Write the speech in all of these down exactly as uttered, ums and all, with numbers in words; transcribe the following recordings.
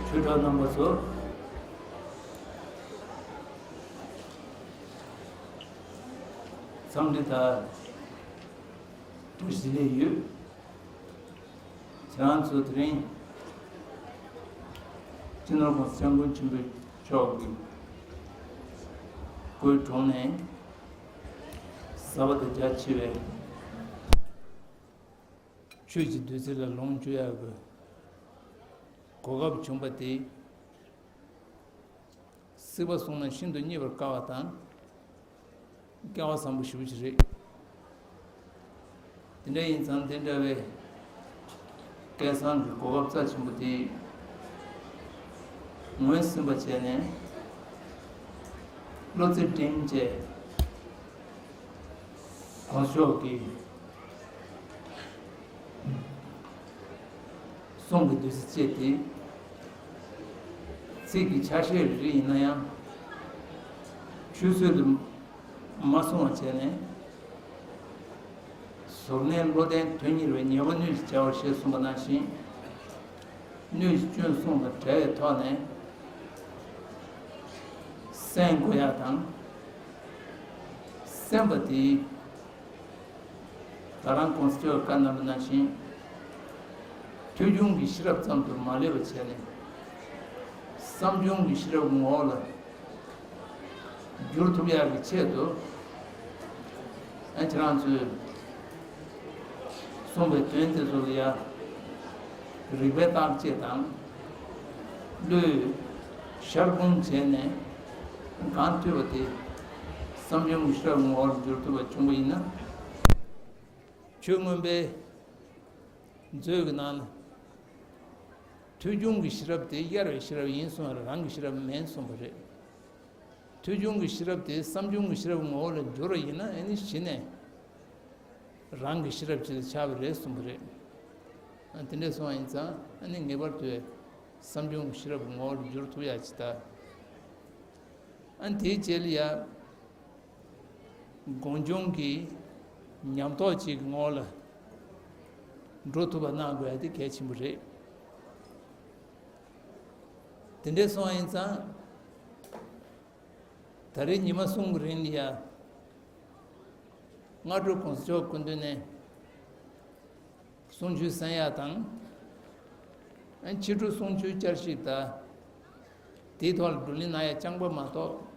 ཆོས་གྲོགས་རྣམ་པ་ཚོ། འཚམས་འདྲི་དང་བཀྲ་ཤིས་བདེ་ལེགས་ཡོད། ཁྱེད་རང་ཚོ་དེ་རིང་སྤྱི་ནོར་༸གོང་ས་༸སྐྱབས་མགོན་ཆེན་པོ་མཆོག་གི་སྐུའི་དྲུང་ནས་གསར་པ་དང་རྒྱ་ཆེ་བའི་ཆོས་ཀྱི་བདུད་རྩི་ལ་ལོངས་སྤྱོད་ཡག་གི་གོ་སྐབས་བྱུང་པ་དེ། སྲིད་པ་གསུམ་ན་ཤིན་ཏུ་རྙེད་པར་དཀའ་བ་དང་། སྐལ་བ་བཟང་པོ་ཞེ་པོ་ཅིག་རེད། དེ་འདྲ་ཡིན་ཙང་དེ་འདྲ་བའི་སྐལ་བཟང་གི་གོ་སྐབས་རྩ་ཆེན་པོ་དེ་ངོས་ཟིན་པ་བྱས་ནས། བློ་རྩེ་སྒྲིམ་བྱས་གོང་ས་མཆོག་གི་གསུང་གི་བདུད་རྩི་བཅད་དེ། ཚིག་གི་ཆ་ཤས་རེ་རེ་ཡིན་ན་ཡང་ཆུད་ཟོས་དུ་མ་སོང་བ་བྱས་ནས། གཟུར་གནས་བློ་ལྡན་དོན་གཉེར་བའི་ཉེས་པ་སྣོད་ཀྱིས་བྱ་བར་ཞེས་གསུངས་པ་ནང་བཞིན། སྣོད་ཀྱི་སྐྱོན་གསུམ་དང་བྲལ་བའི་ཐོག་ནས་གསན་དགོས་ཡག་དང་། གསན་པ་དེས་ད་རང་གོང་ས་མཆོག་གིས་བཀའ་གནང་བ་ནང་བཞིན། ཐོས་བྱུང་གི་ཤེས་རབ་ཙམ་དུ་མ་ལུས་པ་བྱས་ནས། བསམ་བྱུང་གི་ཤེས་རབ་ངོ་བོ་ལ་བསྒྱུར་ཐུབ་ཡག་གི་ཆེད་དུ། ཨ་ཁྱེད་རང་ཚོས་གསུངས་པའི་དོན་དེ་ཚོ་ལ་ཡ་རིགས་པས་བརྟག་དཔྱད་དང་། བློས་ཤར་སྒོམ་བྱས་ནས་གང་ཐོས་པ་དེ་བསམ་བྱུང་གི་ཤེས་རབ་ངོ་བོར་བསྒྱུར་ཐུབ་པ་བྱུང་བ་ཡིན་ན། ཆོས་མངོན་པའི་མཛོད་ཀྱི་ནང་ལ། ཐོས་བྱུང་གི་ཤེས་རབ་དེ་གཡར་བའི་ཤེས་རབ་ཡིན་གསུངས་པ་རེད། རང་གི་ཤེས་རབ་མིན་གསུངས་པ་རེད། ཐོས་བྱུང་གི་ཤེས་རབ་དེ་བསམ་བྱུང་གི་ཤེས་རབ་ངོ་བོ་ལ་བསྒྱུར་བ་ཡིན་ན། ཨ་ནི་གཞི་ནས་རང་གི་ཤེས་རབ་ཅིག་ལ་ཆགས་པ་རེད་གསུངས་པ་རེད། ཨ་དེ་འདྲ་སོང་བ་ཡིན་ཙང་། ཨ་ནི་ངེས་པར་དུ་བསམ་བྱུང་གི་ཤེས་རབ་ངོ་བོ་ལ་བསྒྱུར་ཐུབ་ཡག་ཅིག་ད། ཨ་དེའི་རྗེས་ལ་ཡ། དགོངས་བྱུང་གི་ཉམས་རྟོགས་ཅིག་གི་ངོ་ལ་འགྲོ་ཐུབ་པ་གནང་དགོས་ཡ་དེ་གལ་ཆེན་པོ་རེད། དེ་འདྲ་སོང་ཡིན་ཙང་། ད་རེས་ཉི་མ་གསུམ་གྱི་རིང་ལ་ཡ། སྔ་དྲོ་གོང་ས་མཆོག་སྐུ་མདུན་ནས་གསུང་ཆོས་གསན་ཡ་དང་། ཕྱི་དྲོ་གསུང་ཆོས་བསྐྱར་ཞིབ་དང་། དེའི་ཐོག་ལ་བགྲོ་གླེང་གནང་ཡ་རྐྱང་པ་མ་གཏོགས།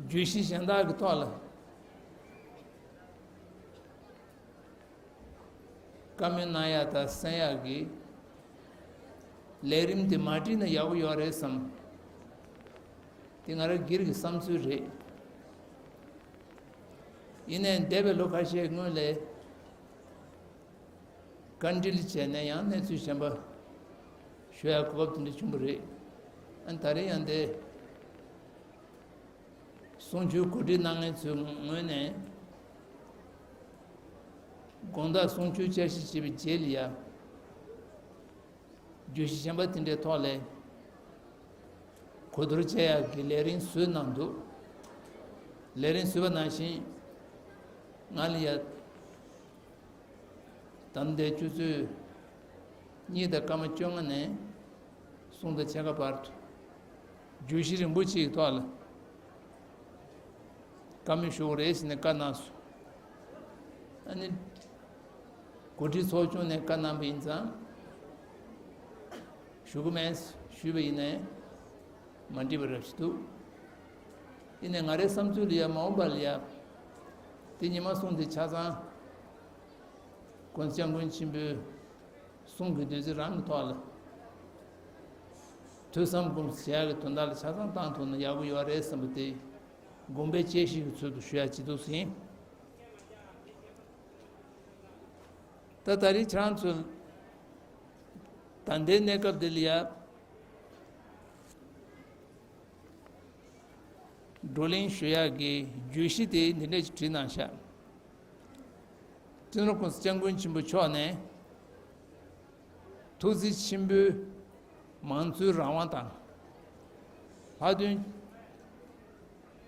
བརྗོད་གཞི་གཞན་དག་གི་ཐོག་ལ་བཀའ་མོལ་གནང་ཡ་དང་གསན་ཡ་གི་ལས་རིམ་དེ་མ་བསྒྲིགས་ན་ཡག་པོ་ཡོད་རེད་བསམ། དེ་ང་རང་སྒེར་གྱི་བསམ་ཚུལ་རེད། ཡིན་ནའི་འདས་པའི་ལོ་ཁ་ཤས་སྔོན་ལ་བཀའ་འདྲི་བྱས་ནས་ཡང་གནས་ཚུལ་གཞན་པ་ཞུ་ཡ་གོ་སྐབས་དེ་འདྲ་བྱུང་བ་རེད། ཨ་ད་རེས་ཡང་དེ་གསུང་ཆོས་གོ་སྒྲིག་གནང་མཁན་ཚོའི་ངོས་ནས། དགོང་དག་གསུང་ཆོས་བསྐྱར་ཞིབ་བྱས་པའི་རྗེས་ལ་ཡ། བརྗོད་གཞི་གཞན་པ་དེ་འདྲའི་ཐོག་ལ་གོ་བསྡུར་བྱེད་ཡག་གི་ལས་རིམ་བཟོས་གནང་འདུག་ལས་རིམ་བཟོས་པ་ནང་བཞིན་ང་ལ་ཡ། ད་ལྟའི་ཆུ་ཚོད་གཉིས་དང་སྐར་མ་བཅོ་ལྔ་ནས་གསུམ་དང་ཕྱེད་ཀ་བར་དུ་བརྗོད་གཞི་རིང་པོ་ཅིག་གི་ཐོག་ལ་བཀའ་མོལ་ཞུ་དགོས་རེད་ཟེར་ནས་བཀའ་གནང་སོང་། ཨ་ནི་གོ་སྒྲིག་ཚོགས་ཆུང་ནས་བཀའ་གནང་པ་ཡིན་ཙང་ཞུ་གི་མེད་ཞུས་པ་ཡིན་ནའི་མ་འགྲིག་པ་རབ་ཞིག་འདུག་ཡིན་ནའི་ང་རའི་བསམ་ཚུལ་ལ་ཡ། མ་འོངས་པ་ལ་ཡ་དེ་ཉི་མ་གསུམ་དེ་ཆ་ཚང་གོང་ས་སྐྱབས་མགོན་ཆེན་པོའི་གསུང་གི་བདུད་རྩི་རང་གི་ཐོག་ལ་ཐོས་བསམ་སྒོམ་གསུམ་བྱེད་ཡག་གི་དོན་དག་ལ་ཆ་ཚང་བཏང་ཐུབ་ན་ཡག་པོ་ཡོད་རེད་བསམ་པ་དེ་དགོངས་པའི་དཔྱད་གཞི་གི་ཚུལ་དུ་ཞུ་ཡ་བྱེད་འདུག་ཟིན། ད་ད་རེས་ཁྱེད་རང་ཚོ་ད་ལྟའི་གནས་སྐབས་འདི་ལ་ཡ་བགྲོ་གླེང་ཞུ་ཡག་གི་བརྗོད་གཞི་དེ་འདི་འདྲ་ཞིག་བྲིས་གནང་ཤག་སྤྱི་ནོར་༸གོང་ས་༸སྐྱབས་མགོན་ཆེན་པོ་མཆོག་ནས། ཐུགས་བརྩེ་ཆེན་པོས་མང་གཙོའི་རང་དབང་དང་། ལྷག་དོན་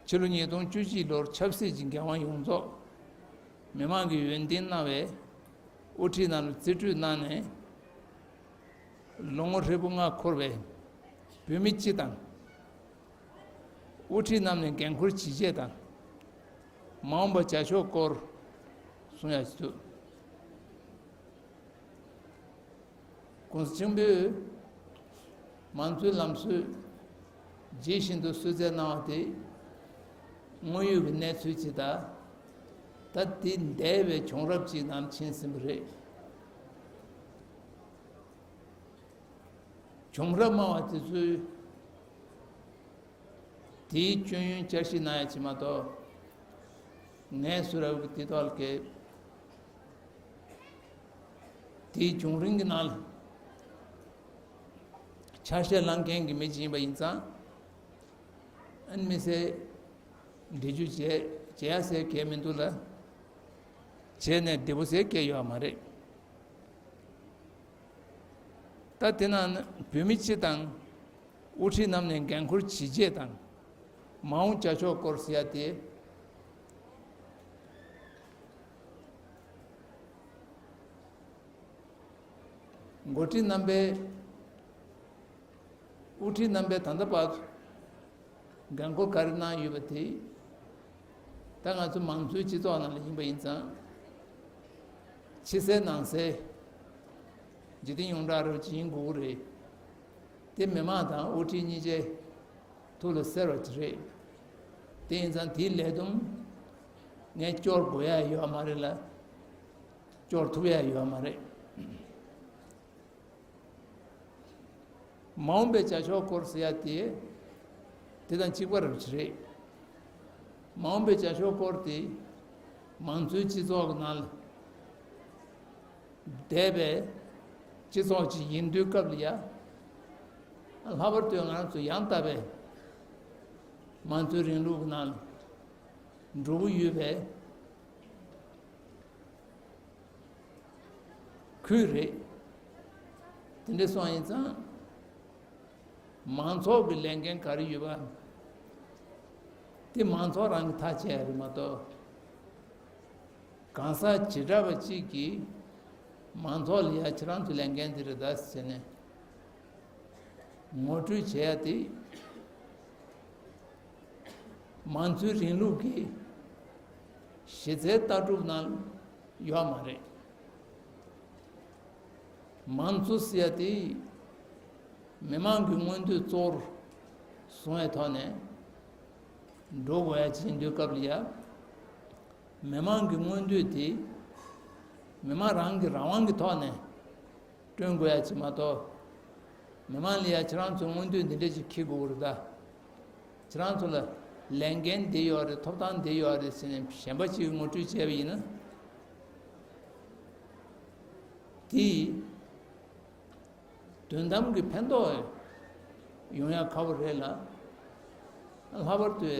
ཕྱི་ལོ་ཉིས་སྟོང་བཅུ་གཅིག་ལོར་ཆབ་སྲིད་ཀྱི་འགན་དབང་ཡོངས་རྫོགས་མི་མང་གིས་ཡོན་ཏན་གནང་བའི་དབུ་ཁྲིད་རྣམས་ལ་རྩིས་སྤྲོད་གནང་ནས། ལོ་ངོ་ཧྲིལ་པོ་ལྔ་འཁོར་བའི་བོད་མི་སྤྱི་དང་། དབུ་ཁྲིད་རྣམས་ནས་འགན་འཁུར་ཇི་བྱས་དང་། མ་འོངས་པ་བྱ་ཕྱོགས་སྐོར་གསུང་ཡག་ཅིག་འདུག། ༸གོང་ས་ཆེན་པོས་མང་གཙོའི་ལམ་སྲོལ་ཇི་བཞིན་དུ་གསོལ་སྩལ་གནང་བ་དེ་དངོས་ཡོད་ཀྱི་གནས་ཚུལ་ཅིག་དང་། ད་དེ་འདས་པའི་བྱུང་རབས་ཅིག་ནང་ཕྱིན་ཟིན་པ་རེད། བྱུང་རབས་སྨྲ་བ་དེ་ཚོས་དེའི་སྐྱོན་ཡོན་བསྐྱར་ཞིབ་གནང་ཡག་ཅིག་མ་གཏོགས། ངས་སུ་ར་བུ་དེ་ཐོག་ལ་གས་དེའི་བྱུང་རིམ་གྱི་ནང་ལ་ཆ་ཤས་བླང་མཁན་གྱི་མི་ཅིག་ཡིན་པ་ཡིན་ཙང་། ཨ་ནི་མི་སེར་འདྲི་རྒྱུ་བྱས་བྱས་ཡག་ཟེར་གས་མི་འདུག་ལ། བྱས་ནས་བདེ་པོ་ཟེར་གས་ཡོད་མ་རེད། ད་དེ་ནང་ན་བོད་མི་སྤྱི་དང་དབུ་ཁྲིད་རྣམས་ནས་འགན་འཁུར་ཇི་བྱས་དང་། མ་འོངས་བྱ་ཕྱོགས་སྐོར་ཟེར་ཡག་དེ། འགོ་ཁྲིད་རྣམ་པས། དབུ་ཁྲིད་རྣམ་པས་ད་ལྟ་བར་འགན་འཁུར་ག་རེ་གནང་ཡོད་པ་དེ། ད་ང་ཚོ་མང་གཙོའི་སྤྱི་ཚོགས་ནང་ལ་ཡིན་པ་ཡིན་ཙང་། ཕྱི་གསལ་ནང་གསལ་འཇིག་རྟེན་ཡོངས་གྲགས་རེ་ཅིག་ཡིན་དགོས་ཀྱི་རེད། དེ་མི་མང་དང་དབུ་ཁྲིད་གཉིས་ཆའི་ཐུགས་ལ་གསལ་བ་ཅིག་རེད། དེ་ཡིན་ཙང་དེའི་ལས་བསྡོམས་ངས་སྐྱོར་དགོས་ཡག་ཡོད་མ་རེད་ལ། སྐྱོར་ཐུབ་ཡག་ཡོད་མ་རེད། མ་འོངས་པའི་བྱ་ཕྱོགས་སྐོར་ཟེར་ཡག་དེ་དེ་དང་གཅིག་པ་རེད་ཅི་རེད། མ་འོངས་པའི་བྱ་ཕྱོགས་སྐོར་དེ་མང་གཙོའི་སྤྱི་ཚོགས་ཀྱི་ནང་ལ་འདས་པའི་སྤྱི་ཚོགས་ཅིག་ཡིན་དུས་སྐབས་ལ་ཡ། ལྷག་པར་དུ་ང་རང་ཚོ་ཡང་དག་པའི་མང་གཙོའི་རིང་ལུགས་ཀྱི་ནང་ལ་འགྲོ་གི་ཡོད་པའི་ཁུལ་རེད། དེ་འདྲ་སོང་ཡིན་ཙང་། མང་ཚོགས་ཀྱི་ལས་འགན་ག་རེ་ཡོད་པ། དེ་མང་ཚོགས་རང་གིས་ཐག་བཅད་ཡག་རེད་མ་གཏོགས། གང་ཟག་བྱེ་བྲག་པ་གཅིག་གིས་མང་ཚོགས་ལ་ཡ་ཁྱེད་རང་ཚོའི་ལས་འགན་འདི་རེད་ད་ཟེར་ནས་ངོ་སྤྲོད་བྱེད་ཡག་དེ། མང་གཙོའི་རིང་ལུགས་ཀྱི་གཞི་རྩའི་ལྟ་གྲུབ་ནང་ཡོད་མ་རེད། མང་གཙོ་ཟེར་ཡག་དེ་མི་མང་གི་མངོན་འདོད་གཙོ་བོར་བཟུང་བའི་ཐོག་ནས་འགྲོ་དགོས་ཡག་ཅིག་ཡིན་དུས་སྐབས་ལ་ཡ། མི་མང་གི་མངོན་འདོད་དེ་མི་མང་རང་གི་རང་དབང་གི་ཐོག་ནས་བསྐྲུན་དགོས་ཡག་ཅིག་མ་གཏོགས། མི་མང་ལ་ཡ་ཁྱེད་རང་ཚོའི་མངོན་འདོད་འདི་འདྲ་ཅིག་འཁྱེར་དགོས་རེད་ད། ཁྱེད་རང་ཚོ་ལ་ལས་འགན་འདི་ཡོད་རེད། ཐོབ་ཐང་འདི་ཡོད་རེད་ཟེར་ནས་གཞན་པ་ཅིག་ངོ་སྤྲོད་བྱས་པ་ཡིན་ན། དེ་དོན་དམ་གྱི་ཕན་ཐོགས་ཡོང་ཡག་ཁག་པོ་རེད་ལ། ལྷག་པར་དུ་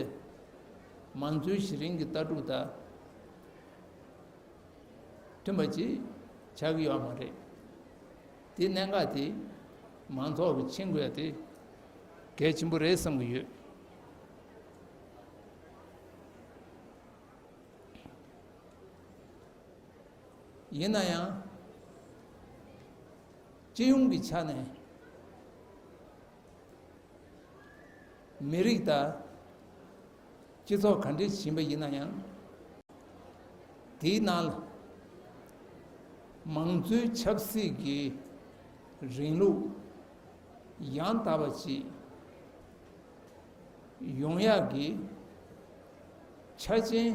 མང་གཙོའི་གཞི་རིམ་གྱི་ལྟ་གྲུབ་དང་མཐུན་པ་ཅིག་ཆགས་ཀྱི་ཡོད་མ་རེད། དེ་གནད་འགག་དེ་མང་ཚོགས་ཀྱིས་མཁྱེན་དགོས་ཡག་དེ་གལ་ཆེན་པོ་རེད་བསམ་གྱི་ཡོད། ཡིན་ན་ཡང་། སྤྱི་ཡོངས་ཀྱི་ཆ་ནས་མི་རིགས་དང་སྤྱི་ཚོགས་ག་འདྲ་ཞིག་ཡིན་པ་ཡིན་ན་ཡང་། དེའི་ནང་ལ་མང་གཙོའི་ཆབ་སྲིད་ཀྱི་རིང་ལུགས་ཡང་དག་པ་ཞིག་ཡོང་ཡག་གི་ཆ་རྐྱེན་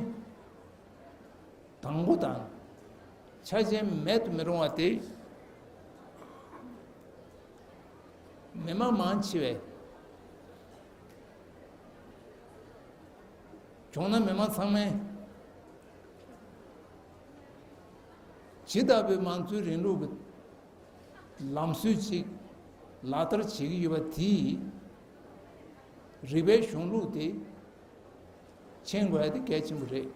དང་པོ་དང་ཆ་རྐྱེན་མེད་དུ་མི་རུང་བ་དེ། མི་མང་མང་ཆེ་བས། བྱུང་ན་མི་མང་ཚང་མས་ཇི་ལྟ་བུའི་མང་གཙོའི་རིང་ལུགས་ཀྱི་ལམ་སྲོལ་ཅིག་ལག་བསྟར་བྱེད་ཀྱི་ཡོད་པ་དེའི་རིགས་པའི་གཞུང་ལུགས་དེ་མཁྱེན་དགོས་ཡ་དེ་གལ་ཆེན་པོ་རེད།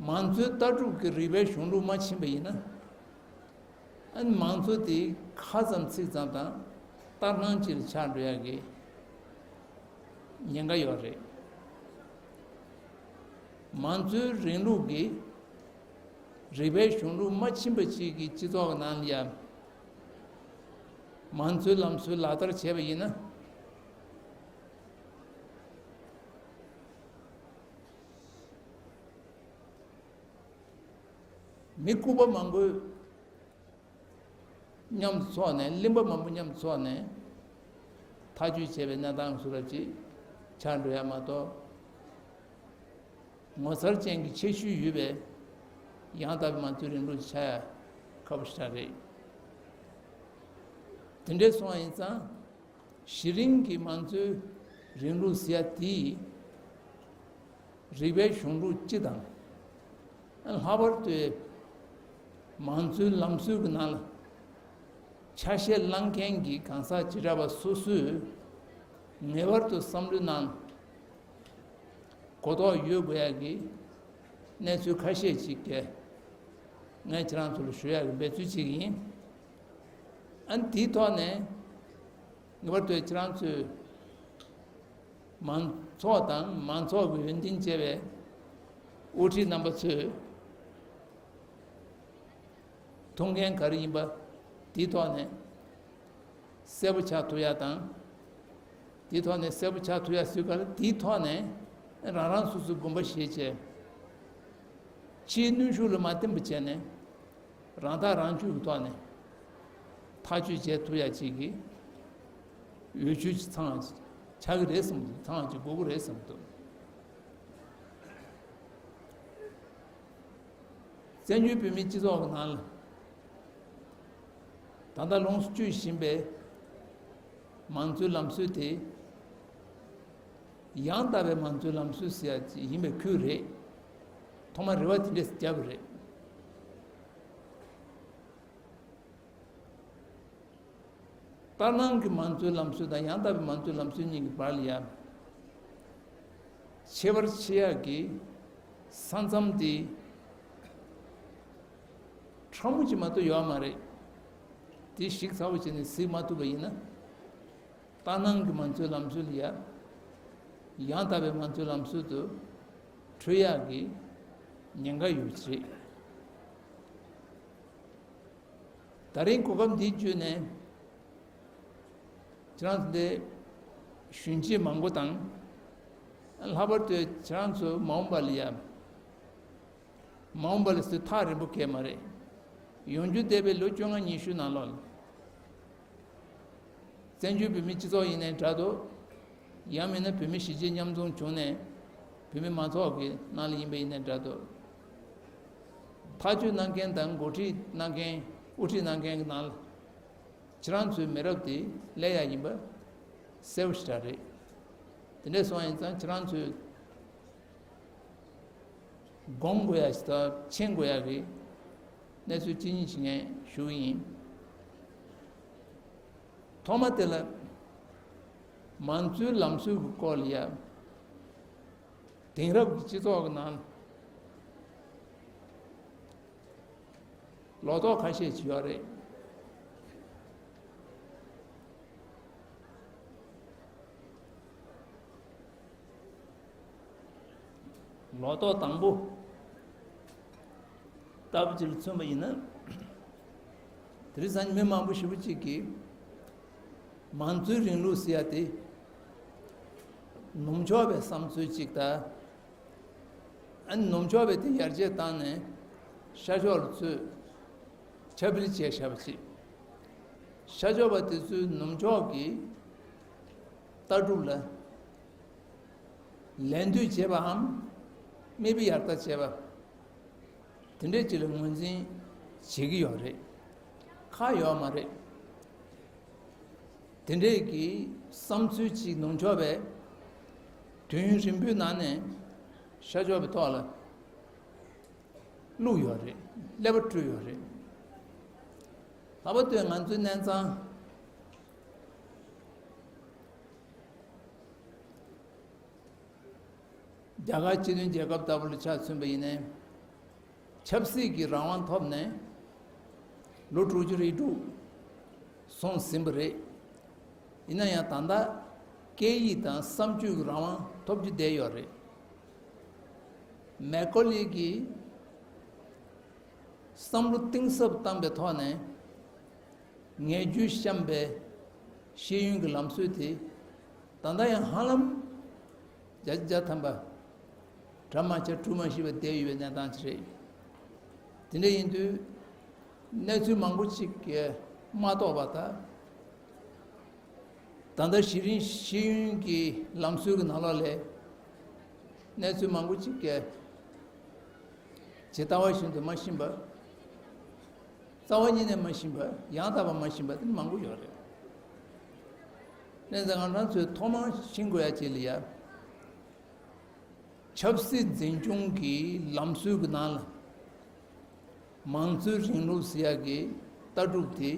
མང་གཙོའི་ལྟ་གྲུབ་ཀྱི་རིགས་པའི་གཞུང་ལུགས་མ་མཁྱེན་པ་ཡིན་ན། ཨ་ནི་མང་གཙོ་དེ་ཁ་ཙམ་ཚིག་ཙམ་དང་ལྟར་སྣང་ཅིག་ལ་ཆགས་འགྲོ་ཡག་གི་ཉེན་ཁ་ཡོད་རེད། མང་གཙོའི་རིང་ལུགས་ཀྱི་རིགས་པའི་གཞུང་ལུགས་མ་མཁྱེན་པ་ཅིག་གི་སྤྱི་ཚོགས་ནང་ལ་ཡང་ མང་གཙོའི་ལམ་སྲོལ་ལག་བསྟར་བྱས་པ་ཡིན་ན། མི་ལྐུགས་པ་མང་པོས་མཉམ་དུ་ཚོགས་ནས། གླེན་པ་མང་པོ་མཉམ་དུ་ཚོགས་ནས་ཐག་གཅོད་བྱས་པའི་གནས་སྟངས་བཟོ་འདྲ་ཅིག་ཆགས་འགྲོ་ཡ་མ་གཏོགས། ངོ་མཚར་ཅན་གྱི་ཁྱད་ཆོས་ཡོད་པའི་ཡང་དག་པའི་མང་གཙོའི་རིང་ལུགས་ཆགས་ཡ་ཁག་པོ་ཞེ་དྲག་རེད། དེ་འདྲ་སོང་བ་ཡིན་ཙང་། གཞི་རིམ་གྱི་མང་གཙོའི་རིང་ལུགས་ཟེར་ཡ་དེ་རིགས་པའི་གཞུང་ལུགས་སྤྱི་དང་། ལྷག་པར་དུ་མང་གཙོའི་ལམ་སྲོལ་གྱི་ནང་ལ་ཆ་ཤས་བླངས་མཁན་གྱི་གང་ཟག་བྱེ་བྲག་པ་སོ་སོས་ངེས་པར་དུ་བསམ་བློའི་ནང་གོ་རྟོགས་ཡོད་དགོས་ཡ་གི་གནས་ཚུལ་ཁ་ཤས་ཅིག་གི་ངས་ཁྱེད་རང་ཚོ་ལ་ཞུ་ཡ་གི་འབད་རྩོལ་བྱེད་ཀྱི་ཡིན། ཨ་ནི་དེའི་ཐོག་ནས་ངེས་པར་དུ་ཁྱེད་རང་ཚོས་མང་ཚོགས་དང་མང་ཚོགས་ཀྱི་ཡོན་ཏན་ཅན་པའི་དབུ་ཁྲིད་རྣམ་པ་ཚོས་ཐུགས་འགན་ག་རེ་ཡིན་པ་དེའི་ཐོག་ནས་གསལ་པོ་ཆགས་ཐུབ་ཡ་དང་། དེའི་ཐོག་ནས་གསལ་པོ་ཆགས་ཐུབ་ཡ་ཟེར་ག་ལ། དེའི་ཐོག་ནས་རང་རང་སོ་སོའི་དགོངས་པ་བཞེས་བྱས། ཕྱིའི་གནོན་ཤུགས་ལ་མ་བརྟེན་པ་བྱས་ནས། རང་ཐག་རང་གཅོད་ཀྱི་ཐོག་ནས་ཐག་གཅོད་བྱེད་ཐུབ་ཡ་ཅིག་གི་འོས་ཆོས་ཅིག་ཚང་ཆགས་ཀྱི་རེད་བསམ་འདུག་ཚང་ཅིག་དགོས་ཀྱི་རེད་བསམ་འདུག་བཙན་བྱོལ་བོད་མིའི་སྤྱི་ཚོགས་ཀྱི་ནང་ལ་ད་ལྟ་ལོངས་སུ་སྤྱོད་བཞིན་པའི་མང་གཙོའི་ལམ་སྲོལ་དེ། ཡང་དག་པའི་མང་གཙོའི་ལམ་སྲོལ་ཟེར་ཡ་ཅིག་ཡིན་པའི་ཁུལ་རེད། ཐོག་མར་རེ་བ་དེ་འདྲས་བརྒྱབ་པ་རེད། ལྟར་སྣང་གི་མང་གཙོའི་ལམ་སྲོལ་དང་ཡང་དག་པའི་མང་གཙོའི་ལམ་སྲོལ་གཉིས་ཀྱི་བར་ལ་ཡ། ཁྱད་པར་ཕྱེ་ཡག་གི་ས་མཚམས་དེ་ཕྲ་མོ་ཅིག་མ་གཏོགས་ཡོད་མ་རེད། དེ་ཞིབ་ཚགས་པོ་བྱས་ནས་གཟིགས་མ་ཐུབ་པ་ཡིན་ན། ལྟར་སྣང་གི་མང་གཙོའི་ལམ་སྲོལ་ལ་ཡ། ཡང་དག་པའི་མང་གཙོའི་ལམ་སྲོལ་དུ་འཁྲུལ་ཡག་གི་ཉེན་ཁ་ཡོད་པ་རེད། ད་རིང་གོ་སྐབས་འདི་བརྒྱུད་ནས་ཁྱེད་རང་ཚོ་འདི་གཞོན་སྐྱེས་མང་པོ་དང་། ལྷག་པར་དུ་ཁྱེད་རང་ཚོ་མ་འོངས་པ་ལ་ཡ། མ་འོངས་པ་ལ་ཟེར་ཐག་རིང་པོ་གས་མ་རེད། ཡོང་རྒྱུ་འདས་པའི་ལོ་བཅོ་ལྔ་ཉི་ཤུ་ནང་ལོགས་ལ། བཙན་བྱོལ་བོད་མིའི་སྤྱི་ཚོགས་ཡིན་ནའི་འདྲ་འདུག་ཡང་མིན་ན་བོད་མི་གཞིས་བྱེས་མཉམ་འཛོམས་བྱུང་ནས་བོད་མི་མང་ཚོགས་ཀྱི་ནང་ལ་ཡིན་པ་ཡིན་ནའི་འདྲ་འདུག་ཐག་གཅོད་གནང་མཁན་དང་འགོ་ཁྲིད་གནང་མཁན། དབུ་ཁྲིད་གནང་མཁན་གྱི་ནང་ལ་ཁྱེད་རང་ཚོའི་མི་རབས་དེ་སླེབས་ཡག་ཡིན་པ་གསལ་པོ་ཞེ་དྲག་རེད། དེ་འདྲ་སོང་ཡིན་ཙང་ཁྱེད་རང་ཚོས་སྒོམ་དགོས་ཡ་ཞིག་དང་མཁྱེན་དགོས་ཡ་གི་གནས་ཚུལ་གཅིག་གཉིས་ཤིག་ངས་ཞུ་གི་ཡིན། ཐོག་མ་དེ་ལ་མང་གཙོའི་ལམ་སྲོལ་གྱི་སྐོར་ལ་ཡ། དེང་རབས་ཀྱི་སྤྱི་ཚོགས་ཀྱི་ནང་ལོག་རྟོག་ཁ་ཤས་ཅིག་ཡོད་རེད། ལོག་རྟོག་དང་པོ་ལྟ་བུ་ཅིག་ལ་མཚོན་པ་ཡིན་ན། དེ་རིང་སང་ཉིན་མི་མང་པོ་ཞེ་པོ་ཅིག་གིས་མང་གཙོའི་རིང་ལུགས་ཟེར་ཡ་དེ་ནུབ་ཕྱོགས་པའི་བསམ་ཚུལ་ཅིག་དང་། ཨ་ནི་ནུབ་ཕྱོགས་པའི་དེ་ཡར་རྒྱས་བཏང་ནས་ཤར་ཕྱོགས་ལ་ཚུར་ཁྱབ་སྤེལ་བྱས་བཞག་པ་ཅིག་ཤར་ཕྱོགས་པ་དེ་ཚོས་ནུབ་ཕྱོགས་ཀྱི་ལྟ་གྲུབ་ལ་ལད་ཟློས་བྱས་པའམ་མིག་དཔེ་ཡར་ལྟ་བྱས་པ། དེ་འདྲས་ཅིག་ལ་ངོས་འཛིན་བྱེད་ཀྱི་ཡོད་རེད། ཁག་ཡོད་མ་རེད། དེ་འདྲས་ཀྱི་བསམ་ཚུལ་ཅིག་ནུབ་ཕྱོགས་པས་དུས་ཡུན་རིང་པོའི་ནང་ནས་ཤར་ཕྱོགས་པའི་ཐོག་ལ་བླུགས་ཡོད་རེད། ཀླད་པ་བཀྲུས་ཡོད་རེད། ལྷག་པར་དུ་ང་ཚོའི་གནས་ཚང་རྒྱ་གར་སྤྱི་མཐུན་རྒྱལ་ཁབ་ལྟ་བུ་ལ་ཆ་མཚོན་པ་ཡིན་ནའི། ཆབ་སྲིད་ཀྱི་རང་དབང་ཐོབ་ནས་ལོ་དྲུག་ཅུ་རེ་དྲུག་སོང་ཟིན་པ་རེད། ཡིན་ན་ཡང་ད་ལྟ་སྐད་ཡིག་དང་བསམ་སྤྱོད་ཀྱི་རང་དབང་ཐོབ་རྒྱུ་བསྡད་ཡོད་རེད། མེ་ཀོ་ལི་གིས་བསམ་བློ་གཏིང་ཟབ་བཏང་པའི་ཐོག་ནས། ངས་རྒྱུས་བཤམས་པའི་ ཤེས་ཡོན་གྱི་ལམ་སྲོལ་དེ་ད་ལྟ་ཡང་ཧ་ལམ་བརྒྱ་ཆ་བརྒྱ་ཐམ་པ་གྲ་མ་ཆག་གྲུ་མ་ཞིག་པ་བསྡད་ཡོད་པའི་གནས་སྟངས་ཅིག་རེད། དེ་འདྲ་ཡིན་དུས་གནས་ཚུལ་མང་པོ་ཅིག་གིས་མ་རྟོགས་པ་དང་། ད་ལྟ་གཞི་རིམ་ཤེས་ཡོན་གྱི་ལམ་སྲོལ་གྱི་ནང་ལོགས་ལ་གནས་ཚུལ་མང་པོ་ཅིག་གིས་ཇི་ལྟ་བ་བཞིན་དུ་མ་ཤེས་པ། རྩ་བ་ཉིད་ནས་མ་ཤེས་པ། ཡང་དག་པ་མ་ཤེས་པ་དེ་མང་པོ་ཡོད་རེད། བྱས་ཙང་ང་རང་ཚོས་ཐོག་མར་ཤེས་དགོས་ཡ་ཅིག་ལ་ཡ། ཆབ་སྲིད་འཛིན་སྐྱོང་གི་ལམ་སྲོལ་གྱི་ནང་ལ་མང་གཙོའི་རིང་ལུགས་ཟེར་ཡ་གི་ལྟ་གྲུབ་དེ་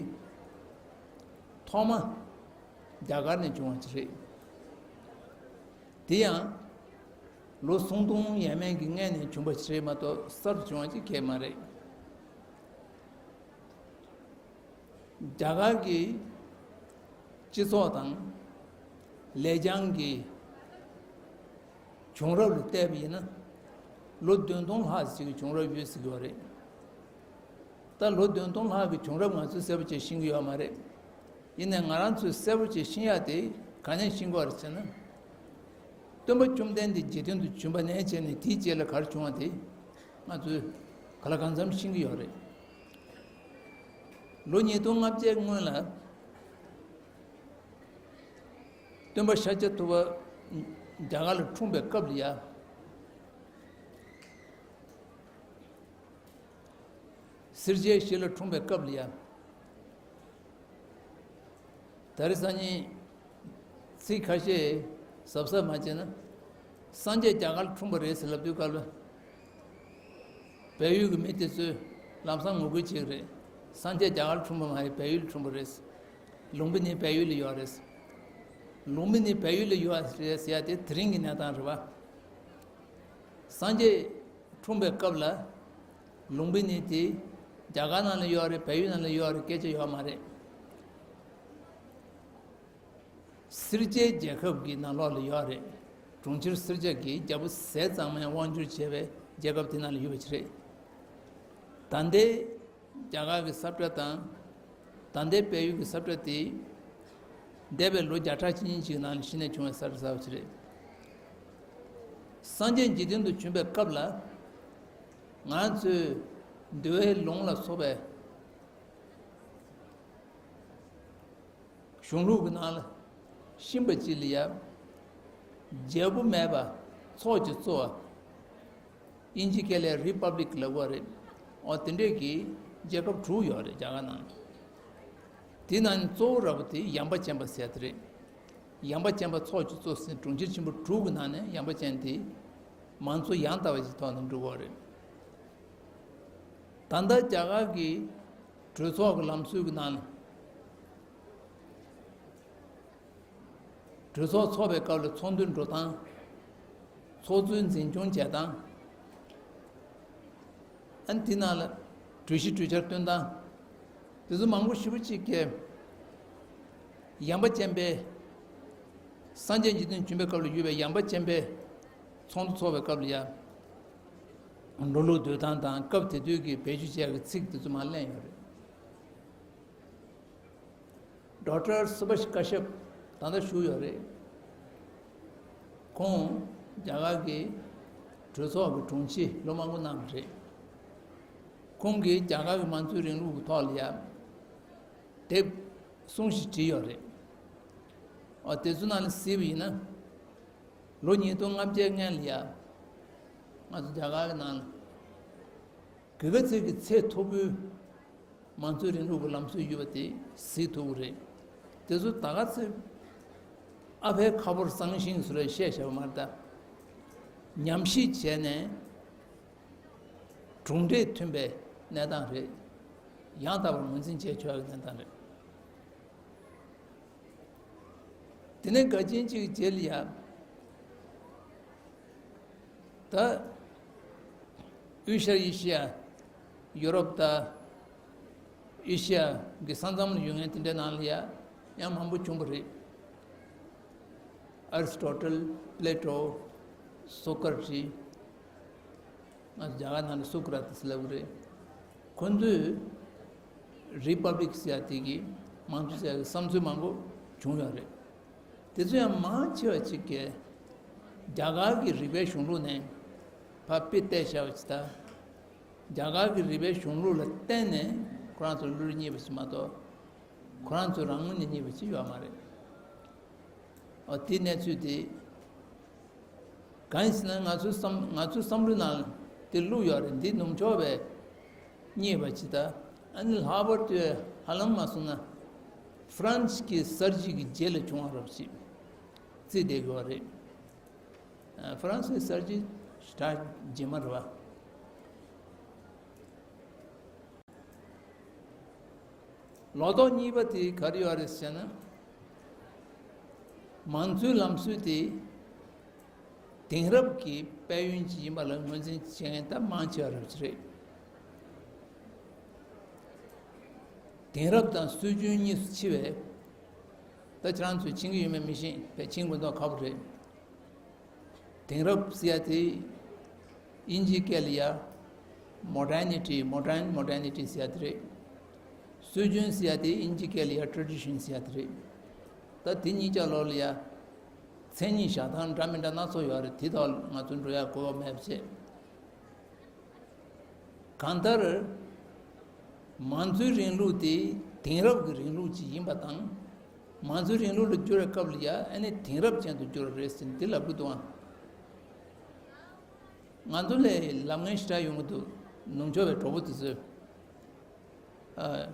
ཐོག་མ་རྒྱ་གར་ནས་བྱུང་བ་ཅིག་རེད། དེ་ཡང་ལོ་སུམ་སྟོང་ཡས་མས་ཀྱི་སྔོན་ནས་བྱུང་བ་ཞིག་རེད་མ་གཏོགས་གསར་དུ་བྱུང་བ་ཅིག་གང་ཡང་མ་རེད། རྒྱ་གར་གྱི་སྤྱི་ཚོགས་དང་ལེགས་བྱང་གི་བྱུང་རབས་ལ་བལྟས་པ་ཡིན་ན། ལོ་བདུན་སྟོང་ལྷག་ཅིག་གི་བྱུང་རབས་ཡོད་ཟེར་གྱི་ཡོད་རེད། ད་ལོ་བདུན་སྟོང་ལྷག་གི་བྱུང་རབས་ང་ཚོས་གསལ་པོ་བྱས་ཤེས་ཀྱི་ཡོད་མ་རེད། ཡིན་ནའི་ང་རང་ཚོས་གསལ་པོ་བྱས་ཤེས་ཡ་དེ་ག་ནས་ཤེས་དགོས་རེད་ཟེར་ན། སྟོན་པ་བཅོམ་ལྡན་འདས་རྗེས་དོན་དུ་བྱོན་པ་ནས་བྱས་ནས་དེའི་རྗེས་ལ་ག་རེ་བྱུང་བ་དེ་ང་ཚོས་ག་ལ་གང་འཚམ་ཤེས་ཀྱི་ཡོད་རེད། ལོ་ཉིས་སྟོང་ལྔ་བརྒྱའི་སྔོན་ལ་སྟོན་པ་ཤཱཀྱ་ཐུབ་པ་རྒྱ་གར་ལ་འཁྲུངས་པའི་སྐབས་ལ་ཡ། སེར་སྐྱའི་གཞིས་ལ་འཁྲུངས་པའི་སྐབས་ལ་ཡ། ད་རེས་སང་ཉིན་ཚིག་ཁ་ཤས་གཟབ་གཟབ་མ་བྱས་ན། སངས་རྒྱས་རྒྱ་གར་ལ་འཁྲུངས་པ་རེད་ཟེར་ལབ་དུས་སྐབས་ལ། བལ་ཡུལ་གྱི་མི་དེ་ཚོས་ལམ་སང་ངོ་རྒོལ་བྱེད་ཀྱི་རེད། སངས་རྒྱས་རྒྱ་གར་ལ་འཁྲུངས་པ་མ་རེད། བལ་ཡུལ་ལ་འཁྲུངས་པ་རེད། ལུམ་བི་ནི་བལ་ཡུལ་ལ་ཡོད་རེད། ལུམ་བི་ནི་བལ་ཡུལ་ལ་ཡོད་རེད་ཟེར་ཡ་དེ་དེ་རིང་གི་གནས་སྟངས་རེད་བ། སངས་རྒྱས་འཁྲུངས་པའི་སྐབས་ལ་ལུམ་བི་ནི་དེ་རྒྱ་གར་ནང་ལ་ཡོད་རེད། བལ་ཡུལ་ནང་ལ་ཡོད་རེད། སྐད་ཆ་ཡོད་མ་རེད། སེར་སྐྱའི་རྒྱལ་ཁབ་ཀྱི་ནང་ལོགས་ལ་ཡོད་རེད། གྲོང་ཁྱེར་སེར་སྐྱ་གི་རྒྱལ་པོ་ཟས་གཙང་མས་དབང་བསྒྱུར་བྱས་པའི་རྒྱལ་ཁབ་དེ་ནང་ལ་ཡོད་པ་ཅིག་རེད། ད་ལྟའི་རྒྱ་གར་གྱི་ས་བཀྲ་དང་། ད་ལྟའི་བལ་ཡུལ་གྱི་ས་བཀྲ་དེ། འདས་པའི་ལོ་བརྒྱ་ཕྲག་གཅིག་གཉིས་ཅིག་གི་ནང་ལ་གཞི་ནས་བྱུང་བའི་ས་བཀྲ་གསར་པ་ཅིག་རེད། སངས་རྒྱས་འཇིག་རྟེན་དུ་བྱོན་པའི་སྐབས་ལ། ང་ཚོས་འདུལ་བའི་ལུང་ལ་སོགས་པའི་གཞུང་ལུགས་ཀྱི་ནང་ལ་ཤེས་པ་ཅིག་ལ་ཡ། རྒྱལ་པོ་མེད་པ་ཚོགས་ཀྱིས་གཙོ་བ། དབྱིན་ཇི་སྐད་ལ་རི་པབ་ལིག་ལབ་པ་རེད། འོ་དེ་འདྲས་ཀྱི་རྒྱལ་ཁབ་དྲུག་ཡོད་རེད་རྒྱ་གར་ནང་ལ། དེ་ནང་ནས་གཙོ་བོ་ར་བ་དེ་ཡངས་པ་ཅན་པ་ཟེར་དེ་རེད། ཡངས་པ་ཅན་པ་ཚོགས་ཀྱིས་གཙོ་ཟིན་གྲོང་ཁྱེར་ཆེན་པོ་དྲུག་གི་ནང་ནས་ཡངས་པ་ཅན་དེ་མང་གཙོ་ཡང་དག་པ་ཞིག་ཐོག་ནས་འགྲོ་གི་ཡོད་རེད། ད་ལྟ་རྒྱ་གར་གྱི་གྲོས་ཚོགས་ཀྱི་ལམ་སྲོལ་གྱི་ནང་ལ། གྲོས་ཚོགས་ཚོགས་པའི་སྐབས་ལ་ཚོགས་འདུ་འགྲོ་སྟངས། ཚོགས་གཙོའི་འཛིན་སྐྱོང་བྱེད་སྟངས། ཨ་ནི་དེ་ནང་ལ་གྲོས་གཞི་གྲོས་འཆར་བཏོན་སྟངས། དེ་ཚོ་མང་པོ་ཞེ་པོ་ཅིག་གིས་ཡངས་པ་ཅན་པའི། སངས་རྒྱས་འཇིག་རྟེན་བྱོན་པའི་སྐབས་ལ་ཡོད་པའི་ཡངས་པ་ཅན་པའི་ཚོགས་འདུ་ཚོགས་པའི་སྐབས་ལ་ཡ། འགྲོ་ལུགས་སྡོད་སྟངས་དང་སྐབས་དེ་དུས་ཀྱི་བེད་སྤྱོད་བྱེད་ཡག་གི་ཚིག་དེ་ཚོ་མར་གླེང་ཡོད་རེད། ཌོག་ཊར་སུ་བྷཱཤ་ཀ་ཤབ་ད་ལྟ་བཞུགས་ཡོད་རེད། ཁོང་རྒྱ་གར་གྱི་གྲོས་ཚོགས་ཀྱི་དྲུང་ཆེ་ལོ་མང་པོ་གནང་བ་རེད། ཁོང་གིས་རྒྱ་གར་གྱི་མང་གཙོའི་རིང་ལུགས་ཀྱི་ཐོག་ལ་ཡ་དེབ་གསུང་ཞིག་བྲིས་ཡོད་རེད། ཨོ་དེ་ཚོ་ནང་ལ་གཟིགས་པ་ཡིན་ན། ལོ་ཉིས་སྟོང་ལྔ་བརྒྱའི་སྔན་ལ་ཡ། ང་ཚོ་རྒྱ་གར་གྱི་ནང་ལ། གུས་པ་ཚོས་ཀྱི་ཚད་མཐོ་པོའི་མང་གཙོའི་རིང་ལུགས་ཀྱི་ལམ་སྲོལ་ཡོད་པ་དེ་གཟིགས་ཐུབ་ཀྱི་རེད། དེ་ཚོ་ད་ག་ཚོད་ཨ་ཕའི་ཁ་ཕོར་གཙང་ཤིང་ཟེར་བའི་བཤད་བྱ་བ་མ་རེད་ད། ཉམས་ཞིབ་བྱས་ནས་གྲུབ་འབྲས་ཐོན་པའི་གནས་སྟངས་རེད། ཡང་དག་པར་ངོས་འཛིན་བྱས་ཆོག་ཡག་གི་གནས་སྟངས་རེད། དེ་ནས་འགལ་རྐྱེན་གཅིག་རྗེས་ལ་ཡ། ད་དབུས་ཤར་ཨེ་ཤི་ཡ། ཡུ་རོབ་དང་ཨེ་ཤི་ཡ་གི་ས་མཚམས་ལ་ཡོད་མཁན་དེ་འདྲའི་ནང་ལ་ཡ་ཡང་མང་པོ་བྱུང་བ་རེད། ཨ་རི་སི་ཊོ་ཊལ། པི་ལེ་ཊོ། སོ་ཀ་ར་ཊི། ང་ཚོ་རྒྱ་གར་ནང་ལ་སུ་ཀ་ར་ཏི་སི་ལབ་ཀྱི་རེད། ཁོ་ཚོས་རི་པབ་ལིག་ཟེར་ཡ་དེ་གི་མང་གཙོ་ཟེར་ཡ་གི་བསམ་ཚུལ་མང་པོ་ བྱུང་ཡོད་རེད། དེ་ཚོ་ཡང་མང་ཆེ་བ་ཅིག་གིས་རྒྱ་གར་གྱི་རིག་པའི་གཞུང་ལུགས་ནས་ཕར་དཔེ་བལྟས་བཞག་པ་ཅིག་ད། རྒྱ་གར་གྱི་རིག་པའི་གཞུང་ལུགས་ལ་བརྟེན་ནས་ཁོ་རང་ཚོ་བློ་རིག་རྙེད་པ་ཞིག་མ་གཏོགས། ཁོ་རང་ཚོ་རང་ངོས་ནས་རྙེད་པ་ཞིག་ཡོད་མ་རེད། ཨོ་དེ་གནས་ཚུལ་དེ། གང་ཡིན་ཟེར་ན་ང་ཚོའི་བསམ་ང་ཚོའི་བསམ་བློའི་ནང་དེ་བླུགས་ཡོད་རེད། འདི་ནུབ་ཕྱོགས་པས་རྙེད་པ་ཅིག་ད། ཨ་ནི་ལྷག་པར་དུ་ཧ་ལམ་མ་སོང་ན་ཧྥ་རན་སི་གི་གསར་བརྗེ་གི་རྗེས་ལ་བྱུང་བ་རབས་ཅིག་བརྩིས་བསྡད་ཀྱི་ཡོད་རེད། ཧྥ་རན་སིའི་གསར་བརྗེ་ཞེ་དྲག་རྗེས་མ་རེད་བ། ལོ་ཏོག་གཉིས་པ་དེ་ག་རེ་ཡོད་རེད་ཟེར་ན། མང་གཙོའི་ལམ་སྲོལ་དེ་དེང་རབས་ཀྱི་དཔལ་ཡོན་ཅིག་ཡིན་པ་ལ་ངོས་འཛིན་བྱེད་མཁན་ད་མང་ཆེ་བ་རེད། དེང་རབས་དང་སྲོལ་རྒྱུན་གཉིས་སུ་ཕྱེ་བས། ད་ཁྱེད་རང་ཚོས་མཁྱེན་གྱི་ཡོད་མེད་མི་ཤེས་པས། མཁྱེན་དགོས་མདོག་ཁ་པོ་རེད། དེང་རབས་ཟེར་ཡ་དེ་དབྱིན་ཇིའི་སྐད་ལ་ཡ་modernity, modern, modernity ཟེར་ཡ་དེ་རེད། སྲོལ་རྒྱུན་ཟེར་ཡ་དེ་དབྱིན་ཇིའི་སྐད་ལ་ཡ་tradition ཟེར་ཡ་དེ་རེད། ད་དེ་གཉིས་ཀ་ལོགས་ལ་ཡ་མཚན་ཉིད་བཞག་སྟངས་འདྲ་མི་འདྲ་སྣ་ཚོགས་ཡོད་རེད། དེ་ཐོག་ལ་ང་ཚོ་འགྲོ་ཡ་དགོས་པ་མེད་པ་བྱས། གང་ལྟར། མང་གཙོའི་རིང་ལུགས་དེ་དེང་རབས་ཀྱི་རིང་ལུགས་ཅིག་ཡིན་པ་དང་། མང་གཙོའི་རིང་ལུགས་ལ་བསྒྱུར་བའི་སྐབས་ལ་ཡ་ཨ་ནི་དེང་རབས་ཅན་དུ་བསྒྱུར་བ་རེད་ཟེར་ནས་དེ་ལབ་ཀྱི་འདུག་ཨང་། ང་ཚོ་ལ་ལབ་མཁན་ཞེ་དྲག་ཡོང་གི་འདུག་ནུབ་ཕྱོགས་པའི་གྲོགས་པོ་དེ་ཚོས། ཨ།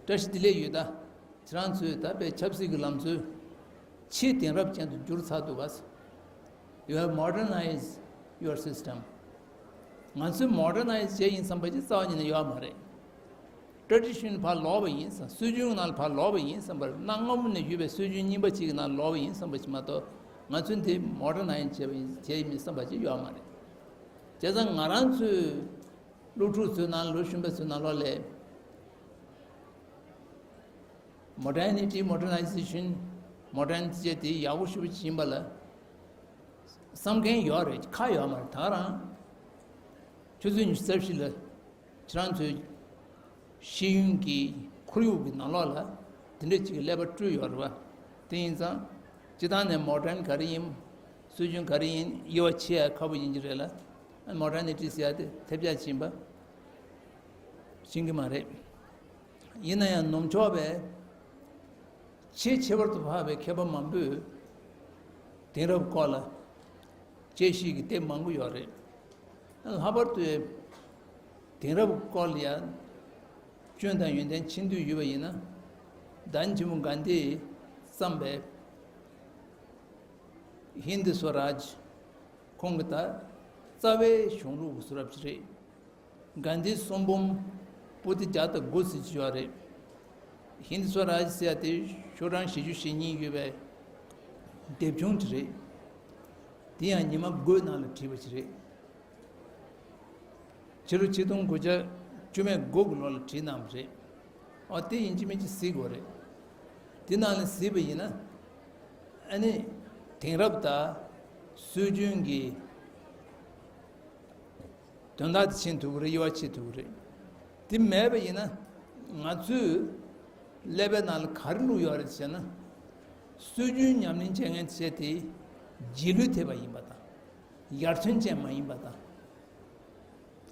བཀྲ་ཤིས་བདེ་ལེགས་ཡོད་ད། ཁྱེད་རང་ཚོས་ད་དཔེ་ཆབ་སྲིད་ཀྱི་ལམ་སྲོལ་ཕྱིའི་དེང་རབས་ཅན་དུ་བསྒྱུར་ཚར་འདུག་ག You have modernized your system. ང་ཚོས་modernize བྱས་ཡིན་བསམ་པ་ཅིག་རྩ་བ་ཉིད་ནས་ཡོད་མ་རེད། Tradition ཕར་ལོག་པ་ཡིན་བསམ། སྲོལ་རྒྱུན་ནང་ལ་ཕར་ལོག་པ་ཡིན་བསམ་པར། གནའ་སྔ་མོ་ནས་ཡོད་པའི་སྲོལ་རྒྱུན་རྙིང་པ་ཅིག་གི་ནང་ལོག་པ་ཡིན་བསམ་པ་ཅིག་མ་གཏོགས། ང་ཚོས་འདི་modernize བྱས་པ་ཡིན་བྱས་ཡིན་བསམ་པ་ཅིག་ཡོད་མ་རེད། བྱས་ཙང་ང་རང་ཚོའི་སློབ་ཕྲུག་ཚོའི་ནང་། ལོ་གཞོན་པ་ཚོའི་ནང་ལོགས་ལ་modernity, modernization, modernity བྱས་དེ་ཡག་པོ་ཞེ་པོ་ཅིག་ཡིན་པ་ལ་བསམ་མཁན་ཡོད་རེད། ཁག་ཡོད་མ་རེད། ད་ག་རང་ཆུ་ཚོད་ཉི་ཤུ་རྩ་བཞི་ལ་ཁྱེད་རང་ཚོའི་ཤེས་ཡོན་གྱི་ཁོར་ཡུག་གི་ནང་ལོགས་ལ་དེ་འདྲ་ཅིག་གི་ཀླད་པ་སྤྲོས་ཡོད་རེད་བ། དེ་ཡིན་ཙང་སྤྱིར་བཏང་ནས་modern ག་རེ་ཡིན། སྲོལ་རྒྱུན་ག་རེ་ཡིན་དབྱེ་བ་ཕྱེ་ཡ་ཁག་པོ་ཡིན་གྱི་རེད་ལ། modernity ཟེར་ཡ་དེ་ཐེབས་རྒྱག་བྱེད་པ་ཤེས་ཀྱི་མ་རེད། ཡིན་ན་ཡང་ནུབ་ཕྱོགས་པའི་ཆེས་ཁྱད་པར་དུ་འཕགས་པའི་མཁས་པ་མང་པོས་དེང་རབས་སྐོར་ལ་དཔྱད་ཞིབ་ཀྱི་དེབ་མང་པོ་ཡོད་རེད། ལྷག་པར་དུ་དེང་རབས་སྐོར་ལ་ཡང་སྐྱོན་དང་ཡོན་ཏན་ཕྱིན་བསྡད་ཡོད་པ་ཡིན་ན། བདག་ཉིད་ཆེན་མོ་གྷན་དྷིས་བརྩམས་པའི་ཧིན་དི་སྭ་རཱཇ། ཁོང་གི་ད་རྩ་བའི་གཞུང་ལུགས་ཀྱི་བཟོ་འདྲ་ཅིག་རེད། གྷན་དྷིའི་གསུང་འབུམ་པོ་ཏི་བརྒྱ་དང་དགུ་ཟེར་གྱི་ཡོད་རེད། ཧིན་དི་སྭ་རཱཇ་ཟེར་ཡ་དེ་ཤོག་གྲངས་བཞི་བཅུ་ཞེ་གཉིས་ཡོད་པའི་དེབ་ཆུང་ཅིག་རེད། དེ་ཡང་ཉི་མ་དགུའི་ནང་ལ་བྲིས་པ་ཅིག་རེད། ཕྱི་ལོ་ཆིག་སྟོང་དགུ་བརྒྱ་བཅུ་མེད་དགུ་གི་ལོ་ལ་བྲིས་གནང་བ་རེད། ཨོ་དེ་ཡིན་གཅིག་མིན་གཅིག་གཟིགས་དགོས་རེད། དེ་ནང་ལ་གཟིགས་པ་ཡིན་ན། ཨ་ནི་དེང་རབས་དང་སྲོལ་རྒྱུན་གྱི་དོན་དག་དེ་ཕྱིན་ཐུབ་ཀྱི་རེད། དབྱེ་བ་ཕྱེ་ཐུབ་ཀྱི་རེད། དེ་མེད་པ་ཡིན་ན་ང་ཚོས་ཀླད་པའི་ནང་ལ་ག་རེ་བླུགས་ཡོད་རེད་ཟེར་ན། སྲོལ་རྒྱུན་ཉམས་ལེན་བྱེད་མཁན་བྱས་ཏེ་རྗེས་ལུས་ཐེབས་པ་ཡིན་པ་དང་། ཡར་ཐོན་ཅན་མ་ཡིན་པ་དང་།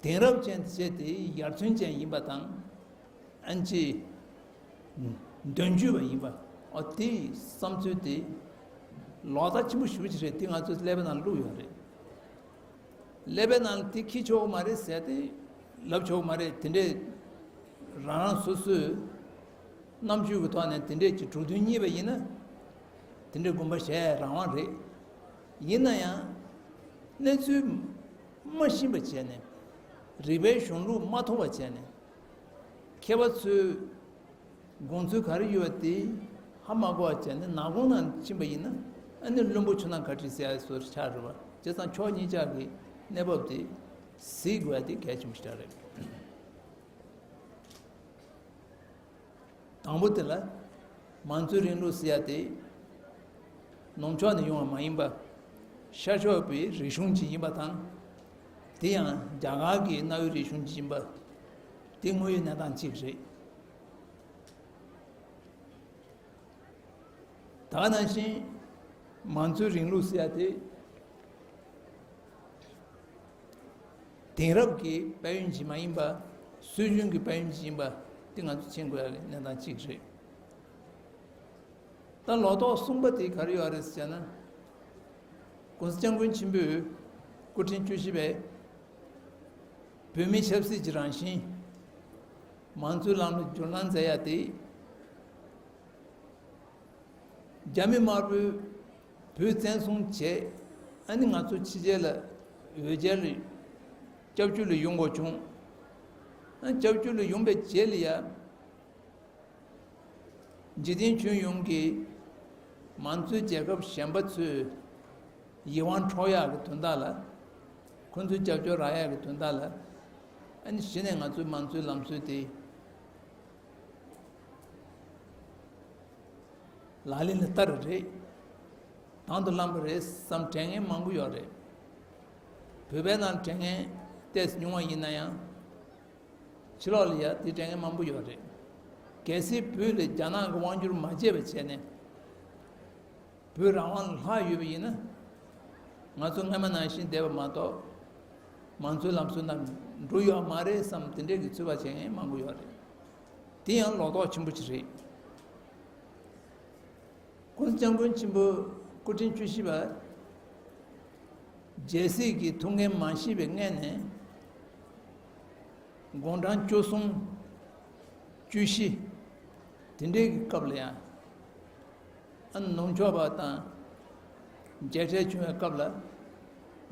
དེང་རབས་ཅན་བྱས་ཏེ་ཡར་ཐོན་ཅན་ཡིན་པ་དང་། ཨན་ཅི། དོན་བརྒྱུད་པ་ཡིན་པ། ཨོ་དེའི་བསམ་ཚུལ་དེ་ལོག་ལྟ་ཆེན་པོ་ཞེ་པོ་ཅིག་རེད། དེ་ང་ཚོའི་ཀླད་པའི་ནང་བླུགས་ཡོད་རེད། ཀླད་པའི་ནང་དེ་འཁྱེར་ཆོག་གི་མ་རེད་ཟེར་ཏེ་ལབ་ཆོག་གི་མ་རེད། དེ་འདྲའི་རང་རང་སོ་སོའི་རྣམ་དཔྱོད་ཀྱི་ཐོག་ནས་དེ་འདྲས་ཀྱི་གྲོས་མཐུན་རྙེད་པ་ཡིན་ན། དེ་འདྲའི་དགོངས་པ་བཞེས་རང་དབང་རེད། ཡིན་ན་ཡང་གནས་ཚུལ་མ་ཤེས་པ་བྱས་ནས། རིག་པའི་གཞུང་ལུགས་མ་མཐོང་བ་བྱས་ནས། མཁས་པ་ཚོའི་དགོངས་ཚུལ་ག་རེ་ཡོད་པ་དེ་ཧ་མ་གོ་བ་བྱས་ནས་ནག་ཁུང་ནང་ཕྱིན་པ་ཡིན་ན། ཨ་ནི་བླུན་པོ་ཆུ་ནང་ག་ཁྲིད་ཟེར་ཡ་བཟོ་འདྲ་ཆགས་རེད་བ། བྱས་ཙང་ཕྱོགས་གཉིས་ཆ་གི་གནས་བབ་དེ་གཟིགས་དགོས་ཡ་དེ་གལ་ཆེན་པོ་ཞིག་རེད། དང་པོ་དེ་ལ་མང་གཙོའི་རིང་ལུགས་ཟེར་ཡ་དེ་ནུབ་ཕྱོགས་ནས་ཡོང་བ་མ་ཡིན་པ། ཤར་ཕྱོགས་པའི་རིག་གཞུང་ཅིག་ཡིན་པ་དང་། དེ་ཡང་རྒྱ་གར་གྱི་གནའ་བོའི་རིག་གཞུང་ཅིག་ཡིན་པ། དེ་དངོས་ཡོད་གནས་སྟངས་གཅིག་རེད། ད་ག་ནང་བཞིན་མང་གཙོའི་རིང་ལུགས་ཟེར་ཡ་དེ། དེང་རབས་ཀྱི་དཔལ་ཡོན་ཅིག་མ་ཡིན་པ། སྲོལ་རྒྱུན་གྱི་དཔལ་ཡོན་ཅིག་ཡིན་པ་དེ་ང་ཚོ་མཁྱེན་དགོས་ཡ་གི་གནས་སྟངས་གཅིག་རེད། ད་ལོ་ཏོག་གསུམ་པ་དེ་ག་རེ་ཡོད་རེད་ཟེར་ན། ༸གོང་ས་༸སྐྱབས་མགོན་ཆེན་པོས་སྐུ་ཕྲེང་བཅུ་བཞི་པས་བོད་མིའི་ཆབ་སྲིད་ཀྱི་རང་བཞིན་མང་གཙོའི་ལམ་ལ་བསྒྱུར་གནང་མཛད་ཡ་དེ། རྒྱ་མི་དམར་པོས་བོད་བཙན་བཟུང་བྱས། ཨ་ནི་ང་ཚོ་ཕྱི་རྒྱལ་ལ་འོས་བསྡུ་ལ་སྐྱབས་བཅོལ་ལ་ཡོང་དགོས་བྱུང་། ཨ་ནི་སྐྱབས་བཅོལ་ལ་ཡོང་པའི་རྗེས་ལ་ཡ། འཇིག་རྟེན་ཁྱོན་ཡོངས་ཀྱི་མང་གཙོའི་རྒྱལ་ཁབ་གཞན་པ་ཚོས་ཡིད་དབང་འཕྲོག་ཡག་གི་དོན་དག་ལ། ཁོ་ཚོའི་རྒྱབ་སྐྱོར་རག་ཡག་གི་དོན་དག་ལ། ཨ་ནི་གཞི་ནས་ང་ཚོའི་མང་གཙོའི་ལམ་སྲོལ་དེ་ལག་ལེན་ལ་བསྟར་རེད། དང་དུ་བླངས་པ་རེད་བསམ་དྲན་མཁན་མང་པོ་ཡོད་རེད། བོད་པའི་ནང་དྲན་མཁན་ཏོག་ཙམ་ཉུང་བ་ཡིན་ན་ཡང་། ཕྱི་ལོགས་ལ་ཡ་དེ་དྲན་མཁན་མང་པོ་ཡོད་རེད། གལ་སྲིད་བོད་ལ་རྒྱ་ནག་གི་དབང་སྒྱུར་མ་བྱས་པ་བྱས་ནས། བོད་རང་དབང་ལ་ལྷག་ཡོད་པ་ཡིན་ན། ང་ཚོ་སྔ་མ་ནང་བཞིན་བསྡད་པ་མ་གཏོགས། མང་གཙོའི་ལམ་སྲོལ་ནང་འགྲོ་ཡོད་མ་རེད་བསམ་དེ་འདྲའི་གི་ཚོད་དཔག་བྱེད་མཁན་མང་པོ་ཡོད་རེད། དེ་ཡང་ལོག་རྟོག་ཆེན་པོ་ཅིག་རེད། ༸གོང་ས་༸སྐྱབས་མགོན་ཆེན་པོ་སྐུ་ཕྲེང་བཅུ་བཞི་པ་རྒྱལ་སྲིད་ཀྱི་ཐུགས་འགན་མ་བཞེས་པའི་སྔོན་ནས། དགུང་གྲངས་བཅུ་གསུམ། བཅུ་བཞི། དེ་འདྲའི་གི་སྐབས་ལ་ཡང་། ཨ་ནུབ་ཕྱོགས་པ་དང་མཇལ་འཕྲད་བྱུང་བའི་སྐབས་ལ་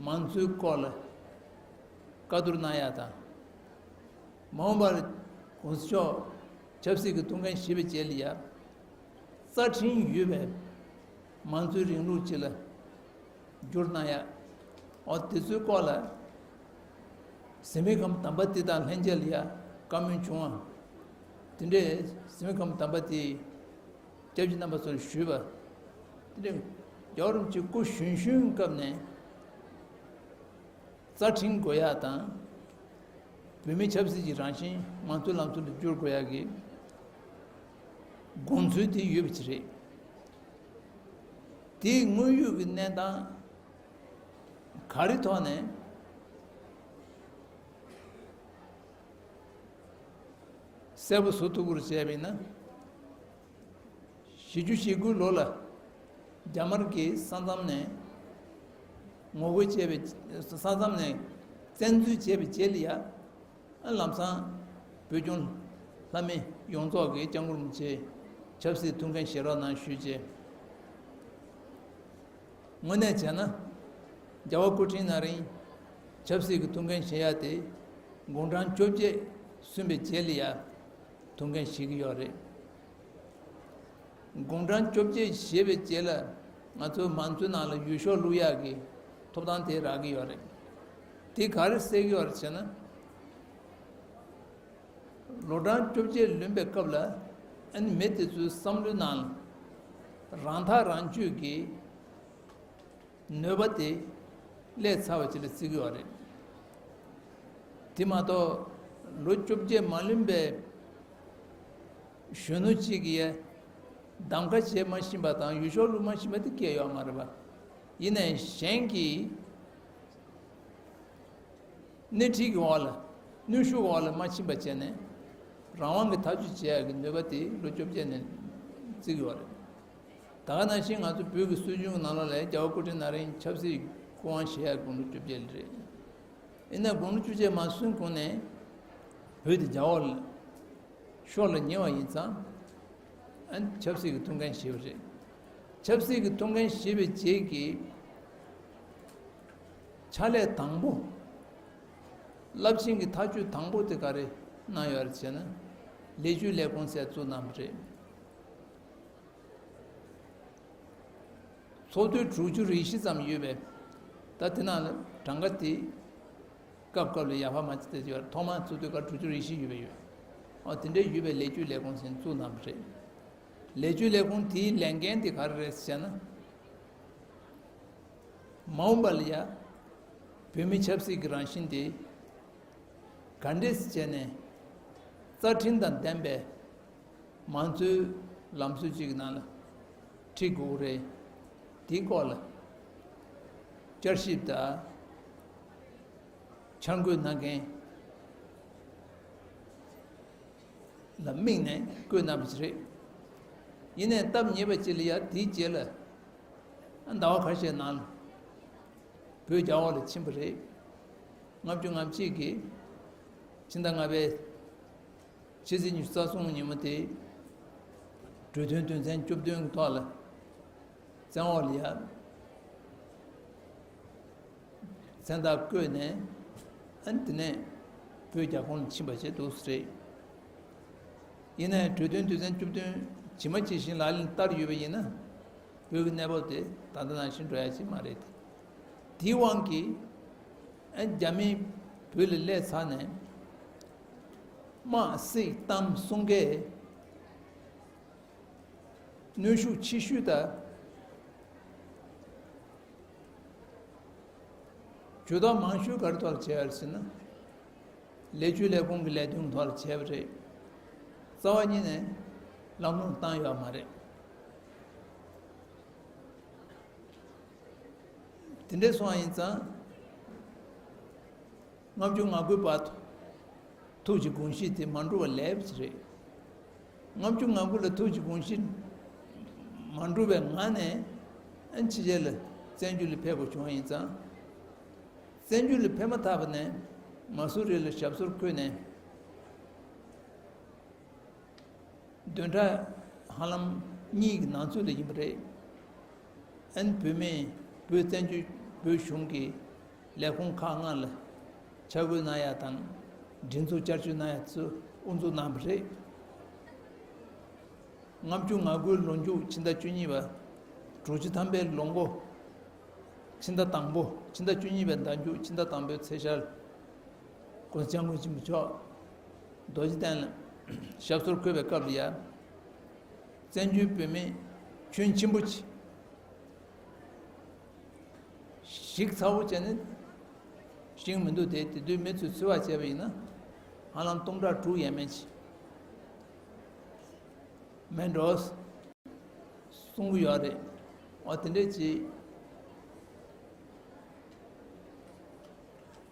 མང་གཙོའི་སྐོར་ལ་བཀའ་བསྡུར་གནང་ཡག་དང་། མ་འོངས་པར་༸གོང་ས་མཆོག་ཆབ་སྲིད་ཀྱི་ཐུགས་འགན་བཞེས་པའི་རྗེས་ལ་ཡང་། རྩ་ཁྲིམས་ཡོད་པའི་མང་གཙོའི་རིང་ལུགས་ཅིག་ལ་བསྒྱུར་གནང་ཡ། འོ་དེ་ཚོའི་སྐོར་ལ་གཟིམ་དཔོན་ཁམས་དམ་པ་དེ་དང་ལྷན་རྒྱས་ལ་ཡ་བཀའ་མོལ་བྱུང་བ། དེ་འདྲའི་གཟིམ་དཔོན་ཁམས་དམ་པ་དེས་སྐྱབས་རྗེ་རྣམ་པ་ཚོར་ཞུས་པ། དེ་འདྲའི་རྒྱལ་བ་རིན་པོ་ཆེ་སྐུ་གཞོན་གཞོན་སྐབས་ནས། རྩ་ཁྲིམས་དགོས་ཡག་དང་། བོད་མིའི་ཆབ་སྲིད་ཀྱི་རང་བཞིན་མང་གཙོའི་ལམ་སྲོལ་དུ་བསྒྱུར་དགོས་ཡག་གི་དགོངས་ཚུལ་དེ་ཡོད་པ་ཅིག་རེད། དེའི་དངོས་ཡོད་ཀྱི་གནས་སྟངས་ག་རེ་ཐོག་ནས་གསལ་པོ་བཟོ་ཐུབ་ཀྱི་རེད་བྱས་པ་ཡིན་ན། བཞི་བཅུ་ཞེ་དགུའི་ལོ་ལ་རྒྱ་དམར་གྱིས་ས་མཚམས་ནས་ངོ་རྒོལ་བྱས་པའི་ས་མཚམས་ནས་བཙན་འཛུལ་བྱས་པའི་རྗེས་ལ་ཡ། ལམ་སང་བོད་ལྗོངས་ལྷ་མི་ཡོངས་རྫོགས་ཀྱིས་སྐྱབས་མགོན་རིན་པོ་ཆེ་ཆབ་སྲིད་ཐུགས་འགན་བཞེས་རོགས་གནང་ཞུས་རྗེས། དངོས་གནས་བྱས་ན། རྒྱལ་བ་སྐུ་ཕྲེང་ན་རིང་ཆབ་སྲིད་ཀྱི་ཐུགས་འགན་བཞེས་ཡ་དེ་དགུང་གྲངས་བཅོ་བརྒྱད་སོན་པའི་རྗེས་ལ་ཡ། ཐུགས་འགན་བཞེས་ཀྱི་ཡོད་རེད། དགུང་གྲངས་བཅོ་བརྒྱད་བཞེས་པའི་རྗེས་ལ་ང་ཚོ་མང་གཙོའི་ནང་ལ་འོས་ཤོག་བླུག་ཡག་གི་ཐོབ་ཐང་དེ་རག་གི་ཡོད་རེད། དེ་ག་རེ་གསལ་གི་ཡོད་རེད་ཟེར་ན། ལོ་གྲངས་བཅོ་བརྒྱད་ལོན་པའི་སྐབས་ལ་ཨ་ནི་མི་དེ་ཚོའི་བསམ་བློའི་ནང་ལ་རང་ཐག་རང་གཅོད་ཀྱི་ནུས་པ་དེ་སླེབས་ཚར་བ་ཅིག་ལ་བརྩི་གི་ཡོད་རེད། དེ་མ་གཏོགས་ལོ་བཅོ་བརྒྱད་མ་ལོན་པའི་གཞོན་ནུ་གཅིག་གིས་གདམ་ག་བྱེད་མ་ཤེས་པ་དང་འོས་ཤོག་བླུག་མ་ཤེས་པ་དེ་སྐྱེ་ཡོད་མ་རེད་པ། ཡིན་ནའི་གཞན་གྱིས་སྣེ་ཁྲིད་ཀྱི་འོག་ལ་གནོན་ཤུགས་འོག་ལ་མ་ཕྱིན་པ་བྱས་ནས་རང་དབང་གི་ཐག་གཅོད་བྱེད་ཡག་གི་ནུས་པ་དེ་ལོ་བཅོ་བརྒྱད་ནས་བརྩི་གི་ཡོད་རེད། ད་ག་ནང་བཞིན་ང་ཚོ་བོད་ཀྱི་སྲོལ་རྒྱུན་གྱི་ནང་ལོགས་ལ་རྒྱལ་བ་སྐུ་ཕྲེང་ན་རིང་ཆབ་སྲིད་སྐུ་དབང་བཞེས་ཡག་དགུང་ལོ་བཅོ་བརྒྱད་རེད། ཡིན་ན་དགུང་ལོ་བཅོ་བརྒྱད་མ་སོན་གོང་ནས་བོད་དེ་རྒྱ་འོག་ལ་ཤོར་ལ་ཉེ་བ་ཡིན་ཙང་། ཨ་ནི་ཆབ་སྲིད་ཀྱི་ཐུགས་འགན་བཞེས་པ་རེད། ཆབ་སྲིད་ཀྱི་ཐུགས་འགན་བཞེས་པའི་རྗེས་ཀྱི་ཕྱག་ལས་དང་པོ། རླབས་ཆེན་གྱི་ཐག་གཅོད་དང་པོ་དེ་ག་རེ་གནང་ཡོད་རེད་ཟེར་ན། ལས་བྱེད་ལས་ཁུངས་ཟེར་བཙུགས་གནང་བ་རེད། ཚོགས་དུས་དྲུག་ཅུ་རེ་བཞི་ཙམ་ཡོད་པས། ད་དེ་ནང་ལ་གྲངས་ཀ་དེ་སྐབས་སྐབས་ལ་ཡར་འཕར་མར་ཆེ་བསྡད་ཡོད་རེད། ཐོག་མར་ཚོགས་དུས་སྐབས་དྲུག་ཅུ་རེ་བཞི་ཡོད་པ་ཡོད། ཨོ་དེ་འདྲའི་ཡོད་པའི་ལས་བྱེད་ལས་ཁུངས་ཟེར་བཙུགས་གནང་བ་རེད། ལས་བྱེད་ལས་ཁུངས་དེའི་ལས་འགན་དེ་ག་རེ་རེད་ཟེར་ན། མ་འོངས་པ་ལ་ཡ་བོད་མི་ཆབ་སྲིད་ཀྱི་རང་བཞིན་དེ་ག་འདྲས་བྱས་ནས་རྩ་ཁྲིམས་དང་ལྡན་པའི་མང་གཙོའི་ལམ་སྲོལ་གཅིག་གི་ནང་ལ་ ཁྲིད་དགོས་རེད། དེའི་སྐོར་ལ་བསྐྱར་ཞིབ་དང་འཆར་འགོད་གནང་མཁན་ལ་དམིགས་ནས་བཀོད་གནང་བ་ཞིག་རེད། ཡིན་ནའི་སྟབས་ཉེས་པ་ཅིག་ལ་ཡ་དེའི་རྗེས་ལ་ཟླ་བ་ཁ་ཤས་ནང་ལ་བོད་རྒྱ་འོག་ལ་ཕྱིན་པ་རེད། ལྔ་བཅུ་ང་གཅིག་གི་ཕྱི་ཟླ་ལྔ་པའི་ཕྱི་ཚེས་ཉི་ཤུ་རྩ་གསུམ་ཉིན་མོ་དེ་གྲོས་མཐུན་དོན་ཚན་བཅུ་བདུན་གྱི་ཐོག་ལ་བཙན་འོག་ལ་ཡ་མཚན་རྟགས་བཀོད་ནས་ཨ་ནི་དེ་ནས་བོད་རྒྱ་ཁོངས་ལ་ཕྱིན་པ་བྱས་འདུག་ཟེར་རེད། ཡིན་ནའི་གྲོས་མཐུན་དོན་ཚན་བཅུ་བདུན་ཇི་མ་ཇི་བཞིན་ལག་ལེན་བསྟར་ཡོད་པ་ཡིན་ན། བོད་ཀྱི་གནས་བབ་དེ་ད་ལྟ་ནང་བཞིན་འགྲོ་ཡ་ཅིག་མ་རེད། དེའི་དབང་གིས་ཨ་རྒྱ་མི་བོད་ལ་སླེབས་ཚར་ནས་དམག་བསྲེགས་གཏམ་གསུང་མཁན་གནོན་ཤུགས་ཆེ་ཤོས་དང་། ཇུས་གཏོགས་མང་ཤོས་ག་རེ་ཐོག་ལ་བྱས་པ་རེད་ཟེར་ན། ལས་བྱེད་ལས་ཁུངས་ཀྱི་ལས་དོན་ཐོག་ལ་བྱས་པ་རེད། རྩ་བ་ཉིད་ནས་ལམ་ལྷོང་བཏང་ཡོད་མ་རེད། དེ་འདྲ་སོང་བ་ཡིན་ཙང་། ལྔ་བཅུ་ང་དགུའི་བར་དུ་ཐུགས་ཀྱི་དགོངས་གཞི་དེ་མ་འགྲུབ་པ་ལས་པ་ཞིག་རེད། ལྔ་བཅུ་ང་དགུ་ལ་ཐུགས་ཀྱི་དགོངས་གཞི་མ་འགྲུབ་པའི་ངང་ནས་ཨ་ཕྱི་རྒྱལ་ལ་བཙན་བྱོལ་ལ་ཕེབས་དགོས་བྱུང་བ་ཡིན་ཙང་། བཙན་བྱོལ་ལ་ཕེབས་མ་ཐག་པ་ནས་མ་སུ་རི་ལ་ཞབས་སོར་འཁོད་ནས། བདུན་ཕྲག་ཧ་ལམ་གཉིས་ཀྱི་ནང་ཚུད་ལ་ཡིན་པ་རེད། ཨན་བོད་མིས་བོད་བཙན་བྱོལ་བོད་གཞུང་གི་ལས་ཁུངས་ཁག་ལྔ་ལ་ཕྱག་འགུལ་གནང་ཡ་དང་སྒྲིག་འཛུགས་བསྐྱར་བཅོས་གནང་ཡ་ཚུལ་དབུ་འཛུགས་གནང་བ་རེད། ལྔ་བཅུ་ང་དགུའི་ལོ་མཇུག་ཕྱི་ཟླ་བཅུ་གཉིས་པ། དྲུག་ཅུ་ཐམ་པའི་ལོ་འགོ། ཕྱི་ཟླ་དང་པོ། ཕྱི་ཟླ་བཅུ་གཉིས་པའི་ཟླ་མཇུག་ཕྱི་ཟླ་དང་པོའི་ཚེས་ཤར། ༸གོང་ས་༸སྐྱབས་མགོན་ཆེན་པོ་མཆོག་རྡོ་རྗེ་གདན་ལ་ཞབས་སོར་འཁོད་པའི་སྐབས་ལ་ཡ། བཙན་བྱོལ་བོད་མི་ཁྱོན་ཆེན་པོ་ཅིག་ཞིག་ཚ་བོ་བྱས་ནས་ཞིག་མི་འདུག་སྟེ། དེ་དུས་མི་ཚོས་ཚོད་དཔག་བྱས་པ་ཡིན་ན་ཧ་ལམ་སྟོང་ཕྲག་དྲུག་ཡས་མས་ཅིག་མེད་འགྲོ། གསུང་གི་ཡོད་རེད། འོ་དེ་འདྲས་ཅིག་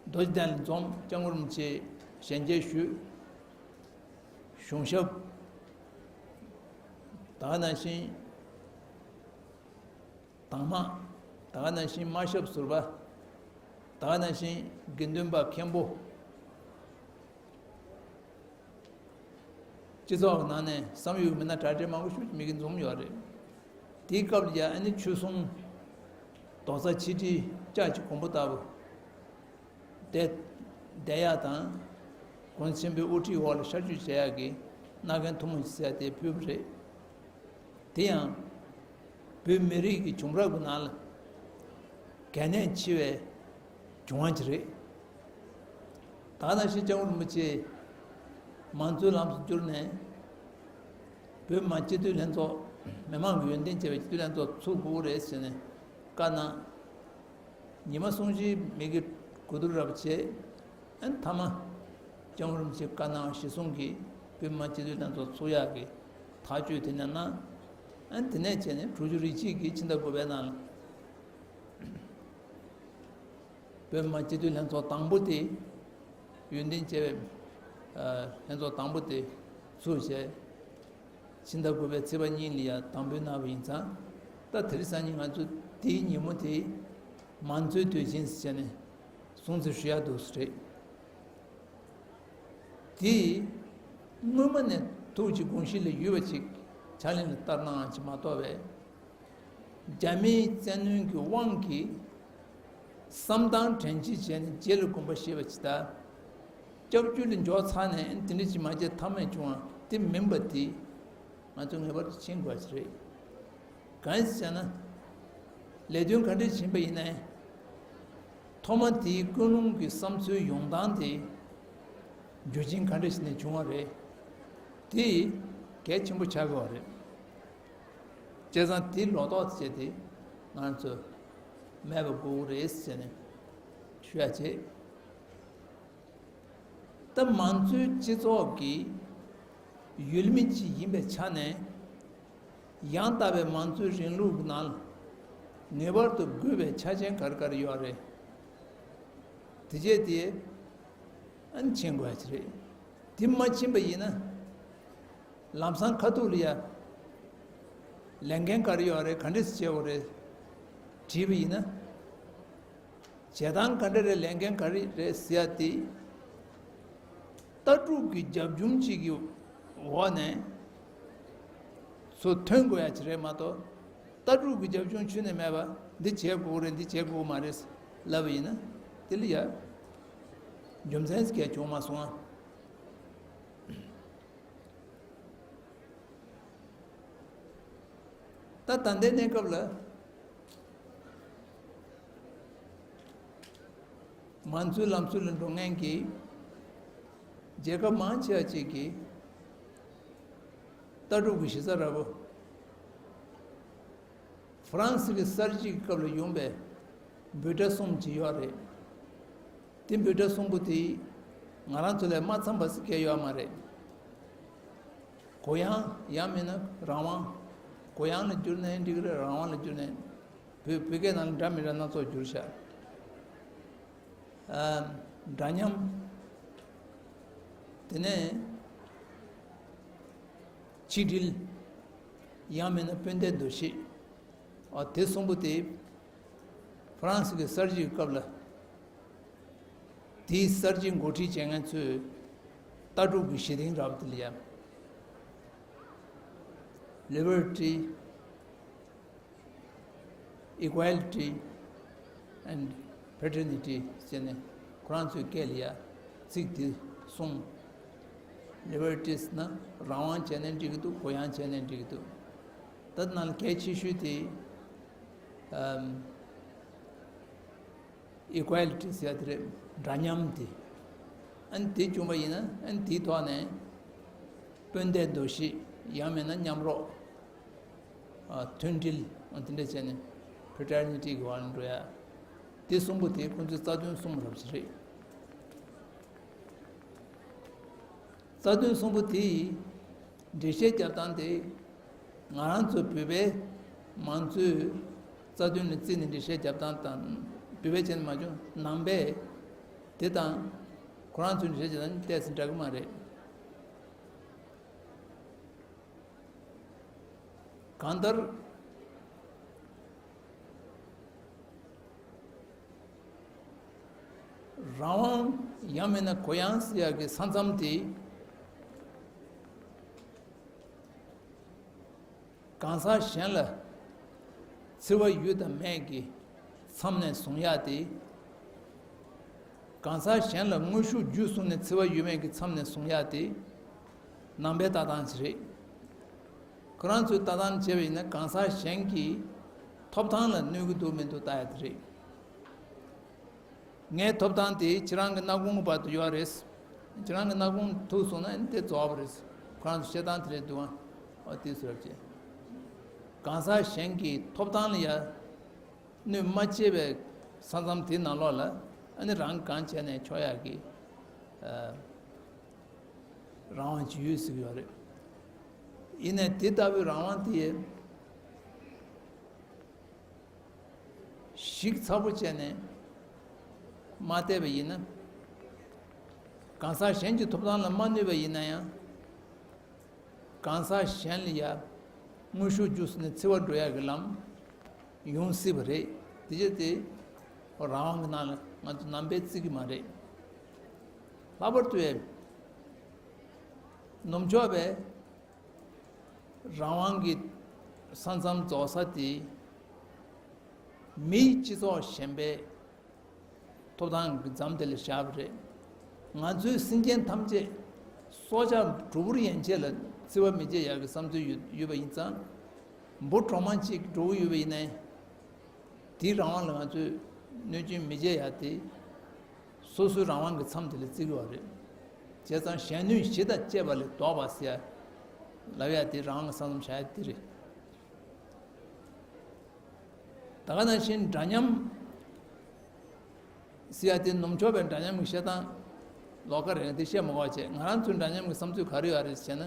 རྡོ་རྗེ་གདན་ལ་འཛོམས། སྐྱབས་མགོན་རིན་པོ་ཆེ་ཞལ་མཇལ་ཞུས། གཞུང་ཞབས་ད་ག་ནང་བཞིན་དྭངས་མ། ད་ག་ནང་བཞིན་དམར་ཞབས་ཟུར་པ། ད་ག་ནང་བཞིན་དགེ་འདུན་པ་མཁན་པོ། སྤྱི་ཚོགས་ཀྱི་ནང་ནས་བསམ་ཡས་ཀྱི་མི་སྣ་གྲ་སྒྲིག་མང་པོ་ཞིག་མི་གི་འཛོམས་ཡོད་རེད། དེའི་སྐབས་ལ་ཡ་ཨ་ནི་ཆོས་སྲུང་རྡོག་རྩ་ཆིག་སྒྲིལ་ལྕགས་ཀྱི་གོང་བུ་ལྟ་བུ་བསྡད་བསྡད་ཡ་དང་། གོང་ས་ཆེན་པོའི་དབུ་ཁྲིད་འོག་ལ་ཤར་བསྐྱོད་བྱེད་ཡ་གི་མནའ་གན་ཐུན་མོང་ཞིག་ཟེར་ཡ་དེ་ཕུལ་བ་རེད། དེ་ཡང་བོད་མི་རིགས་ཀྱི་བྱུང་རབས་ཀྱི་ནང་ལ་གལ་གནད་ཆེ་བའི་བྱུང་བ་ཅིག་རེད། ད་ག་ནང་བཞིན་སྐྱབས་མགོན་རིན་པོ་ཆེ་མང་གཙོའི་ལམ་དུ་བསྒྱུར་ནས་བོད་མི་མང་སྤྱི་འཐུས་ལྷན་ཚོགས། མི་མང་གི་ཡོན་ཏན་བྱས་པའི་སྤྱི་འཐུས་ལྷན་ཚོགས་ཚུགས་དགོས་རེད་ཟེར་ནས་བཀའ་གནང་། ཉི་མ་གསུམ་བཞིའི་མི་གི་གོ་བསྡུར་རབ་བྱས། ཨ་ནི་མཐའ་མ་སྐྱབས་མགོན་རིན་པོ་ཆེ་བཀའ་གནང་བ་གཞིར་བཟུང་གིས་བོད་མི་མང་སྤྱི་འཐུས་ལྷན་ཚོགས་ཚུགས་ཡག་གི་ཐག་གཅོད་དེ་ནས་གནང་། ཨ་ནི་དེ་ནས་བྱས་ནས་དྲུག་ཅུ་རེ་གཅིག་གི་ཕྱི་ཟླ་དགུ་པའི་ནང་ལ་བོད་མི་མང་སྤྱི་འཐུས་ལྷན་ཚོགས་དང་པོ་དེ། ཡོན་ཏན་ཆེ་བའི་ཨ་ལྷན་ཚོགས་དང་པོ་དེ་ཚུགས་བྱས། ཕྱི་ཟླ་དགུ་པའི་ཚེས་པ་གཉིས་ལ་ཡ་དམ་འབུལ་གནང་བ་ཡིན་ཙང་། ད་དེ་རིང་སང་ཉིན་ང་ཚོ་དེའི་ཉིན་མོ་དེ་མང་གཙོའི་དུས་ཆེན་ཟེར་ནས་སྲུང་བརྩི་ཞུ་ཡག་འདུག་ཟེར་རེད། དེ་སྔོན་མ་ནས་ཐུགས་ཀྱི་དགོངས་གཞི་ལ་ཡོད་པ་ཅིག་ཕྱག་ལེན་ལ་བསྟར་གནང་ཡག་ཅིག་མ་གཏོགས་པའི། རྒྱ་མིའི་བཙན་གནོན་གྱི་དབང་གིས་བསམ་བཏང་དྲན་ཅིག་བྱས་ནས་རྗེ་ལ་དགོངས་པ་བཞེས་པ་ཅིག་དང་། སྐྱབས་བཅོལ་ལ་འབྱོར་ཚར་ནས་དེ་འདྲ་ཅིག་མ་བྱས་ཐབས་མེད་བྱུང་བ་དེ་མིན་པ་དེ་ང་ཚོ་ངེས་པར་དུ་མཁྱེན་དགོས་པ་ཅིག་རེད། གང་ཡིན་ཟེར་ན། ལས་དོན་ག་འདྲ་ཕྱིན་པ་ཡིན་ནའི། ཐོག་མ་དེའི་ཀུན་སློང་གི་བསམ་ཚུལ་ཡོང་སྟངས་དེ་རྒྱུ་རྐྱེན་ག་འདྲ་ཞིག་ནས་བྱུང་བ་རེད། དེ་གལ་ཆེན་པོ་ཆགས་ཀྱི་ཡོད་རེད། བྱས་ཙང་དེ་ལོག་རྟོག་བྱས་ཏེ་ང་ཚོ་མེད་པ་དགོས་ཀྱི་རེད་ཟེར་ནས་ཞུ་ཡ་བྱས། ད་མང་གཙོའི་སྤྱི་ཚོགས་ཀྱི་ཡུལ་མི་ཅིག་ཡིན་པའི་ཆ་ནས་ ཡང་དག་པའི་མང་གཙོའི་རིང་ལུགས་ནང་ངེས་པར་དུ་དགོས་པའི་ཆ་རྐྱེན་ག་རེ་ག་རེ་ཡོད་རེད། དེ་རྗེས་དེ་ཨ་ནི་མཁྱེན་དགོས་ཡ་ཅིག་རེད། དེ་མ་མཁྱེན་པ་ཡིན་ན། ལམ་སང་ཁ་ཐུག་ལ་ཡ། ལས་འགན་ག་རེ་ཡོད་རེད། ག་འདྲས་བྱེད་དགོས་རེད། དྲིས་པ་ཡིན་ན། བྱེད་སྟངས་ག་འདྲ་རེད། ལས་འགན་ག་རེ་རེད་ཟེར་ཡ་དེ། ལྟ་གྲུབ་ཀྱི་རྒྱབ་ལྗོངས་གཅིག་གི་འོག་ནས་ཚུར་ཐོན་དགོས་ཡ་ཅིག་རེད་མ་གཏོགས། ལྟ་གྲུབ་ཀྱི་རྒྱབ་ལྗོངས་ཁྱོན་ནས་མེད་པ། འདི་བྱེད་དགོས་རེད། འདི་བྱེད་དགོས་མ་རེད་ལབ་པ་ཡིན་ན། དེ་ལ་ཡ་རྒྱུ་མཚན་གང་ཡང་བྱུང་མ་སོང་ཨ། ད་ད་ལྟའི་གནས་སྐབས་ལ། མང་གཙོའི་ལམ་སྲོལ་ལ་འགྲོ་མཁན་གྱི་རྒྱལ་ཁབ་མང་ཆེ་བ་ཅིག་གིས་ལྟ་གྲུབ་ཀྱི་གཞི་རྩ་འདྲ་པོ། ཧྥ་རན་སི་གི་གསར་བརྗེའི་སྐབས་ལ་ཡོང་པའི་འབོད་སྒྲ་གསུམ་ཅིག་ཡོད་རེད། དེ་འབོད་སྒྲ་གསུམ་པོ་དེ་ང་རང་ཚོ་ལས་མ་འཚམས་པ་ཞིག་གང་ཡང་ཡོད་མ་རེད། གུ་ཡངས། ཡང་མིན་ན་རང་དབང་། གུ་ཡངས་ལ་བསྒྱུར་ནའི་འགྲིག་གི་རེད། རང་དབང་ལ་བསྒྱུར་ནའི། བོད་བོད་སྐད་ནང་ལ་འདྲ་མི་འདྲ་སྣ་ཚོགས་བསྒྱུར་བཞག་ཨ། འདྲ་མཉམ། དེ་ནས་ཆིག་སྒྲིལ། ཡང་མིན་ན་སྤུན་ཟླའི་འདུ་ཤེས། ཨ། དེ་གསུམ་པོ་དེ་ཧྥ་རན་སི་གི་གསར་བརྗེའི་སྐབས་ལ། དེའི་གསར་བརྗེ་འགོ་ཁྲིད་བྱེད་མཁན་ཚོས་ལྟ་གྲུབ་ཀྱི་གཞི་རྟེན་རབ་དེ་ལ་ཡ། Liberty, Equality and Fraternity ཟེར་ནས་ཁོ་རང་ཚོའི་སྐད་ལ་ཡ་ཚིག་དེ་གསུངས། Liberties ན་རང་དབང་བྱས་ནའི་འགྲིག་གི་འདུག་གུ་ཡངས་བྱས་ནའི་འགྲིག་གི་འདུག་ད་ནང་ལ་གལ་ཆེ་ཤོས་དེ། ཨམ། Equality ཟེར་ཡ་དེ་རེད། འདྲ་མཉམ་དེ། ཨ་ནི་དེ་བྱུང་བ་ཡིན་ན། ཨ་ནི་དེའི་ཐོག་ནས་སྤུན་ཟླའི་འདུ་ཤེས། ཡང་མིན་ན་མཉམ་རོགས། ཨ། མཐུན་སྒྲིལ། ཨ། དེ་འདྲ་བྱས་ནས་Fraternity གི་བར་ལ་འགྲོ་ཡ། དེ་གསུམ་པོ་དེ་ཁོང་ཚོའི་རྩ་དོན་གསུམ་རབ་ཅིག་རེད། རྩ་དོན་གསུམ་པོ་དེ་ཡི་འགྲེལ་བཤད་རྒྱབ་སྟངས་དེ། ང་རང་ཚོ་བོད་པའི་མང་གཙོའི་རྩ་དོན་ལ་བརྩིས་ནས་འགྲེལ་བཤད་རྒྱབ་སྟངས་དང་། བོད་པའི་བྱས་ནས་མ་བྱུང་ནང་པའི་དེ་དང་ཁོ་རང་ཚོའི་འགྲེལ་བཤད་རྒྱབ་སྟངས་ཏོག་ཙམ་འདྲ་གི་མ་རེད། གང་ལྟར། རང་དབང་ཡང་མིན་ན་གུ་ཡངས་ཟེར་ཡག་གི་ས་མཚམས་དེ། གང་ཟག་གཞན་ལ་འཚེ་བ་ཡོད་དང་མེད་ཀྱི་མཚམས་ནས་བཟུང་ཡག་དེ། གང་ཟག་གཞན་ལ་དངོས་ཤུགས་བརྒྱུད་བཟུང་ནས་འཚེ་བ་ཡོད་མེད་ཀྱི་མཚམས་ནས་བཟུང་ཡག་དེ། ནང་པའི་ལྟ་སྟངས་ཤིག་རེད། ཁོ་རང་ཚོའི་ལྟ་སྟངས་བྱས་པ་ཡིན་ན། གང་ཟག་གཞན་གྱི་ཐོབ་ཐང་ལ་གནོད་ཀྱི་འདུག་མི་འདུག་ལྟ་ཡག་དེ་རེད། ངའི་ཐོབ་ཐང་དེ་ཁྱེད་རང་གི་སྣ་ཁུང་གི་བར་དུ་ཡོད་རེད། ཁྱེད་རང་གི་སྣ་ཁུང་ཐུག་སོང་ན་དེ་རྫོགས་པ་རེད། ཁོ་རང་ཚོ་བཤད་སྟངས་དེ་རེད་འདུག་ཨ། ཨོ་དེ་ཟེར་བྱས། གང་ཟག་གཞན་གྱི་ཐོབ་ཐང་ལ་ཡ་གནོད་མ་བྱེད་པའི་ས་མཚམས་དེ་ནང་ལོགས་ལ། ཨ་ནི་རང་གང་བྱས་ནས་ཆོག་ཡག་གི། ཨ། རང་དབང་ཅིག་ཡོད་ཟེར་གྱི་ཡོད་རེད། ཡིན་ནའི་དེ་ལྟ་བུའི་རང་དབང་དེ་ཞིབ་ཚགས་པོ་བྱས་ནས་མ་བལྟས་པ་ཡིན་ན། གང་ཟག་གཞན་གྱི་ཐོབ་ཐང་ལ་མ་གནོད་པ་ཡིན་ན་ཡང་། གང་ཟག་གཞན་ལ་ཡ་དངོས་ཤུགས་བརྒྱུད་ནས་འཚེ་བ་འགྲོ་ཡག་གི་ལམ་ཡོང་སྲིད་པ་རེད། དེ་བྱས་ཏེ་རང་དབང་གི་ནང་ལ་ང་ཚོ་ནང་པའི་བརྩི་གི་མ་རེད། ལྷག་པར་དུ་ནུབ་ཕྱོགས་པའི་རང་དབང་གི་ས་མཚམས་རྫོགས་ས་དེ་མིའི་སྤྱི་ཚོགས་གཞན་པའི་ཐོབ་ཐང་གི་མཚམས་དེ་ལ་བཞག་པ་རེད། ང་ཚོའི་སེམས་ཅན་ཐམས་ཅད་སྲོག་ཆགས་གྲོག་སྦུར་ཡན་ཆད་ལ་འཚེ་བ་མི་བྱེད་ཡག་གི་བསམ་ཚུལ་ཡོད་ཡོད་པ་ཡིན་ཙང་། འབུ་གྲོག་མ་གཅིག་འགྲོ་གི་ཡོད་པ་ཡིན་ནའི། དེའི་རང་དབང་ལ་ང་ཚོས་གནོད་སྐྱོན་མི་བྱེད་ཡག་དེ། སོ་སོའི་རང་དབང་གི་མཚམས་དེ་ལ་བརྩི་གི་ཡོད་རེད། བྱས་ཙང་གཞན་གནོད་གཞི་དང་བཅས་པ་ལས་ལྡོག་པ་ཟེར་ཡ་ལབ་ཡག་དེ་རང་དབང་གི་ས་མཚམས་བཞག་ཡག་དེ་རེད། ད་ག་ནང་བཞིན་འདྲ་མཉམ་ཟེར་ཡ་དེ། ནུབ་ཕྱོགས་པའི་འདྲ་མཉམ་གྱི་བཤད་སྟངས་ལོགས་ཀ་རེད་ན་དེ་བཤད་མ་དགོས་པ་བྱས། ང་རང་ཚོའི་འདྲ་མཉམ་གྱི་བསམ་ཚུལ་ག་རེ་ཡོད་རེད་ཟེར་ན།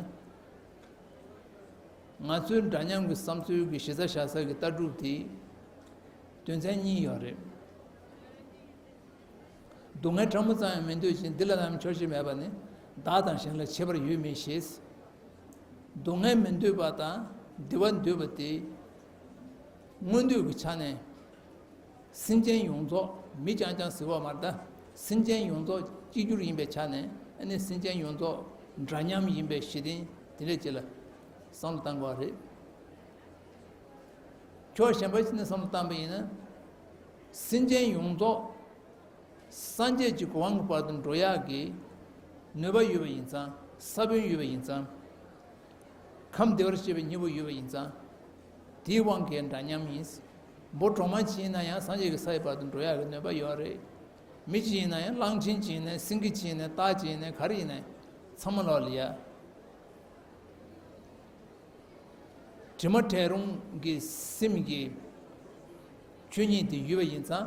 ང་ཚོའི་འདྲ་མཉམ་གྱི་བསམ་ཚུལ་གྱི་གཞི་རྩ་བཞག་ས་གི་ལྟ་གྲུབ་དེ་དོན་ཚན་གཉིས་ཡོད་རེད། སྡུག་བསྔལ་ཕྲ་མོ་ཙམ་ཡང་མི་འདོད་ཅིང་། འདི་ལ་ནམ་འཆོར་གཞི་མེད་པ་ནི། བདག་དང་གཞན་ལ་ཁྱད་པར་ཡོད་མིན་ཞེས། སྡུག་བསྔལ་མི་འདོད་པ་དང་བདེ་བ་འདོད་པ་དེ། མངོན་འདོད་ཀྱི་ཆ་ནས། སེམས་ཅན་ཡོངས་རྫོགས། མི་རྐྱང་རྐྱང་ཟེར་བ་མ་རེད་ད། སེམས་ཅན་ཡོངས་རྫོགས་གཅིག་གྱུར་ཡིན་པའི་ཆ་ནས། ཨ་ནི་སེམས་ཅན་ཡོངས་རྫོགས་འདྲ་མཉམ་ཡིན་པའི་གཞི་རྟེན་དེ་འདྲ་ཅིག་ལ་བསམ་བློ་བཏང་དགོས་པ་རེད། ཕྱོགས་གཞན་པ་ཞིག་ནས་བསམ་བློ་བཏང་པ་ཡིན་ན། སེམས་ཅན་ཡོངས་རྫོགས་སངས་རྒྱས་ཀྱི་གོ་འཕང་གི་བར་དུ་འགྲོ་ཡག་གི་ནུས་པ་ཡོད་པ་ཡིན་ཙང་། ས་བོན་ཡོད་པ་ཡིན་ཙང་། ཁམས་བདེ་བར་གཤེགས་པའི་སྙིང་པོ་ཡོད་པ་ཡིན་ཙང་། དེའི་དབང་གིས་འདྲ་མཉམ་ཡིན། འབུ་གྲོག་མ་ཅིག་ཡིན་ན་ཡང་སངས་རྒྱས་ཀྱི་ས་ཡི་བར་དུ་འགྲོ་ཡག་གི་ནུས་པ་ཡོད་རེད། མི་ཅིག་ཡིན་ན་ཡང་། གླང་ཆེན་ཅིག་ཡིན་ན། སེང་གེ་ཅིག་ཡིན་ན། སྟག་ཅིག་ཡིན་ན། ག་རེ་ཡིན་ན། ཚང་མ་ལོག་ལ་ཡ། དྲི་མ་བྲལ་རུང་གི་སེམས་ཀྱི་ཆོས་ཉིད་དེ་ཡོད་པ་ཡིན་ཙང་།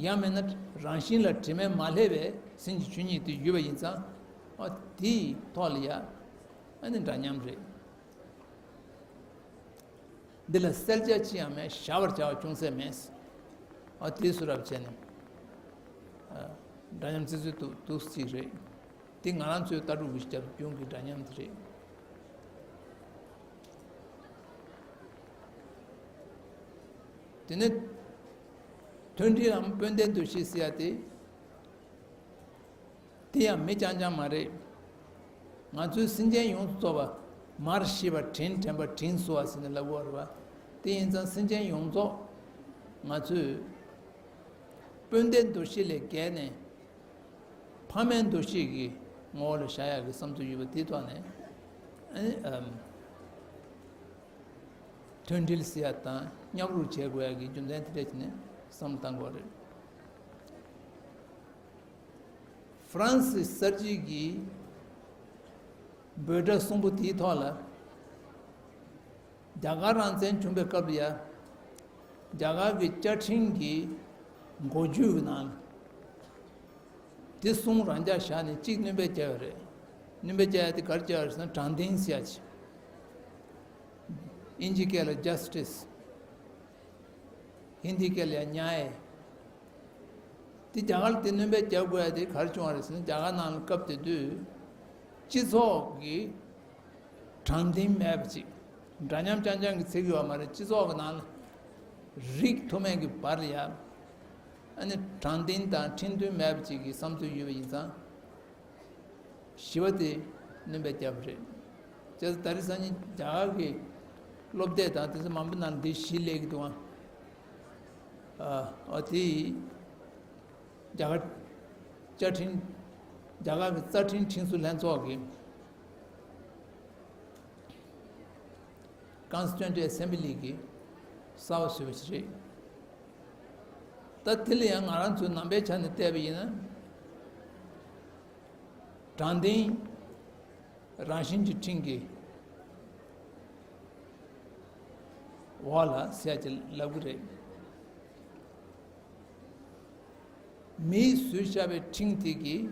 ཡང་མིན་ན་རང་བཞིན་ལ་དྲི་མས་མ་བསླད་པའི་སེམས་ཀྱི་ཆོས་ཉིད་དེ་ཡོད་པ་ཡིན་ཙང་། ཨ། དེའི་ཐོག་ལ་ཡ། ཨ་ནི་འདྲ་མཉམ་རེད། འདི་ལ་བསལ་བྱ་ཅི་ཡང་མེད། བཞག་པར་བྱ་བ་ཅུང་ཟད་མེད། ཨ། དེ་སུ་རབ་བྱས་ནས། ཨ། འདྲ་མཉམ་བརྩི་ཚུལ་འདུག་འདུག་ཅིག་རེད། དེ་ང་རང་ཚོའི་ལྟ་གྲུབ་ཀྱི་རྒྱབ་ལྗོངས་ཀྱི་འདྲ་མཉམ་དེ་རེད། དེ་ནས་མཐུན་སྒྲིལ་ལམ་དཔོན་ལྡན་འདུ་ཤེས་ཟེར་ཡ་དེ། དེ་ཡང་མི་རྐྱང་རྐྱང་མ་རེད། ང་ཚོའི་སེམས་ཅན་ཡོངས་སུ་རྫོགས་པ། མར་ཤེས་པ་དྲིན་དྲན་པ་དྲིན་གཟོ་བ་ཟེར་ནས་ལབ་ཀྱི་ཡོད་རེད་པ། དེ་ཡིན་ཙང་སེམས་ཅན་ཡོངས་རྫོགས་ང་ཚོས་དཔོན་ལྡན་འདུ་ཤེས་ལས་བརྒལ་ནས། ཕ་མའི་འདུ་ཤེས་ཀྱི་ངོ་བོ་ལ་བཞག་ཡག་གི་བསམ་ཚུལ་ཡོད་པ་དེའི་ཐོག་ནས། ཨ་ནི། ཨམ། མཐུན་སྒྲིལ་ཟེར་ཡ་དང་མཉམ་རུབ་བྱེད་དགོས་ཡ་གི་རྒྱུ་མཚན་དེ་འདྲ་བྱས་ནས་བསམ་བློ་བཏང་དགོས་རེད། ཧྥ་རན་སི་གསར་བརྗེ་གི་འབོད་སྒྲ་གསུམ་པོ་དེའི་ཐོག་ལ། རྒྱ་གར་རང་བཙན་བྱུང་བའི་སྐབས་ལ་ཡ། རྒྱ་གར་གྱི་བཅའ་ཁྲིམས་ཀྱི་འགོ་བརྗོད་ཀྱི་ནང་ལ། དེ་གསུམ་རང་འཇགས་བཞག་ནས་གཅིག་སྣོན་པ་བརྒྱབ་ཡོད་རེད། སྣོན་པ་བརྒྱབ་ཡ་དེ་ག་རེ་བརྒྱབ་ཡོད་རེད་ཟེར་ན། དྲང་བདེན་ཟེར་ཡ་ཅིག་ཨིན་ཇི་སྐད་ལ་ཇ་སི་ཊི་སི། ཧིན་དི་སྐད་ལ་ཡང་ཉ་ཡ། དེ་རྒྱ་གར་དེ་སྣོན་པ་བརྒྱབ་དགོས་ཡ་དེ་ག་རེ་བྱུང་བ་རེད་ཟེར་ན། རྒྱ་གར་ནང་ལ་སྐབས་དེ་དུས་སྤྱི་ཚོགས་ཀྱི་དྲང་བདེན་མེད་པ་ཅིག་འདྲ་མཉམ་རྐྱང་རྐྱང་གི་ཚིག་ཡོད་མ་རེད། སྤྱི་ཚོགས་ཀྱི་ནང་ལ་རིགས་མཐོ་དམན་གྱི་བར་ལ་ཡ། ཨ་ནི་དྲང་བདེན་དང་ཁྲིམས་མཐུན་མེད་པ་ཅིག་གི་བསམ་ཚུལ་ཡོད་པ་ཡིན་ཙང་། ཞི་བ་དེ་སྣོན་པ་བརྒྱབ་པ་རེད། བྱས་ཙང་ད་རེས་སང་ཉིན་རྒྱ་གར་གྱི་སློབ་དེབ་དང་དེ་ཚོ་མང་པོ་ནང་འདི་བཞི་སླེབས་ཀྱི་འདུག་ཨང་། ཨ། ཨ། དེ་རྒྱ་གར་བཅའ་ཁྲིམས། རྒྱ་གར་གྱི་རྩ་ཁྲིམས་ཁྲིམས་བཟོ་ལྷན་ཚོགས་ཀྱི། Constituent Assembly གི་གསར་པ་བཟོས་པ་ཞིག་རེད། ད་དེ་ལ་ཡང་ང་རང་ཚོའི་ནང་པའི་ཆ་ནས་བལྟས་པ་ཡིན་ན། དྲང་བདེན། རང་བཞིན་གྱི་ཁྲིམས་ཀྱི་འོག་ལ་ཟེར་ཡ་ཅིག་ལབ་ཀྱི་རེད། མིས་བཟོས་བཞག་པའི་ཁྲིམས་དེ་གིས་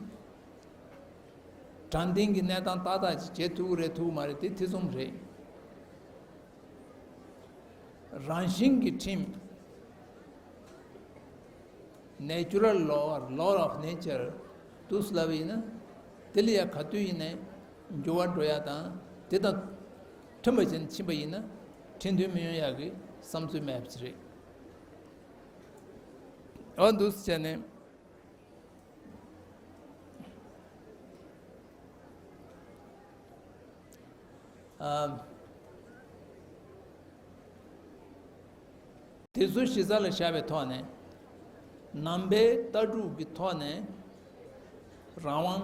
དྲང་བདེན་གྱི་གནས་སྟངས་ཏག་ཏག་ཅིག་བྱེད་ཐུབ་ཀྱི་རེད་ཐུབ་ཀྱི་མ་རེད། དེ་ཐེ་ཚོམ་རེད། རང་བཞིན་གྱི་ཁྲིམས། Natural law or law of nature དུ་ལབ་ཡིན་ན། དེ་ལ་ཡ་ག་དུས་ཡིན་ནའི་འགྱུར་བ་འགྲོ་ཡ་དང་། དེ་དང་མཐུན་པ་ཅན་ཕྱིན་པ་ཡིན་ན་ཁྲིམས་མཐུན་མི་ཡོང་ཡག་གི་བསམ་ཚུལ་མེད་པ་ཅིག་རེད། འོ་འདུག་སེ་བྱས་ནས། ཨ། དེ་ཚོ་གཞི་རྩ་ལ་བཞག་པའི་ཐོག་ནས། ནང་པའི་ལྟ་གྲུབ་ཀྱི་ཐོག་ནས་རང་དབང་།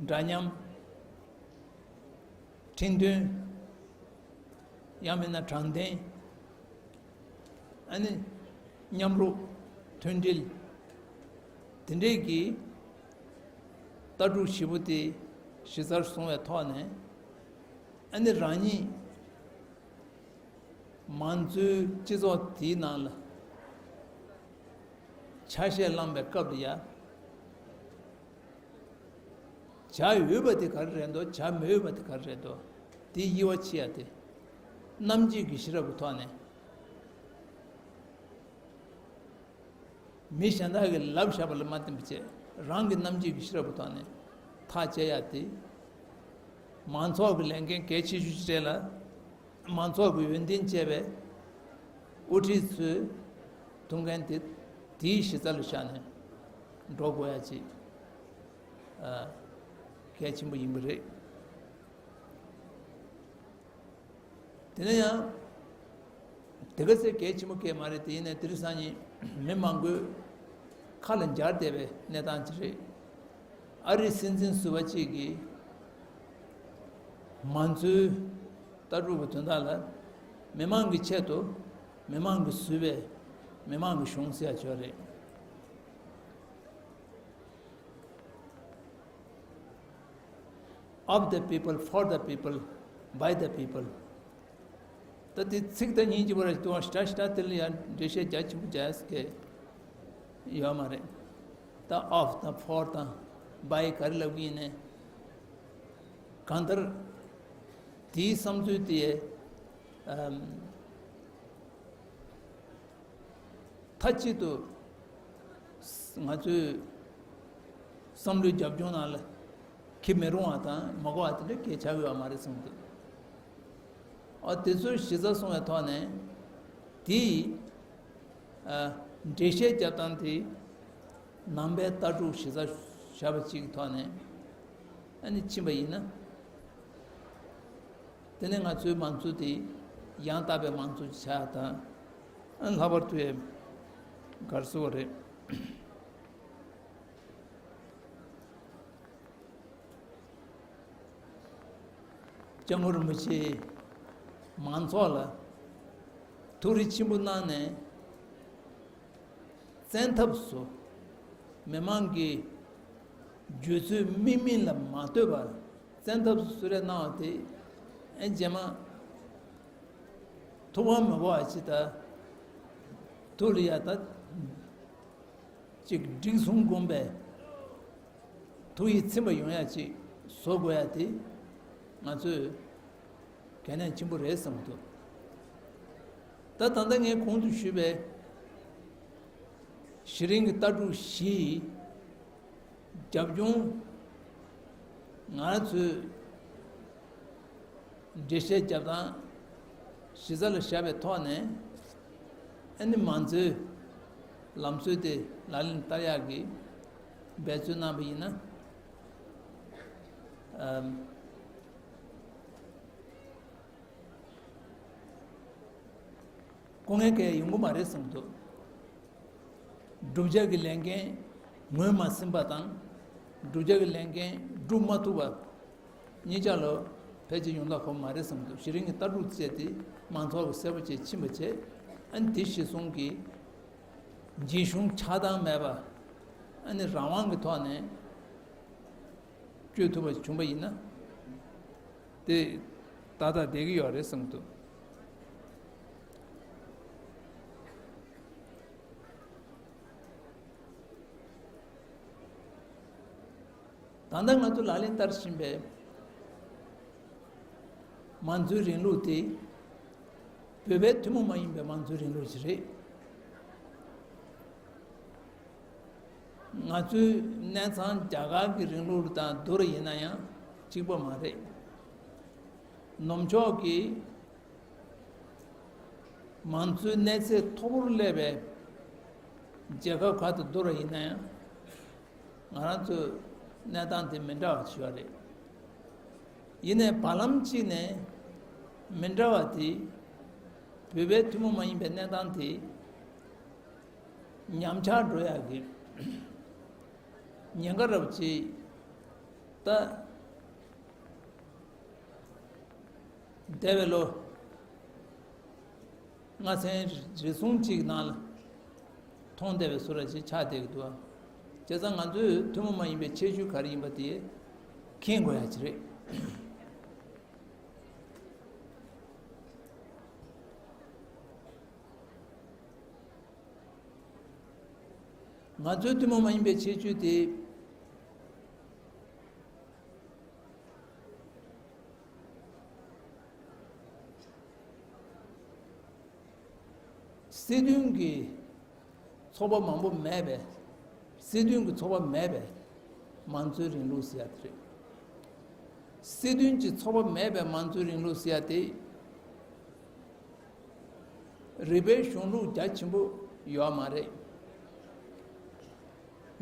འདྲ་མཉམ། ཁྲིམས་མཐུན། ཡང་མིན་ན་དྲང་བདེན། ཨ་ནི་མཉམ་རུབ། མཐུན་སྒྲིལ། དེ་འདྲས་ཀྱི་ལྟ་གྲུབ་བཞི་པོ་དེ་གཞི་རྩར་བཟུང་བའི་ཐོག་ནས། ཨ་ནི་རང་ཉིད་མང་གཙོའི་སྤྱི་ཚོགས་དེའི་ནང་ལ་ཆ་ཤས་བླངས་པའི་སྐབས་ལ་ཡ། བྱ་འོས་པ་དེ་ག་རེ་རེད་འདུག་བྱ་མི་འོས་པ་དེ་ག་རེ་རེད་འདུག་དེ་དབྱེ་བ་ཕྱེ་ཡ་དེ། རྣམ་འབྱེད་ཀྱི་ཤེས་རབ་ཀྱི་ཐོག་ནས། མི་གཞན་དག་གིས་ལབ་བཞག་པ་ལ་མ་བརྟེན་པ་བྱས། རང་གི་རྣམ་འབྱེད་ཀྱི་ཤེས་རབ་ཀྱི་ཐོག་ནས་ཐག་བཅད་ཡ་དེ། མང་ཚོགས་ཀྱི་ལས་འགན་གལ་ཆེ་ཤོས་ཅིག་རེད་ལ། མང་ཚོགས་ཀྱི་ཡོན་ཏན་བཅས་པའི་དབུ་ཁྲིད་ཚོས་ཐུགས་འགན་དེ་དེའི་གཞི་རྩ་ལ་བཞག་ནས་འགྲོ་དགོས་ཡ་ཅིག་ཨ། གལ་ཆེན་པོ་ཡིན་པ་རེད། དེ་ནས་ཡང་། དེ་ག་ཚོད་གལ་ཆེན་པོ་གལ་མ་རེད་དེ། ཡིན་ནའི་དེ་རིང་སང་ཉིན་མི་མང་པོས་ཁ་ལ་འབྱར་བསྡད་པའི་གནས་སྟངས་ཅིག་རེད། ཨ་རིའི་སྲིད་འཛིན་ཟུར་པ་གཅིག་གིས་མང་གཙོའི་ལྟ་གྲུབ་ཀྱི་དོན་དག་ལ། མི་མང་གི་ཆེད་དུ། མི་མང་གིས་བཟོས་པའི་མི་མང་གི་གཞུང་ཟེར་ཡ་ཅིག་ཡོད་རེད། Of the people, for the people, by the people. ད་དེ་ཚིག་དང་སྙིང་རྗེ་པོ་ར་ཞིག་འདུག་ཨ། ཤ་ཤ་དེ་ལ་ཡང་འགྲེལ་བཤད་རྒྱ་ཆེན་པོ་རྒྱག་ཡ་ཡོད་མ་རེད། ད་of དང་for དང་by ག་རེ་ལབ་ཀྱི་ཡིན་ནའི། གང་ལྟར་དེའི་བསམ་ཚུལ་དེ། ཨམ། མཐའ་གཅིག་ཏུ་ང་ཚོའི་བསམ་བློའི་རྒྱབ་ལྗོངས་ནང་ལ་འཁྱེར་མི་རུང་བ་དང་མ་དགོས་པ་དེ་འདྲ་གལ་ཆགས་ཡོད་པ་མ་རེད་བསམ་གྱི་འདུག་ཨ། དེ་ཚོའི་གཞི་རྩ་བཟུང་བའི་ཐོག་ནས་དེའི་ཨ། འགྲེལ་བཤད་རྒྱབ་སྟངས་དེ་ནང་པའི་ལྟ་གྲུབ་གཞི་རྩ་བཞག་པ་གཅིག་གི་ཐོག་ནས་ཨ་ནི་ཕྱིན་པ་ཡིན་ན། དེ་ནས་ང་ཚོའི་མང་གཙོ་དེ་ཡང་དག་པའི་མང་གཙོ་ཆགས་དང་། ལྷག་པར་དུ་ཡང་ག་རེ་ཟེར་དགོས་རེད། སྐྱབས་མགོན་རིན་པོ་ཆེས་མང་ཚོགས་ལ་ཐུགས་རེ་ཆེན་པོ་གནང་ནས། བཙན་ཐབས་སུ་མི་མང་གི་རྒྱུ་ཚོད་དམིགས་མིན་ལ་མ་ལྟོས་པར་བཙན་ཐབས་སུ་གསོལ་རས་གནང་བ་དེ། ཨེ། རྗེས་མ་ཐུགས་ཕམ་མི་དགོས་པ་ཅིག་དང་། ཐུགས་ལ་ཡ་ད་ཅིག་འགྲིག་སོང་དགོངས་པའི་ཐུགས་ཡིད་ཚིམ་པ་ཡོང་ཡ་ཅིག་བཟོ་དགོས་ཡ་དེ་ང་ཚོས་གལ་གནད་ཆེན་པོ་རེད་བསམ་གྱི་འདུག་ད་ད་ལྟ་ངས་གོང་དུ་ཞུས་པའི་གཞི་རིམ་གྱི་ལྟ་གྲུབ་བཞིའི་རྒྱབ་ལྗོངས། ང་རང་ཚོས་འགྲེལ་བཤད་རྒྱབ་སྟངས་གཞི་རྩ་ལ་བཞག་པའི་ཐོག་ནས། ཨ་ནི་མང་གཙོའི་ལམ་སྲོལ་དེ་ལག་ལེན་བསྟར་ཡག་གི་འབད་བརྩོན་གནང་བ་ཡིན་ན། ཨམ། དཀའ་ངལ་གང་ཡང་ཡོང་གི་མ་རེད་བསམ་གྱི་འདུག་བསྒྲུབ་བྱ་གི་ལས་འགན་ངོས་མ་ཟིན་པ་དང་། བསྒྲུབ་བྱ་གི་ལས་འགན་སྒྲུབ་མ་ཐུབ་པ་གཉིས་ཆ་ལ་ཕལ་ཆེར་ཡོང་ཐབས་ཁོ་མ་རེད་བསམ་གྱི་འདུག་གཞི་རིམ་གྱི་ལྟ་གྲུབ་བཅས་དེ་མང་ཚོགས་ཀྱིས་གསལ་པོ་བྱས་ཕྱིན་པ་བྱས། ཨ་ནི་དེ་གཞིར་བཟུང་གིས་རྒྱལ་གཞུང་ཆགས་སྡང་མེད་པ། ཨ་ནི་རང་དབང་གི་ཐོག་ནས་སྤྱོད་ཐུབ་པ་བྱུང་པ་ཡིན་ན། དེ་ཏག་ཏག་བསྡད་ཀྱི་ཡོད་རེད་བསམ་གྱི་འདུག་ད་ལྟ་ང་ཚོ་ལག་ལེན་བསྟར་བཞིན་པའི་མང་གཙོའི་རིང་ལུགས་དེ། བོད་པའི་ཐུན་མོང་མ་ཡིན་པའི་མང་གཙོའི་རིང་ལུགས་ཤིག་རེད། ང་ཚོའི་གནས་ཚང་རྒྱ་གར་གྱི་རིང་ལུགས་དང་བསྡུར་ཡིན་ན་ཡང་གཅིག་པ་མ་རེད། ནུབ་ཕྱོགས་ཀྱི་མང་གཙོའི་གནས་ཚད་མཐོ་པོར་སླེབས་པའི་རྒྱལ་ཁབ་ཁག་དང་བསྡུར་བ་ཡིན་ན་ཡང་། ང་རང་ཚོའི་གནས་སྟངས་དེ་མི་འདྲ་བ་ཞིག་ཡོད་རེད། ཡིན་ནའི་བར་ལམ་གཅིག་ནས་མི་འདྲ་བ་དེ། བོད་པའི་ཐུན་མོང་མ་ཡིན་པའི་གནས་སྟངས་དེ་ཉམས་ཆག་འགྲོ་ཡག་གི་ཉེན་ཁ་རབ་ཅིག་ད། འདས་པའི་ལོ་ལྔ་ཚན་རེ་ཟུང་གཅིག་ནང་ལ་མཐོང་བསྡད་པའི་བཟོ་འདྲ་ཅིག་ཆགས་བསྡད་ཀྱི་འདུག་ཨ། བྱས་ཙང་ང་ཚོས་ཐུན་མོང་མ་ཡིན་པའི་ཁྱད་ཆོས་ག་རེ་ཡིན་པ་དེ་མཁྱེན་དགོས་ཡ་ཅིག་རེད། ང་ཚོའི་ཐུན་མོང་མ་ཡིན་པའི་ཁྱད་ཆོས་དེ། སྲིད་དོན་གྱི་ཚོགས་པ་མང་པོ་མེད་པས། སྲིད་དོན་གྱི་ཚོགས་པ་མེད་པས་མང་གཙོའི་རིང་ལུགས་ཟེར་ཡ་དེ་རེད། སྲིད་དོན་གྱི་ཚོགས་པ་མེད་པས་མང་གཙོའི་རིང་ལུགས་ཟེར་ཡ་དེ། རིགས་པའི་གཞུང་ལུགས་རྒྱ་ཆེན་པོ་ཡོད་མ་རེད།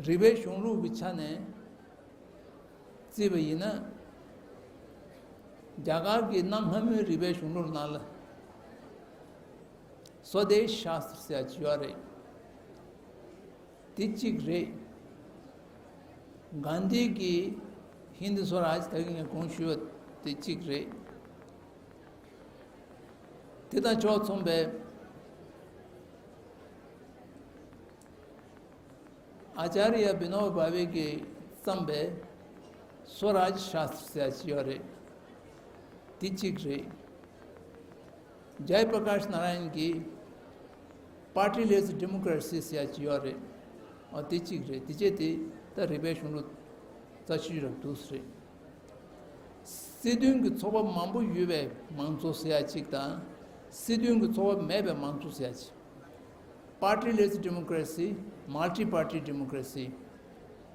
རིགས་པའི་གཞུང་ལུགས་ཀྱི་ཆ་ནས་བརྩིས་པ་ཡིན་ན། རྒྱ་གར་གྱི་གནའ་སྔ་མོའི་རིགས་པའི་གཞུང་ལུགས་ནང་ལ། སོ་དེ་ཤཱསྟྲ་ཟེར་ཡ་ཅིག་ཡོད་རེད། དེ་གཅིག་རེད། གྷན་དྷི་གི་ཧིན་དི་སོ་རཱཇ་ད་གིན་ངས་གོང་ཞུས་པ་དེ་གཅིག་རེད། དེ་དང་ཕྱོགས་མཚུངས་པའི་ཨ་ཅཱརྱ་བི་ནོ་བྷ་ཝེ་གིས་བརྩམས་པའི་སོ་རཱཇ་ཤཱསྟྲ་ཟེར་ཡ་ཅིག་ཡོད་རེད། དེ་གཅིག་རེད། ཇའི་པྲ་ཀཱཤ་ནཱ་ར་ཡན་གྱིས་Party-less democracy ཟེར་ཡ་ཅིག་ཡོད་རེད། ཨ་དེ་གཅིག་རེད། དེ་བྱས་དེ་ད་རིགས་པའི་གཞུང་ལུགས་རྩ་ཆུ་རབ་ཏུ་རེད། སྲིད་དོན་གྱི་ཚོགས་པ་མང་པོ་ཡོད་པའི་མང་གཙོ་ཟེར་ཡ་གཅིག་དང་། སྲིད་དོན་གྱི་ཚོགས་པ་མེད་པའི་མང་གཙོ་ཟེར་ཡ་གཅིག Party-less democracy, multi-party democracy།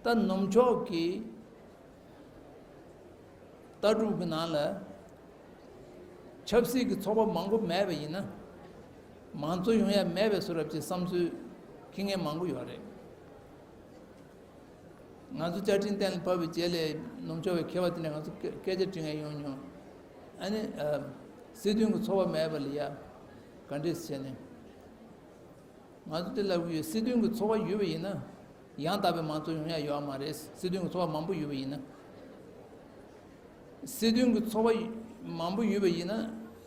ད་ནུབ་ཕྱོགས་ཀྱི་ལྟ་གྲུབ་ཀྱི་ནང་ལ་ཆབ་སྲིད་ཀྱི་ཚོགས་པ་མང་པོ་མེད་པ་ཡིན་ན། མང་གཙོ་ཡོང་ཡ་མེད་པའི་བཟོ་འདྲ་ཅིག་བསམ་ཚུལ་འཁྱེར་མཁན་མང་པོ་ཡོད་རེད། ང་ཚོ་བཅའ་ཁྲིམས་གཏན་ལ་ཕབ་པའི་རྗེས་ལ་ནུབ་ཕྱོགས་པའི་མཁས་པ་དེ་འདྲ་ང་ཚོ་སྐད་སྐད་ཆ་དྲི་མཁན་ཡོང་མྱོང་། ཨ་ནི་ཨ། སྲིད་དོན་གྱི་ཚོགས་པ་མེད་པ་ལ་ཡ་ག་འདྲས་བྱས་ནས། ང་ཚོ་དེ་ལབ་ཀྱི་ཡོད། སྲིད་དོན་གྱི་ཚོགས་པ་ཡོད་པ་ཡིན་ན་ཡང་དག་པའི་མང་གཙོ་ཡོང་ཡ་ཡོད་མ་རེད། སྲིད་དོན་གྱི་ཚོགས་པ་མང་པོ་ཡོད་པ་ཡིན་ན། སྲིད་དོན་གྱི་ཚོགས་པ་མང་པོ་ཡོད་པ་ཡིན་ན།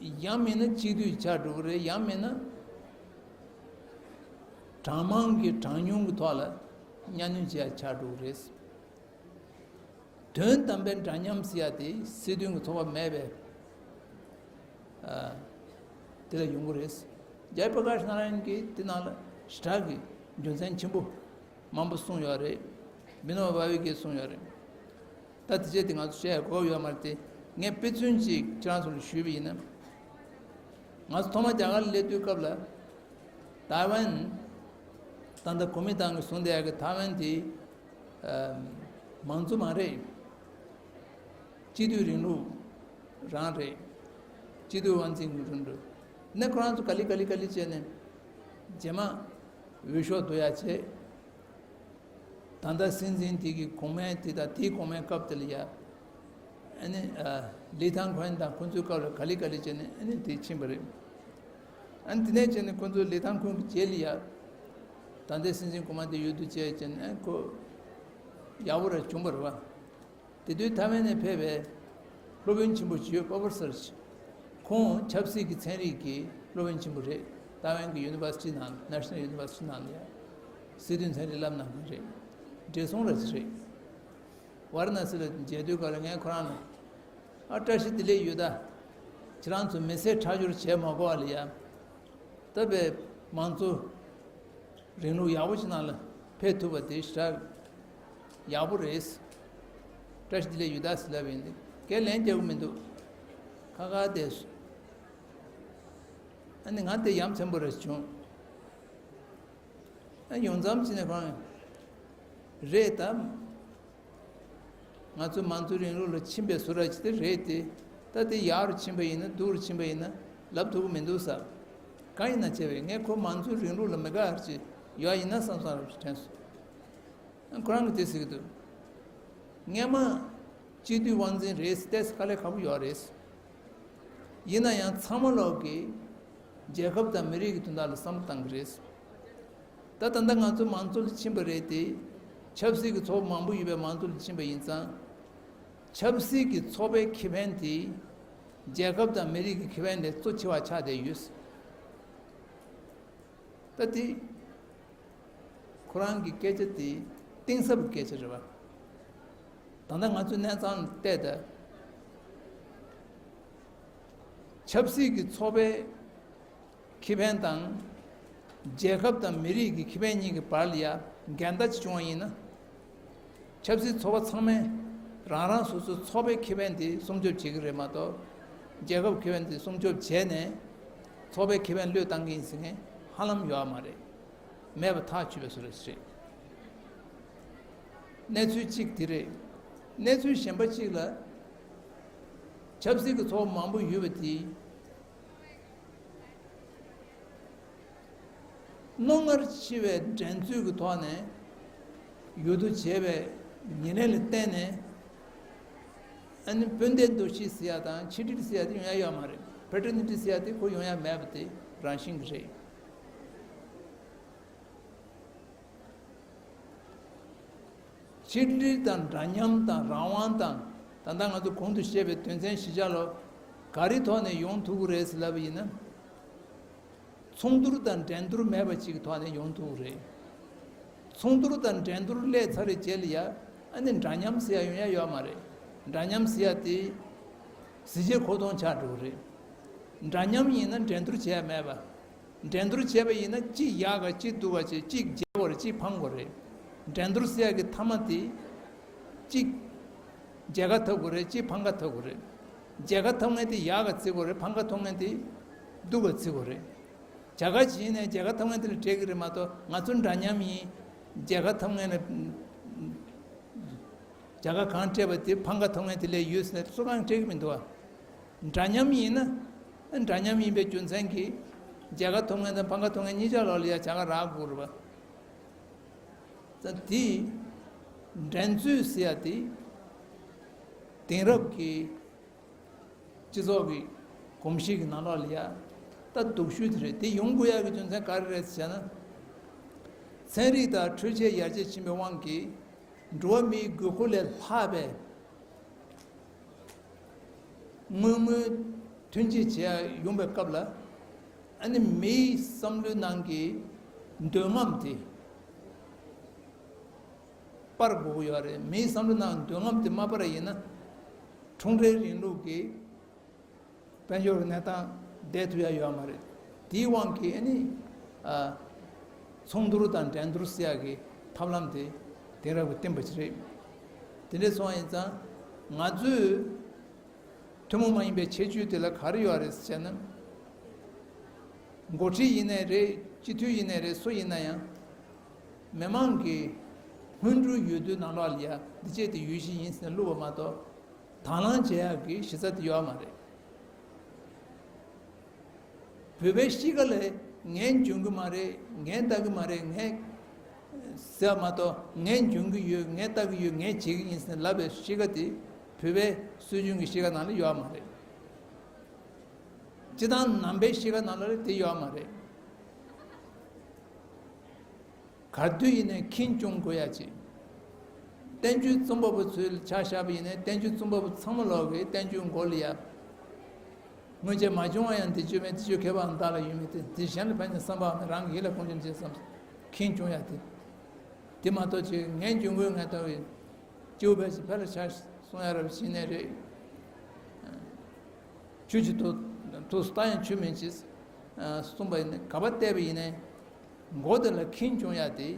ཡང་མིན་ན་གཅིག་སྡུད་ཆགས་འགྲོ་གི་རེད། ཡང་མིན་ན་གྲངས་མང་གི་གྲངས་ཉུང་གི་ཐོག་ལ་གཉའ་གནོན་བྱེད་ཡ་ཆགས་འགྲོ་གི་རེད། དོན་དམ་པའི་འདྲ་མཉམ་ཟེར་ཡ་དེ་སྲིད་དོན་གྱི་ཚོགས་པ་མེད་པའི་ཨ། དེ་ལ་ཡོང་གི་རེད། ཇའི་པྲ་ཀཱཤ་ནཱ་ར་ཡན་གྱིས་དེ་ནང་ལ་ཞེ་དྲག་གི་རྒྱུ་མཚན་ཆེན་པོ་མང་པོ་གསུངས་ཡོད་རེད། བི་ནོ་བྷ་ཝེ་གིས་གསུངས་ཡོད་རེད། ད་དེ་བྱས་དེ་ང་ཚོ་བཤད་དགོས་ཡོད་མ་རེད་དེ། ངས་དཔེ་མཚོན་ཅིག་ཁྱེད་རང་ཚོ་ལ་ཞུས་པ་ཡིན་ན། ང་ཚོ་ཐོག་མ་རྒྱ་གར་ལ་སླེབས་དུས་སྐབས་ལ། ཐའེ་ཝན། ད་ལྟ་གོ་མིན་ཏང་གིས་བཟུང་བསྡད་ཡག་གི་ཐའེ་ཝན་དེ་ཨ། མང་གཙོ་མ་རེད། སྤྱི་འཐུས་རིང་ལུགས་རང་རེད། སྤྱི་འཐུས་དབང་འཛིན་གྱི་རིང་ལུགས། ནས་ཁོ་རང་ཚོ་ག་ལེ་ག་ལེ་ག་ལེ་བྱས་ནས་རྗེས་མ་འོས་ཤོག་བསྡུ་ཡ་བྱས། ད་ལྟ་སྲིད་འཛིན་དེ་གི་གོང་མའི་དེ་དང་དེའི་གོང་མའི་སྐབས་དེ་ལ་ཡ། ཨ་ནི་ཨ། ལི་ཐང་ཁོན་དང་ཁོ་ཚོའི་སྐབས་ལ་ག་ལེ་ག་ལེ་བྱས་ནས་ཨ་ནི་དེ་ཕྱིན་པ་རེད། ཨ་ནི་དེ་ནས་བྱས་ནས་ཁོ་ཚོ་ལི་ཐང་ཁོན་གྱི་རྗེས་ལ་ཡ། ད་ལྟའི་སྲིད་འཛིན་གོང་མ་དེ་ཡོད་དུས་བྱས་བྱས་ནས་ཨ་ཁོ་ཡག་པོ་ར་བྱུང་པ་རེད་བ། དེ་དུས་ཐའེ་ཝན་ནས་ཕེབས་པའི་སློབ་དཔོན་ཆེན་པོ་ཅིག་ཡོད། པོ་རོ་ཕེ་སར་ཅིག་ཁོང་ཆབ་སྲིད་ཀྱི་ཚན་རིག་གི་སློབ་དཔོན་ཆེན་པོ་རེད། ཐའེ་ཝན་གྱི་ཡུ་ནི་ཝར་སི་ཊི་ནང་ནེ་ཤ་ནལ་ཡུ་ནི་ཝར་སི་ཊི་ནང་ལ་ཡ་སྲིད་དོན་ཚན་རིག་བསླབ་གནང་མཁན་རེད། བགྲེས་སོང་ར་ཅིག་རེད། ཝཱ་ར་ཎ་སི་ལ་མཇལ་དུས་སྐབས་ལ་ངས་ཁོ་རང་ལ། ཨ། བཀྲ་ཤིས་བདེ་ལེགས་ཡོད་ད། ཁྱེད་རང་ཚོ་མི་སེར་ཁྲག་སྦྱོར་བྱས་མ་དགོས་པ་ལ་ཡ། ད་བའི་མང་གཙོ་རིང་ལུགས་ཡག་པོ་ཞིག་ནང་ལ་ཕེབས་ཐུབ་པ་དེ་ཞེ་དྲག་ཡག་པོ་རེད། བཀྲ་ཤིས་བདེ་ལེགས་ཡོད་ད་ཟེར་ལབ་ཡིན་ཏེ་ཁས་ལེན་རྒྱག་གི་མི་འདུག་ཁ་ཁ་བསྡད་སོང་། ཨ་ནི་ང་དེ་ཡ་མཚན་པོ་རེ་བྱུང་། ཨ། ཡོང་མཚམས་ཅི་ནས་གང་། རེད་དམ། ང་ཚོ་མང་གཙོའི་རིང་ལུགས་ལ་ཕྱིན་པའི་བཟོ་འདྲ་ཅིག་དེ་རེད་དེ། ད་དེ་ཡག་རུ་ཕྱིན་པ་ཡིན་ན་སྡུག་རུ་ཕྱིན་པ་ཡིན་ན་ལབ་ཐུབ་ཀྱི་མི་འདུག་ས། གང་ཡིན་ན་བྱས་པས་ངས་ཁོ་མང་གཙོའི་རིང་ལུགས་ལ་མི་དགའ་བ་ཅིག་ཡོད་ཡིན་ན་བསམ་བསམ་རབ་ཅིག་དྲན་སོང་། ཁོ་རང་གིས་དེ་ཟེར་གྱི་འདུག་སྔོན་མ་སྤྱི་འཐུས་དབང་འཛིན་རེད་ཟེར་ཏེ་དཀའ་ལས་ཁག་པོ་ཡོད་རེད། ཡིན་ན་ཡང་ཚང་མ་ལོག་གིས་རྒྱལ་ཁབ་དང་མི་རིགས་ཀྱི་དོན་དག་ལ་བསམ་བློ་བཏང་གི་རེད། ད་ད་ལྟ་ང་ཚོ་མང་གཙོ་ལ་ཕྱིན་པ་རེད་དེ། ཆབ་སྲིད་ཀྱི་ཚོགས་པ་མང་པོ་ཡོད་པའི་མང་གཙོ་ལ་ཕྱིན་པ་ཡིན་ཙང་། ཆབ་སྲིད་ཀྱི་ཚོགས་པའི་ཁེ་ཕན་དེ་རྒྱལ་ཁབ་དང་མི་རིགས་ཀྱི་ཁེ་ཕན་ལས་གཙོ་ཆེ་བ་ཆགས་བསྡད་ཡོད། ད་དེ། ཁོ་རང་གི་སྐད་ཆ་དེ་གཏིང་ཟབ་ཀྱི་སྐད་ཆ་རེད་བ། ད་ལྟ་ང་ཚོའི་གནས་སྟངས་བལྟས་ད། ཆབ་སྲིད་ཀྱི་ཚོགས་པའི་ཁེ་ཕན་དང་། རྒྱལ་ཁབ་དང་མི་རིགས་ཀྱི་ཁེ་ཕན་གཉིས་ཀྱི་བར་ལ་ཡ་འགལ་ཟླ་ཅིག་བྱུང་བ་ཡིན་ན། ཆབ་སྲིད་ཚོགས་པ་ཚང་མས་རང་རང་སོ་སོའི་ཚོགས་པའི་ཁེ་ཕན་དེ་སྲུང་སྐྱོབ་བྱེད་ཀྱི་རེད་མ་གཏོགས། རྒྱལ་ཁབ་ཁེ་ཕན་དེ་སྲུང་སྐྱོབ་བྱས་ནས་ཚོགས་པའི་ཁེ་ཕན་བློས་བཏང་གི་ཡིན་ཟེར་མཁན་ ཧ་ལམ་ཡོད་མ་རེད། མེད་པ་ཐག་ཆོད་པའི་བཟོ་འདྲ་ཞིག་རེད། གནས་ཚུལ་གཅིག་དེ་རེད། གནས་ཚུལ་གཞན་པ་གཅིག་ལ། ཆབ་སྲིད་ཀྱི་ཚོགས་པ་མང་པོ་ཡོད་པ་དེ། རྣོ་ངར་ཆེ་བའི་འགྲན་རྩོད་ཀྱི་ཐོག་ནས་ཡུལ་དུ་བྱས་པའི་ཉེར་ལེན་ལ་བརྟེན་ནས། ཨ་ནི་སྤུན་ཟླའི་འདུ་ཤེས་ཟེར་ཡ་དང་ཆིག་སྒྲིལ་ཟེར་ཡ་དེ་ཡོང་ཡ་ཡོད་མ་རེད། ཕེ་ཏྲ་ནི་ཏི་ཟེར་ཡ་དེ་ཁོ་ཡོང་ཡ་མེད་པ་དེ་རང་བཞིན་གྱི་རེད། ཆིག་སྒྲིལ་དང་འདྲ་མཉམ་དང་རང་དབང་དང་། ད་ལྟ་ང་ཚོ་གོང་དུ་བཤད་པའི་དོན་ཚན་བཞི་ཆ་ལོ། ག་རེ་ཐོག་ནས་ཡོང་ཐུབ་ཀྱི་རེད་ཟེར་ལབ་པ་ཡིན་ན། ཚོགས་འདུར་དང་འགྲན་བསྡུར་མེད་པ་ཅིག་གི་ཐོག་ནས་ཡོང་ཐུབ་ཀྱི་རེད། ཚོགས་འདུར་དང་འགྲན་བསྡུར་སླེབས་ཚར་བའི་རྗེས་ལ་ཡ། ཨ་ནི་འདྲ་མཉམ་ཟེར་ཡ་ཡོང་ཡ་ཡོད་མ་རེད། འདྲ་མཉམ་ཟེར་ཡ་དེ་གཟི་བརྗིད་གོ་མཐོང་ཆགས་འགྲོ་གི་རེད། འདྲ་མཉམ་ཡིན་ན་འགྲན་བསྡུར་བྱེད་ཡ་མེད་པ། འགྲན་བསྡུར་བྱས་པ་ཡིན་ན་གཅིག་ཡག་ག་གཅིག་སྡུག་ག་བྱས། གཅིག་རྒྱལ་དགོས་རེད། གཅིག་ཕམ་དགོས་རེད། འགྲན་བསྡུར་ཟེར་ཡ་གི་མཐའ་མ་དེ། གཅིག་རྒྱལ་ཁ་ཐོབ་དགོས་རེད། གཅིག་ཕམ་ཁ་ཐོབ་དགོས་རེད། རྒྱལ་ཁ་ཐོབ་མཁན་དེ་ཡག་ག་བརྩི་དགོས་རེད། ཕམ་ཁ་ཐོབ་མཁན་དེ་སྡུག་ག་བརྩི་དགོས་རེད། བྱ་དགའ་བྱིན་ནས་རྒྱལ་ཁ་ཐོབ་མཁན་དེ་ལ་སྤྲད་ཀྱི་རེད་མ་གཏོགས། ང་ཚོ་འདྲ་མཉམ་ཡིན། རྒྱལ་ཁ་ཐོབ་མཁན་ལ། རྒྱལ་ཁ་གང་སྤྲད་པ་དེ་ཕམ་ཁ་ཐོབ་མཁན་དེ་ལ་ཡོད་ཟེར་ནས་སུ་གང་སྤྲད་ཀྱི་མི་འདུག་བ། འདྲ་མཉམ་ཡིན་ན། འདྲ་མཉམ་ཡིན་པའི་རྒྱུ་མཚན་གྱིས་རྒྱལ་ཁ་ཐོབ་མཁན་དང་ཕམ་ཁ་ཐོབ་མཁན་གཉིས་ཆ་ལོག་ལ་ཡ་བྱ་དགའ་རག་དགོས་རེད་པ། ད་དེ་འགྲན་རྩོད་ཟེར་ཡ་དེ་དེང་རབས་ཀྱི་སྤྱི་ཚོགས་ཀྱི་གོམས་གཤིས་ཀྱི་ནང་ལོགས་ལ་ཡ། ད་སྡུག་ཤོས་དེ་རེད། དེ་ཡོང་དགོས་ཡ་གི་རྒྱུ་མཚན་ག་རེ་རེད་ཟེར་ན། ཚན་རིག་དང་འཕྲུལ་ཆས་ཡར་རྒྱས་ཕྱིན་པའི་དབང་གིས། འགྲོ་བ་མིའི་དགོས་མཁོ་ལས་ལྷག་པའི་དངོས་དངོས་ཐོན་སྐྱེད་བྱེད་ཡ་ཡོང་པའི་སྐབས་ལ། ཨ་ནི་མིའི་བསམ་བློའི་ནང་གི་འདོད་རྔམ་དེ་སྤར་དགོས་ཀྱི་ཡོད་རེད། མིའི་བསམ་བློའི་ནང་འདོད་རྔམ་དེ་མ་སྤར་ཡིན་ན། ཁྲོང་རའི་རིང་ལུགས་ཀྱི་དཔལ་འབྱོར་གྱི་གནས་སྟངས་བསྡད་ཐུབ་ཡ་ཡོད་མ་རེད། དེའི་དབང་གིས་ཨ་ནི། ཨ། ཚོགས་འདུར་དང་འགྲན་བསྡུར་ཟེར་ཡ་གི་ཐབས་ལམ་དེ་དེང་རབས་ཀྱི་བསྟན་པ་ཞིག་རེད། དེ་འདྲ་སོང་བ་ཡིན་ཙང་ང་ཚོས་ཐུན་མོང་མ་ཡིན་པའི་ཁྱད་ཆོས་དེ་ལ་ག་རེ་ཡོད་རེད་ཟེར་ན། འགོ་ཁྲིད་ཡིན་ནའི་རེད། སྤྱི་འཐུས་ཡིན་ནའི་རེད། སུ་ཡིན་ན་ཡང་། མི་མང་གི་སྔོན་འགྲོའི་འོས་བསྡུའི་ནང་ལོགས་ལ་ཡ་འདི་བྱས་ཏེ་ཡོད་གཞི་ཡིན་ཟེར་ནས་བླུགས་པ་མ་གཏོགས། དང་བླངས་བྱེད་ཡག་གི་གཞི་རྩ་དེ་ཡོད་མ་རེད། བོད་པའི་གཤིས་ཀ་ལ་ངས་འཇོན་གི་མ་རེད། ངས་ལྟ་གི་མ་རེད། ངས་ཟེར་བ་མ་གཏོགས། ངས་འཇོན་གི་ཡོད། ངས་ལྟ་གི་ཡོད། ངས་བྱེད་གི་ཡིན་ཟེར་ལབ་པའི་གཤིས་ཀ་དེ་བོད་པའི་སྲོལ་རྒྱུན་གྱི་གཤིས་ཀ་ནང་ལ་ཡོད་མ་རེད། སྤྱི་བཏང་ནང་པའི་གཤིས་ཀ་ནང་ལ་དེ་ཡོད་མ་རེད། ག་དུས་ཡིན་ནའི་ཁེངས་སྐྱུང་དགོས་ཡ་ཅིག་བསྟན་བཅོས་རྩོམ་པ་པོ་ཚོའི་ཆ་བཞག་པ་ཡིན་ནའི། བསྟན་བཅོས་རྩོམ་པ་པོ་ཚང་མ་ལོག་གིས་བསྟན་བཅོས་མགོ་ལ་ཡ། སྔོན་ཆད་མ་བྱུང་བ་ཡང་འདི་བཅོས་མེད། འདི་བཅོས་མཁས་པའང་བདག་ལ་ཡོད་མེད་དེ། འདི་གཞན་ལ་ཕན་ནས་བསམ་པའང་མེད། རང་གི་ཡིད་ལ་ཁོང་ཆུང་བྱེད་བསམ། ཁེངས་སྐྱུང་ཡ་དེ། དེ་མ་གཏོགས་ཅིག་ངས་འཇོན་གོ་ངས་ལྟ་བའི་སྐྱེ་བོ་ཕལ་ཆེར་ཕལ་ལ་ཆ་གསུང་ཡ་རབ་ཤེས་ནས་རེད། ཆུ་ཅིག་ཐུག་ཐུག་སྟ་ཡང་ཆུ་མིན་ཅིག་གསུངས་པ་ཡིན་ན། ག་པར་བལྟས་པ་ཡིན་ནའི་མགོ་དེ་ལ་ཁེངས་སྐྱུང་ཡ་དེ་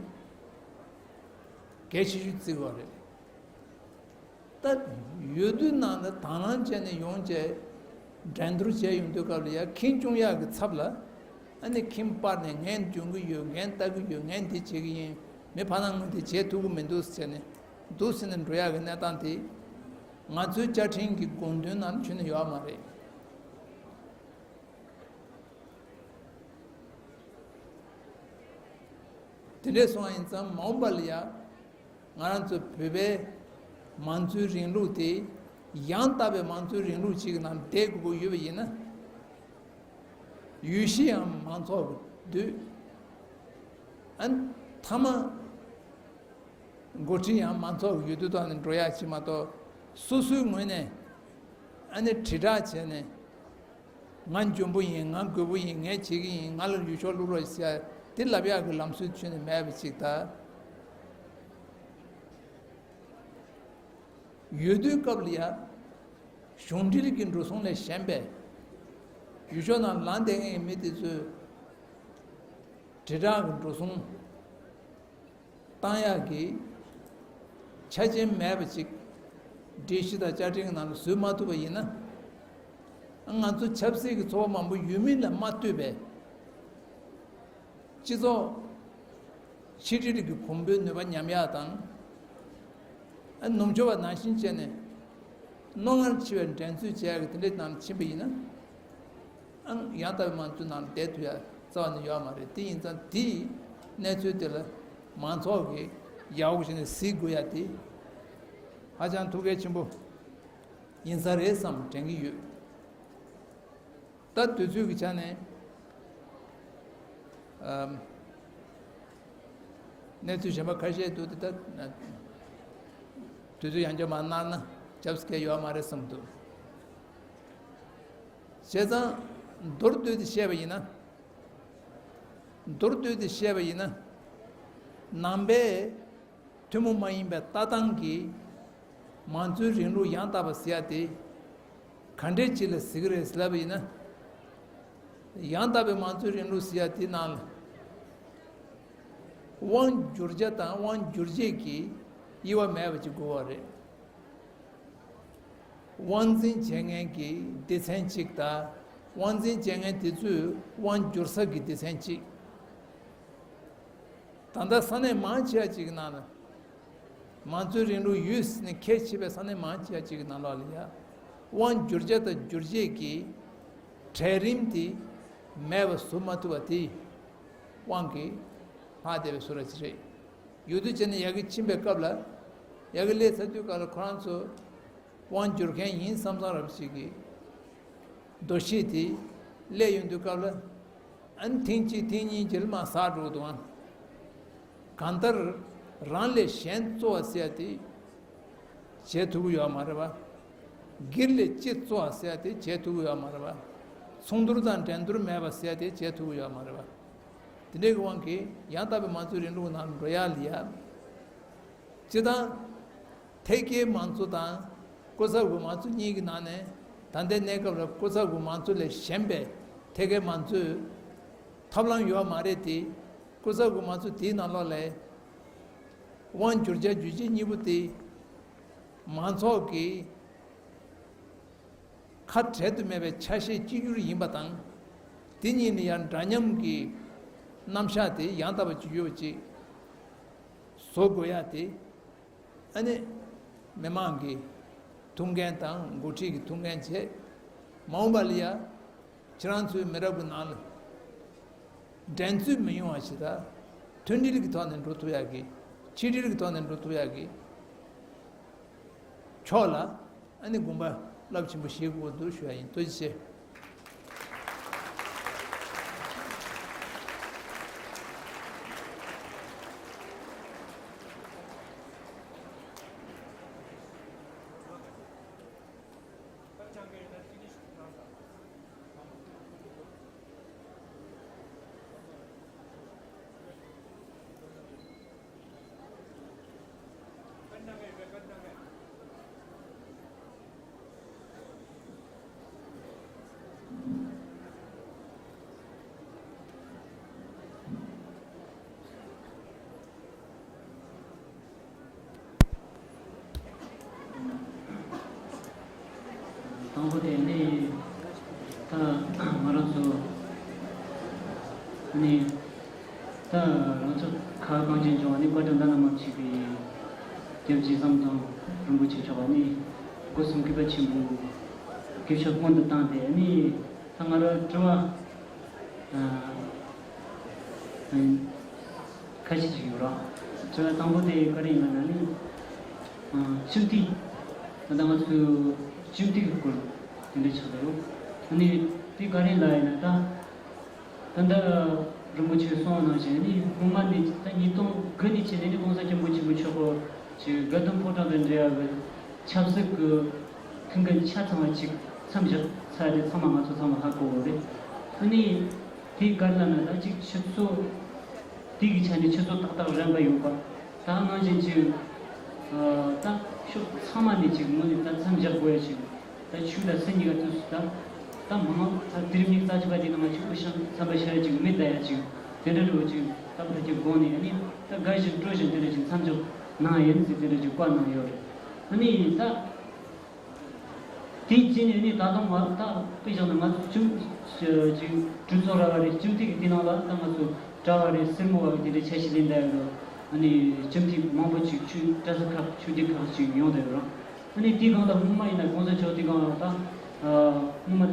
གལ་ཆེ་ཤོས་བརྩི་དགོས་རེད། ད་འོས་བསྡུ་ནང་ལ་དང་བླངས་བྱས་ནས་ཡོང་བྱས་འགྲན་བསྡུར་བྱས་ཡོང་དུས་སྐབས་ལ་ཡ་ཁེངས་སྐྱུང་ཡག་གི་ཚབ་ལ། ཨ་ནི་ཁྱིམ་པར་ནས་ངས་འཇོན་གི་ཡོད། ངས་ལྟ་གི་ཡོད། ངས་འདི་བྱེད་གི་ཡིན། མི་ཕ་ནང་ངོས་འདི་བྱེད་ཐུབ་གི་མི་འདུག་ཟེར་ནས་འདུག་ཟེར་ནས་འགྲོ་ཡག་གི་གནས་སྟངས་དེ་ང་ཚོའི་བཅའ་ཁྲིམས་ཀྱི་དགོངས་དོན་ནང་ཁྱོན་ནས་ཡོད་མ་རེད། དེ་འདྲས་སོང་བ་ཡིན་ཙང་མ་འོངས་པ་ལ་ཡ། ང་རང་ཚོ་བོད་པའི་མང་གཙོའི་རིང་ལུགས་དེ་ཡང་དག་པའི་མང་གཙོའི་རིང་ལུགས་ཅིག་གི་ནང་བསྡད་དགོས་ཀྱི་ཡོད་པ་ཡིན་ན། འོས་གཞི་ཡང་མང་ཚོགས་ཀྱི་འདུས། ཨ་ནི་མཐའ་མ་འགོ་ཁྲིད་ཡང་མང་ཚོགས་ཀྱི་འོས་བསྡུ་ཐོག་ནས་འགྲོ་ཡག་ཅིག་མ་གཏོགས། སོ་སོའི་ངོས་ནས་ཨ་ནི་དྲིལ་བསྒྲགས་བྱས་ནས། ང་འཇོན་པོ་ཡིན། ང་རྒོད་པོ་ཡིན། ངས་བྱེད་ཀྱི་ཡིན། ང་ལ་འོས་ཤོག་བླུག་རོགས་ཟེར་ཡ་དེ་ལབ་ཡག་གི་ལམ་སྲོལ་ཁྱོན་ནས་མེད་པ་ཅིག་དང་། འོས་བསྡུའི་སྐབས་ལ་ཡ། གཞུང་འབྲེལ་གྱི་འགྲོ་སོང་ལས་གཞན་པའི་འོས་ཤོག་ནང་ལངས་བསྡད་མཁན་གྱི་མི་དེ་ཚོས་དྲིལ་བསྒྲགས་ཀྱི་འགྲོ་སོང་བཏང་ཡག་གི་ཆ་རྐྱེན་མེད་པ་ཅིག་སྒྲིག་གཞི་དང་བཅའ་ཁྲིམས་ཀྱི་ནང་ལ་བཟོས་མ་ཐུབ་པ་ཡིན་ན། ང་ཚོ་ཆབ་སྲིད་ཀྱི་ཚོགས་པ་མང་པོ་ཡོད་མིན་ལ་མ་ལྟོས་པའི་ སྤྱི་ཚོགས་ཆིག་སྒྲིལ་གྱི་གོང་བུའི་ནུས་པ་ཉམས་ཡག་དང་། ཨ་ནུབ་ཕྱོགས་པ་ནང་བཞིན་བྱས་ནས་རྣོ་ངར་ཆེ་བའི་འགྲན་རྩོད་བྱེད་ཡག་གི་དེ་འདྲའི་ནང་ཕྱིན་པ་ཡིན་ན། ཨང་ཡང་དག་པའི་མང་གཙོའི་ནང་ལ་བསྡད་ཐུབ་ཡ་རྩ་བ་ནས་ཡོད་མ་རེད། དེ་ཡིན་ཙང་དེའི་གནས་ཚུལ་དེ་ལ་མང་ཚོགས་ཀྱིས་ཡག་པོ་བྱས་ནས་གཟིགས་དགོས་ཡ་དེ་ཧ་ཅང་ཐུགས་གལ་ཆེན་པོ་ཡིན་ས་རེད་བསམ་དྲན་གྱི་ཡོད། ད་དུས་ཚོད་ཀྱི་ཆ་ནས་ཨམ། གནས་ཚུལ་གཞན་པ་ཁ་ཤས་འདུག་དེ་ད་དུས་ཚོད་ཡང་བསྐྱར་མར་གནང་ན་སྐྱབས་སུ་ཁེལ་ཡོད་མ་རེད་བསམ་འདུག་བྱས་ཙང་མདོར་བསྡུས་ཏེ་བཤད་པ་ཡིན་ན། མདོར་བསྡུས་ཏེ་བཤད་པ་ཡིན་ན། ནང་པའི་ཐུན་མོང་མ་ཡིན་པའི་ལྟ་སྟངས་ཀྱིས་མང་གཙོའི་རིང་ལུགས་ཡང་དག་པ་ཟེར་ཡ་དེ་ག་འདྲས་ཅིག་ལ་ཟེར་གྱི་རེད་ཟེར་ལབ་པ་ཡིན་ན། ཡང་དག་པའི་མང་གཙོའི་རིང་ལུགས་ཟེར་ཡ་དེ་ནང་ལ་དབང་བསྒྱུར་བྱ་དང་དབང་བསྒྱུར་བྱེད་ཀྱི་དབྱེ་བ་མེད་པ་ཅིག་དགོས་པ་རེད། དབང་འཛིན་བྱེད་མཁན་གྱི་སྡེ་ཚན་གཅིག་དང་། དབང་འཛིན་བྱེད་མཁན་དེ་ཚོས་དབང་བསྒྱུར་ས་ཀྱི་སྡེ་ཚན་གཅིག་ད་ལྟ་ས་གནས་མང་ཆེ་བ་ཅིག་གི་ནང་ལ་མང་གཙོའི་རིང་ལུགས་ཡོད་ཟེར་ནས་ཁས་འཆེ་བའི་ས་གནས་མང་ཆེ་བ་ཅིག་གི་ནང་ལོགས་ལ་ཡ། དབང་བསྒྱུར་བྱ་དང་བསྒྱུར་བྱེད་ཀྱི་གྲལ་རིམ་དེ་མེད་པ་བཟོ་མ་ཐུབ་པ་དེ་དབང་གིས་ལྷག་བསྡད་པའི་བཟོ་འདྲ་ཅིག་རེད། ཡོད་དུས་བྱས་ནས་ཡ་གི་ཕྱིན་པའི་སྐབས་ལ། ཡ་གི་སླེབས་ཚར་དུས་སྐབས་ལ་ཁོ་རང་ཚོ་དབང་བསྒྱུར་མཁན་ཡིན་བསམ་བསམ་རབ་ཅིག་གི་འདུ་ཤེས་དེ་སླེབས་ཡོང་དུས་སྐབས་ལ། ཨ་ནི་ཐེངས་གཅིག་ཐེངས་གཉིས་ཀྱི་ལ་མ་ཟག་འགྲོ་འདུག་ཨང་། གང་ལྟར་རང་ལས་གཞན་གཙོ་བ་ཟེར་ཡ་དེ་བྱེད་ཐུབ་ཀྱི་ཡོད་མ་རེད་པ། སྒེར་ལས་སྤྱི་གཙོ་བ་ཟེར་ཡ་དེ་བྱེད་ཐུབ་ཀྱི་ཡོད་མ་རེད་པ། ཚོགས་འདུར་དང་འགྲན་བསྡུར་མེད་པ་ཟེར་ཡ་དེ་བྱེད་ཐུབ་ཀྱི་ཡོད་མ་རེད་པ། དེ་འདྲའི་གི་དབང་གིས་ཡང་དག་པའི་མང་གཙོའི་རིང་ལུགས་ནང་འགྲོ་ཡ་ལ་ཡ། སྤྱིར་བཏང་། ཐེད་ཀའི་མང་གཙོ་དང་། ཀོ་ས་དགུ་མང་གཙོ་གཉིས་ཀྱི་ནང་ནས། ད་ལྟའི་གནས་སྐབས་ལ་ཀོ་ས་དགུ་མང་གཙོ་ལས་གཞན་པའི་ཐེད་ཀའི་མང་གཙོའི་ཐབས་ལམ་ཡོད་མ་རེད་དེ། ཀོ་ས་དགུ་མང་གཙོ་དེའི་ནང་ལོགས་ལ་དབང་བསྒྱུར་བྱ་བསྒྱུར་བྱེད་གཉིས་པོ་དེ་མང་ཚོགས་ཀྱི་ཁ་བྲལ་དུ་མེད་པའི་ཆ་ཤས་གཅིག་གྱུར་ཡིན་པ་དང་། དེ་གཉིས་ལ་ཡང་འདྲ་མཉམ་གྱི་རྣམ་གཞག་དེ་ཡང་དག་པ་གཅིག་གྱུར་པ་ཅིག་བཟོ་དགོས་ཡ་དེ། ཨ་ནི། མི་མང་གི་ཐུགས་འགན་དང་འགོ་ཁྲིད་ཀྱི་ཐུགས་འགན་བྱས། མ་འོངས་པ་ལ་ཡ། ཁྱེད་རང་ཚོའི་མི་རབས་ཀྱི་ནང་ལ། འགྲན་རྩོད་མི་ཡོང་བ་ཞིག་དང་། མཐུན་སྒྲིལ་གྱི་ཐོག་ནས་འགྲོ་ཐུབ་ཡག་གི། ཆིག་སྒྲིལ་གྱི་ཐོག་ནས་འགྲོ་ཐུབ་ཡག་གི། ཕྱོགས་ལ། ཨ་ནི་དགོངས་པ་རླབས་ཆེན་པོ་བཞེས་དགོས་འདུག་ཞུ་ཡ་ཡིན། ཐུགས་རྗེ་ཆེ། དང་པོ་དེ་ནི། ད་ང་རང་ཚོ་ནི། ད་རང་ཚོ་ཁ་གངས་ཅན་ལྗོངས་ནི་བཀའ་དྲིན་བླ་ན་མ་མཆིས་པའི་སྐྱབས་རྗེ་ཟམ་གདོང་རིན་པོ་ཆེ་མཆོག་ནི་སྒོ་གསུམ་གུས་པ་ཆེན་པོས་གུས་ཕྱག་སྔོན་དུ་བཏང་སྟེ་ནི། ད་ང་རང་དྲི་བ་ཨ་ཨ་ཁ་ཤས་ཅིག་ཡོད་ར། དྲི་བ་དང་པོ་དེ་ག་རེ་ཡིན་ན་ནི། ཨ་སྤྱི་འཐུས། ད་ལྟ་ང་ཚོའི་སྤྱི་འཐུས་ཀྱི་སྐོར་དེ་འདྲ་ཆགས་ཀྱི་ཡོད། ཨ་ནི་དེ་ག་རེ་ལབ་ཡིན་ན་ད། ད་ལྟ་རིན་པོ་ཆེས་གསུངས་པ་ནང་བཞིན་ནི་སྔོན་མ་ནས་ད་ཉིས་སྟོང་དགུ་ནས་བྱས་ནས་ནི་༸གོང་ས་༸སྐྱབས་མགོན་ཆེན་པོ་མཆོག་གིས་དགའ་ལྡན་ཕོ་བྲང་དང་འབྲེལ་བའི་ཆབ་སྲིད་ཀྱི་ཁྲིམས་འགལ་ཆ་ཚང་བ་ཅིག་མཚམས་བཞག་ཚར་དེ་ཚང་མ་ང་ཚོ་ཚང་མ་ཧ་གོ་གི་རེད། ཨ་ནི་དེ་ག་རེ་ལབ་ན་ད་ཅིག་ཆུ་ཚོད་དེ་གི་ཆ་ནས་ཆུ་ཚོད་ཏག་ཏག་རན་པ་ཡོད་པ། ད་ནང་བཞིན་ཅིག་ད་ཕྱོགས་ཚང་མ་ནས་ཅིག་དངོས་གནས་ད་མཚམས་བཞག་དགོས་ཡ་ཅིག་ད་ཆོས་དང་སྲིད་གཉིས་ཀ་དུས་སུ་ད་ད་མང་ད་དེ་རིང་ཉིན་རྩ་ཆེ་བ་དེ་ནང་ང་ཆོས་ཀྱི་ཤང་ཚན་པ་ཤར་ཅིག་མི་ད་ཡ་ཅིག་དེ་འདྲ་འགྲོ་ཅིག་ད་ཕར་གྱི་དགོངས་ནས་ཡ་ནི་ད་དགའ་བཞིན་སྤྲོ་བཞིན་དེ་འདྲ་ཅིག་མཚམས་འཇོག་གནང་ཡིན་ཟེར་དེ་འདྲ་ཅིག་བཀའ་གནང་ཡོད་རེད། ཨ་ནི་ད་དེ་རྗེས་ནས་ནི་ད་དུང་ང་ད་དཔེ་བཞག་ན་ང་ཚོ་ཁྲིམས་ཅིག་གྲོས་ཚོགས་ར་བ་རེད། སྤྱི་འཐུས་ཀྱི་དེ་ནང་ལ་ད་ང་ཚོ། གྲྭ་བ་རེད། སེར་མོ་བ་དེ་འདྲའི་ཆ་ཞིག་ལེན་བསྡད་ཡོད་རེད། ཨ་ནི་སྤྱི་འཐུས་མང་པོ་ཅིག་ཆོས་གྲྭ་ས་ཁག་ཆོས་བརྒྱུད་ཁག་ཅིག་ཡོང་བསྡད་ཡོད་རེད། ཨ་ནི་དེའི་སྒང་ལ་སྔོན་མ་ཡིན་ན་གོང་ས་མཆོག་དེའི་སྒང་ལ་ད་སྔོན་མ་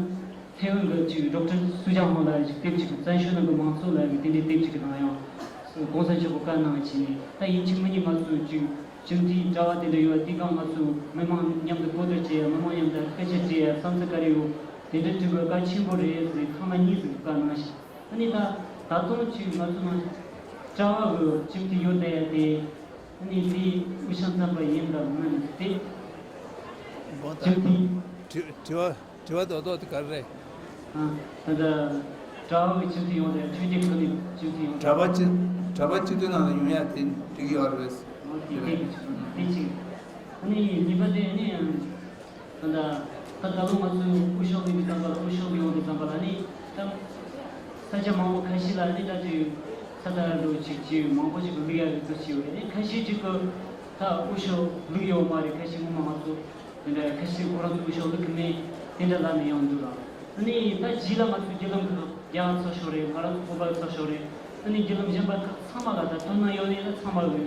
ཐའེ་ཝན་གྱི་ཅིག་ཌོག་ཊར་སུ་ཅང་ཧོ་ལ་ཅིག་དེབ་ཅིག་བཙན་བྱོལ་ནང་གི་མང་གཙོ་ལ་ཡང་དེ་འདྲའི་དེབ་ཅིག་གི་ནང་ཡང་གོང་ས་མཆོག་གི་བཀའ་གནང་བྱས་ནས། ད་ཡིན་གཅིག་མིན་གཉིས་ང་ཚོ་ཅིག་སྤྱི་འཐུས་གྲྭ་བ་དེ་འདྲ་ཡོད་པ་དེའི་སྒང་ང་ཚོ་མི་མང་མཉམ་དུ་གོ་བསྡུར་བྱེད་ཡ། མི་མང་མཉམ་དུ་སྐད་ཆ་དྲི་ཡ། བསམ་ཚུལ་ག་རེ་ཡོད་དེ་འདྲ་དྲི་དགོས། བཀའ་ཆེན་པོ་རེད་ཟེར། ཚང་མ་གཉིས་ཟེར་བཀའ་གནང་ཞིང་། ཨ་ནི་ད་ད་དུང་ཅིག་ང་ཚོ་ནང་གྲྭ་བ་གི་སྤྱི་འཐུས་ཡོད་བསྡད་ཡ་དེ། ཨ་ནི་དེ་དབུས་གཞུང་རྩམ་པ་ཡིན་དང་མིན་དེ་འོ་ད་སྤྱི་འཐུས། དྲི་དྲི་བ་དྲི་བ་རྡོག་རྡོག་དེ་ག་རེ་རེད། ཨ། ད་ལྟ་གྲྭ་བ་གི་སྤྱི་འཐུས་ཡོང་རེད། ཆོས་བརྒྱུད་ཁག་གི་སྤྱི་འཐུས་ཡོང་རེད། གྲྭ་པ་སྤྱི་གྲྭ་པ་སྤྱི་འཐུས་ནང་ལ་ཡོང་ཡ་དེ་འགྲིག་གི་ཡོད་རེད། འོ་དེ་དེ་གི་ཆུ་དེ་གཅིག་ཨ་ནི་གཉིས་པ་དེ་ནི་ད་ལྟ་ད་ལྟ་ལོ་ང་ཚོའི་དབུ་ཤོག་ལས་པའི་ཙམ་པ་ལ། དབུ་ཤོག་ལས་ཡོང་དུས་ཙམ་པ་ལ་ནི་ད་ས་ཆ་མང་པོ་ཁ་ཤས་ལ་ནི་ད་དུས་ས་ད་རུ་ཅིག་ཅིག་མང་པོ་ཞིག་ལུས་ཡ་རེད་འདུག་ཅིག་ཡོད་རེད། ཁ་ཤས་ཅིག་གི་ད་དབུ་ཤོག་ལུས་ཡོད་མ་རེད། ཁ་ཤས་ངོ་མ་ང་ཚོ། དེ་འདྲ་ཁ་ཤས་ཁོ་རང་ཚོ་དབུ་ཤོག་ལུས་ཀྱི་མེད། དེ་འདྲ་ལབ་ནས་ཡོང་འདུག་ལ། ཨ་ནི་ད་རྗེས་ལ་ང་ཚོའི་བརྒྱུད་ལམ་ཁག་རྒྱ་གར་ཚོགས་ཤོག་རེད། ང་རང་ཚོ་བོད་པ་ཚོགས་ཤོག་རེད། ཨ་ནི་བརྒྱུད་ལམ་གཞན་པ་ཁག་ཚང་མ་ལ་ད་དོ་སྣང་ཡོད་ནས་ད་ཚང་མ་གི་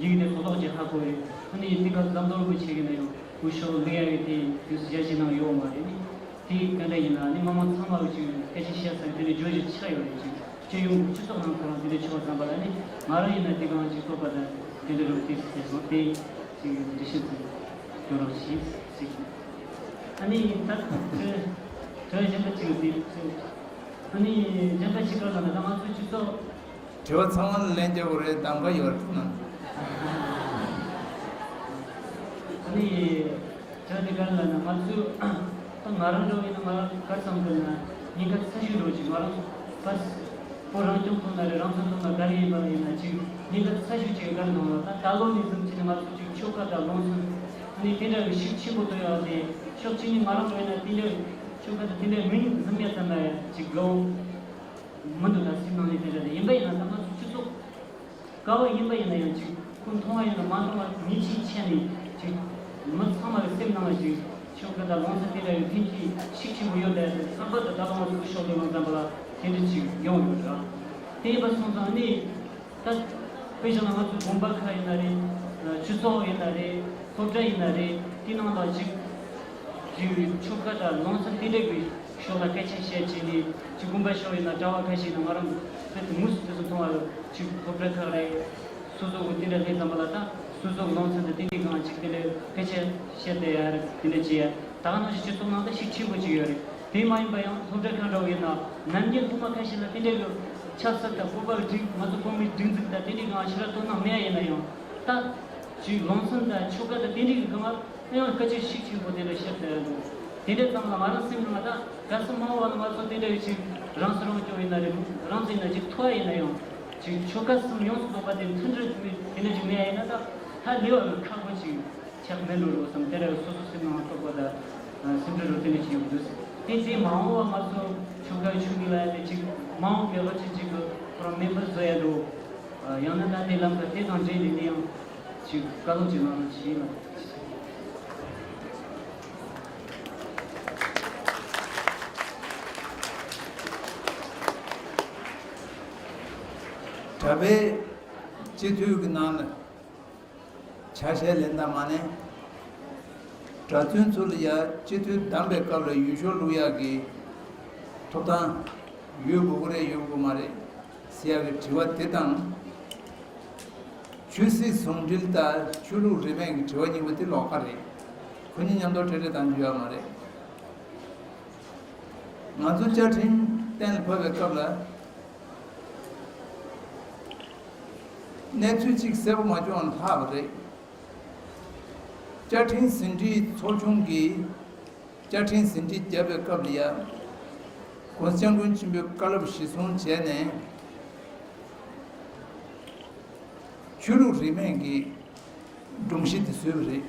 ཡིག་དེ་ཚོགས་ཐོག་ཅིག་ཧ་གོ་རེད། ཨ་ནི་དེ་ག་ཟམ་གདོང་རིན་པོ་ཆེ་གི་ན་ཡང་དབུ་ཤོག་ལུས་ཡ་གི་དེ་དུས་སུ་ཞལ་བཞེས་གནང་ཡོད་མ་རེད། ཨ་ནི་དེ་ག་འདྲ་ཡིན་ན་ཨ་ནི་མི་མང་ཚང་མ་གི་ཅིག་སྐད་ཆ་བཤད་ས་དེ་འདྲ་བརྗོད་རྒྱུ་ཆགས་ཡོད་རེད། ཅིག་སྤྱི་ཡོངས་སྤྱི་ཚོགས་ནང་ཁོ་རང་དེ་འདྲ་ཆགས་པ་ཙམ་པ་ལ་ནི་ང་རང་ཡིན་ན་དེ་གང་ཅིག་རྟོགས་པ་དང་དེ་འདྲ་རུ་དེ་ཟེར་སོང་། དེ་ཅིག་འགྲེལ་བཤད་ཅིག་སྐྱོན་རོགས་ཞེས་ཟེར་གྱི། ཨ་ནི་ད་དྲི་དྲི་གཞན་པ་ཅིག་དེ་ཨ་ནི་གཞན་པ་ཅིག་ག་ལ་ན་ད་ང་ཚོ་སྤྱི་ཚོགས། དྲི་བ་ཚང་མ་ལན་རྒྱག་དགོས་རེད། གདམ་ག་ཡོད་རེད་ན། ཨ་ནི། ད་འདི་ག་ལ་ན་ང་ཚོས་ད་ང་རང་འདྲ་བོ་ཡིན་ན། ང་རང་ག་རེ་བསམ་གི་ན་ཉེན་ཁ་ཚ་ཤོས་འདྲ་བོ་ཅིག་ང་རང་ཚོ་ཕར་བོད་རང་སྐྱོང་ལྷན་ཁང་ན་རེད། རང་བཙན་ལྷན་ཁང་ན་ག་རེ་ཡིན་པ་ཡིན་ན་ཅིག་ཉེན་ཁ་ཚ་ཤོས་ཅིག་ག་རེ་མཐོང་ན། ད་ད་ལོ་ནས་བཟུང་བྱས་ནས་ང་ཚོ་ཅིག་ཆོལ་ཁ་དང་ལུང་ཚན་ཨ་ནི་དེ་འདྲ་བའི་ཤུགས་ཆེན་པོ་བཏོན་ཡོད་དེ། ཕྱོགས་གཅིག་ནས་ང་རང་ཚོ་ཡིན་ན་དེ་འདྲ་ཆོལ་ཁ་དང་དེ་འདྲ་མིང་འཛིན་ཡ་ཙམ་ལ་ཅིག་དགའ་བོ་མི་འདུག་ད་སེམས་ནང་ནས་དེ་འདྲ་རེད། ཡིན་པ་ཡིན་ན་ད་ང་ཚོ་སྤྱི་ཚོགས། དཀའ་བ་ཡིན་པ་ཡིན་ན་ཡང་ཅིག་ཁོ་མཐོང་བ་ཡིན་ན་མ་མཐོང་བ་ཉིད་ཀྱི་ཆ་ནས་ཅིག་མི་ཚང་མ་གི་སེམས་ནང་ལ་ཅིག་ཆོལ་ཁ་དང་ལུང་ཚན་དེ་འདྲ་ཡི་འཐེན་འཁྱེར་ཤུགས་ཆེན་པོ་ཡོད་དེ། ལྷག་པར་དུ་ད་ལྟ་ང་ཚོ་ཕྱོགས་ལས་ནང་ཙམ་པ་ལ་དེ་འདྲ་ཅིག་ཡོང་ཡོད་ར། དེ་ཡིན་པ་སོང་ཙང་ནི་ད་དཔེ་བཞག་ན་ང་ཚོ་དགོན་པ་ཁག་ཡིན་ན་རེད། སྤྱི་ཚོགས་ཡིན་ན་རེད། སློབ་གྲྭ་ཡིན་ན་རེད། དེ་ནང་ལ་ཅིག་ཅིག་ཆོལ་ཁ་དང་ལུང་ཚན་དེ་འདྲ་གི་ཕྱོགས་ལ་སྐད་ཆ་བཤད་བྱས་ནས། ཅིག་དགོན་པ་ཕྱོགས་ཡིན་ན་གྲྭ་བ་ཁ་ཤས་ཡིན་ན། ང་རང་དཔེ་དུ་དངོས་སུ་དེ་ཚོ་མཐོང་བ་ལ་ཅིག་སློབ་གྲྭ་ཁག་རེད། སོ་སོ་གི་དེ་འདྲ་སླེབས་ཙམ་པ་ལ་ད་སོ་སོ་གི་ལུང་ཚན་དང་དེ་འདྲའི་སྒང་ཅིག་དེ་འདྲ་སྐད་ཆ་བཤད་བསྡད་ཡ་རེད། དེ་འདྲ་བྱེད་ཡ་ད་ག་ནང་བཞིན་སྤྱི་ཚོགས་ནང་ད་ཤུགས་ཆེན་པོ་ཅིག་ཡོད་རེད། དེ་མ་ཡིན་པ་ཡང་སློབ་གྲྭ་ཁག་འདྲ་བོ་ཡིན་ན་ནམ་རྒྱུན་སློབ་མ་ཁ་ཤས་ལ་དེ་འདྲ་གི་ཆབ་སྲིད་དང་བོད་པ་གི་སྒྲིག་ང་ཚོ་གོང་མའི་སྒྲིག་འཛུགས་དང་དེ་འདྲའི་སྒང་ཞེ་དྲག་དོ་སྣང་མེད་ཡ་ཡིན་ན་ཡང་། ད་ཅིག་ལུང་ཚན་དང་ཆོལ་ཁ་དང་དེ་འདྲའི་གི་སྒང་ཡང་སྐད་ཆ་ཤུགས་ཆེན་པོ་དེ་འདྲ་བཤད་བསྡད་ཡ་འདུག་དེ་འདྲ་ཙམ་ལ་ང་རང་སེམས་ནང་ད་ག་ས་མང་བ་ལ་ང་ཚོ་དེ་འདྲ་ཡི་ཅིག་རང་སྲིད་རང་སྐྱོང་ཡིན་ན་རེད། རང་བཙན་ཡིན་ན་ཅིག་ཐོབ་ཡ་ཡིན་ན་ཡང་། ཅིག་ཆོལ་ཁ་གསུམ་ཡོངས་སུ་རྫོགས་པ་དེ་མཐུན་སྒྲིལ་དེ་འདྲ་ཅིག་མེད་ཡ་ཡིན་ན་ད་ད་ལས་བ་གི་ཁག་པོ་ཅིག་ཆགས་མེད་འགྲོ་རོགས་བསམ། དེ་འདྲ་སོ་སོ་སེམས་ནང་རྟོགས་པ་དང་སེམས་ཁྲལ་རོ་དེ་འདྲ་ཅིག་ཡོང་འདུག་དེ་དེ་མ་འོངས་པ་ང་ཚོ་ཆོལ་ཁ་ཆོས་ཉིད་ལ་ཡ་དེ་ཅིག་མ་འོངས་པའི་ཨ་ཅིག་ཅིག་གི་ཁོ་རང་མེ་འཕར་བཟོ་ཡ་འགྲོ། ཡང་ན་ད་དེ་ལམ་ཁ་དེ་དང་འབྲེལ་ནས་ནི་ཡང་ཅིག་བཀའ་སློབ་ཅིག་གནང་རོགས་ཞུ་ཡིན་ལ། གྲྭ་པའི་སྤྱི་འཐུས་ཀྱི་ནང་ལ་ཆ་ཤས་ལེན་དང་མ་ལེན། གྲྭ་བཙུན་ཚོ་ལ་ཡ་སྤྱི་འཐུས་བདམས་པའི་སྐབས་ལ་ཡུལ་ཤུལ་བླུག་ཡག་གི་ཐོབ་ཐང་ཡོད་དགོས་ཀྱི་རེད་ཡོད་དགོས་མ་རེད་ཟེར་ཡག་གི་དྲི་བ་དེ་དང་། ཆོས་སྲིད་ཟུང་འབྲེལ་དང་ཆོས་ལུགས་རིས་མེད་ཀྱི་དྲི་བ་གཉིས་པོ་དེ་ལོགས་ཀ་རེད། ཁོ་གཉིས་མཉམ་དུ་འཕྲད་འཕྲད་གཏོང་རྒྱུ་ཡོད་མ་རེད། ང་ཚོ་བཅའ་ཁྲིམས་གཏན་ལ་ཕབ་པའི་སྐབས་ལ་གནས་ཚུལ་གཅིག་གསལ་པོ་མ་བྱུང་བ་ལྷག་པ་རེད། བཅའ་ཁྲིམས་ཟིན་བྲིས་ཚོགས་ཆུང་གིས་བཅའ་ཁྲིམས་ཟིན་བྲིས་བརྒྱབ་པའི་སྐབས་ལ་ཡ། གོང་ས་སྐྱབས་མགོན་ཆེན་པོའི་བཀའ་སློབ་གཞིར་བཟུང་བྱས་ནས། ཆོས་ལུགས་རིས་མེད་ཀྱི་སྒྲོམ་གཞི་དེ་བཟོས་པ་རེད།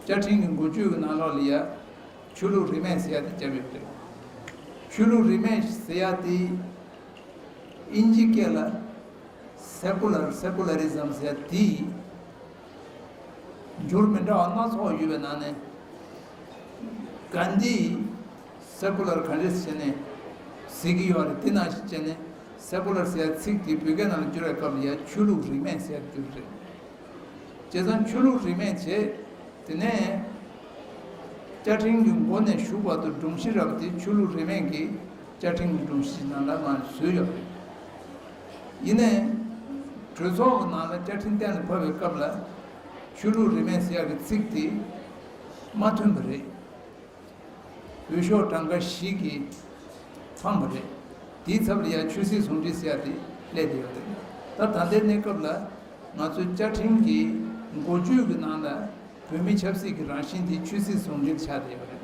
བཅའ་ཁྲིམས་ཀྱི་འགོ་བརྗོད་ཀྱི་ནང་ལོགས་ལ་ཡ། ཆོས་ལུགས་རིས་མེད་ཟེར་ཡ་དེ་བརྒྱབ་ཡོད་པ་རེད། ཆོས་ལུགས་རིས་མེད་ཟེར་ཡ་དེ་དབྱིན་ཇིའི་སྐད་ལ་སེ་ཀུ་ལར། སེ་ཀུ་ལ་རི་ཛམ་ཟེར་ཡ་དེ་འགྱུར་མི་འདྲ་བ་སྣ་ཚོགས་ཡོད་པའི་ནང་ནས། གྷན་དྷིས་སེ་ཀུ་ལར་ག་འདྲས་བྱས་ནས་ཟེར་གྱི་ཡོད་རེད། དེ་ནང་བཞིན་བྱས་ནས་ སེ་ཀུ་ལར་ཟེར་ཡ་ཚིག་དེ་བོད་སྐད་ནང་ལ་བསྒྱུར་བའི་སྐབས་ལ་ཡ་ཆོས་ལུགས་རིས་མེད་ཟེར་ཡ་བསྒྱུར་རེད། བྱས་ཙང་ཆོས་ལུགས་རིས་མེད་བྱས། དེ་ནས་བཅའ་ཁྲིམས་ཀྱི་མགོ་ནས་མཇུག་བར་དུ་སྒྲོམ་གཞི་ར་བ་དེ་ཆོས་ལུགས་རིས་མེད་ཀྱི་བཅའ་ཁྲིམས་ཀྱི་སྒྲོམ་གཞི་ནང་ལ་མར་བཟོས་ཡོད་རེད། ཡིན་ནའི་གྲོས་ཚོགས་ཀྱི་ནང་ལ་བཅའ་ཁྲིམས་གཏན་ལ་ཕབ་པའི་སྐབས་ལ་ཆོས་ལུགས་རིས་མེད་ཟེར་ཡ་གི་ཚིག་དེ་མ་ཐོན་པ་རེད། འོས་ཤོག་གྲངས་ཀ་བཞི་གིས་འཕངས་པ་རེད། དེའི་ཚབ་ལ་ཡང་ཆོས་སྲིད་ཟུང་འབྲེལ་ཟེར་ཡ་དེ་སླེབས་བསྡད་ཡོད་རེད། ད་ད་ལྟའི་གནས་སྐབས་ལ་ང་ཚོའི་བཅའ་ཁྲིམས་ཀྱི་འགོ་བརྗོད་ཀྱི་ནང་ལ་བོད་མི་ཆབ་སྲིད་ཀྱི་རང་བཞིན་དེ་ཆོས་སྲིད་ཟུང་འབྲེལ་ཆགས་བསྡད་ཡོད་རེད།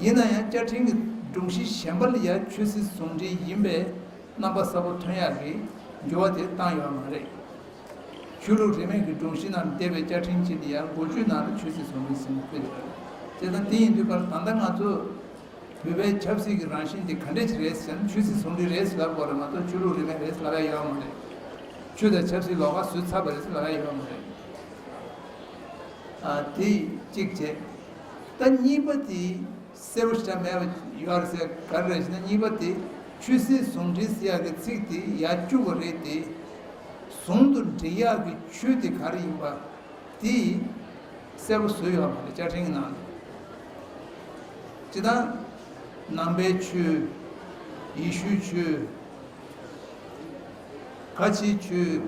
ཡིན་ན་ཡང་བཅའ་ཁྲིམས་ཀྱི་སྒྲོམ་གཞི་གཞན་པ་ལ་ཡང་ཆོས་སྲིད་ཟུང་འབྲེལ་ཡིན་པའི་རྣམ་པ་གསལ་པོ་ཐོན་ཡག་གི་འགྱུར་བ་དེ་བཏང་ཡོད་མ་རེད། ཆོས་ལུགས་རིས་མེད་ཀྱི་སྒྲོམ་གཞི་ནང་འདས་པའི་བཅའ་ཁྲིམས་ཅིག་ལ་ཡང་འགོ་བརྗོད་ནང་ལ་ཆོས་སྲིད་ཟུང་འབྲེལ་ཟེར་ནས་ཕུལ་ཡོད་རེད། བྱས་ཙང་དེ་ཡིན་དུས་ཀར་ད་ལྟ་ང་ཚོ་བོད་པའི་ཆབ་སྲིད་ཀྱི་རང་བཞིན་དེ་ག་འདྲས་ཅིག་རེད་ཟེར་ན་ཆོས་སྲིད་ཟུང་འབྲེལ་རེད་ཟེར་ལབ་དགོས་རེད་མ་གཏོགས་ཆོས་ལུགས་རིས་མེད་རེད་ཟེར་ལབ་ཡ་ཡོད་མ་རེད། ཆོས་དང་ཆབ་སྲིད་ལོགས་ཀ་བཟོས་ཚར་བ་རེད་ཟེར་ལབ་ཡ་ཡོད་མ་རེད། ཨ། དེ་གཅིག་བྱས། ད་གཉིས་པ་དེ་གསལ་པོ་ཞིག་མེད་པ་ཡོད་རེད་ཟེར། ག་རེ་རེད་ཟེར་ན་གཉིས་པ་དེ་ཆོས་སྲིད་ཟུང་འབྲེལ་ཟེར་ཡག་གི་ཚིག་དེ་ཡར་བཅུག་པ་རེད་དེ། ཟུང་དུ་འབྲེལ་ཡག་གི་ཆོས་དེ་ག་རེ་ཡིན་པ་དེ་གསལ་པོ་བཟོས་ཡོད་མ་རེད་བཅའ་ཁྲིམས་ཀྱི་ནང་ལ། སྤྱིར་བཏང་ནང་པའི་ཆོས། ཡེ་ཤུའི་ཆོས། ཁ་ཆེའི་ཆོས།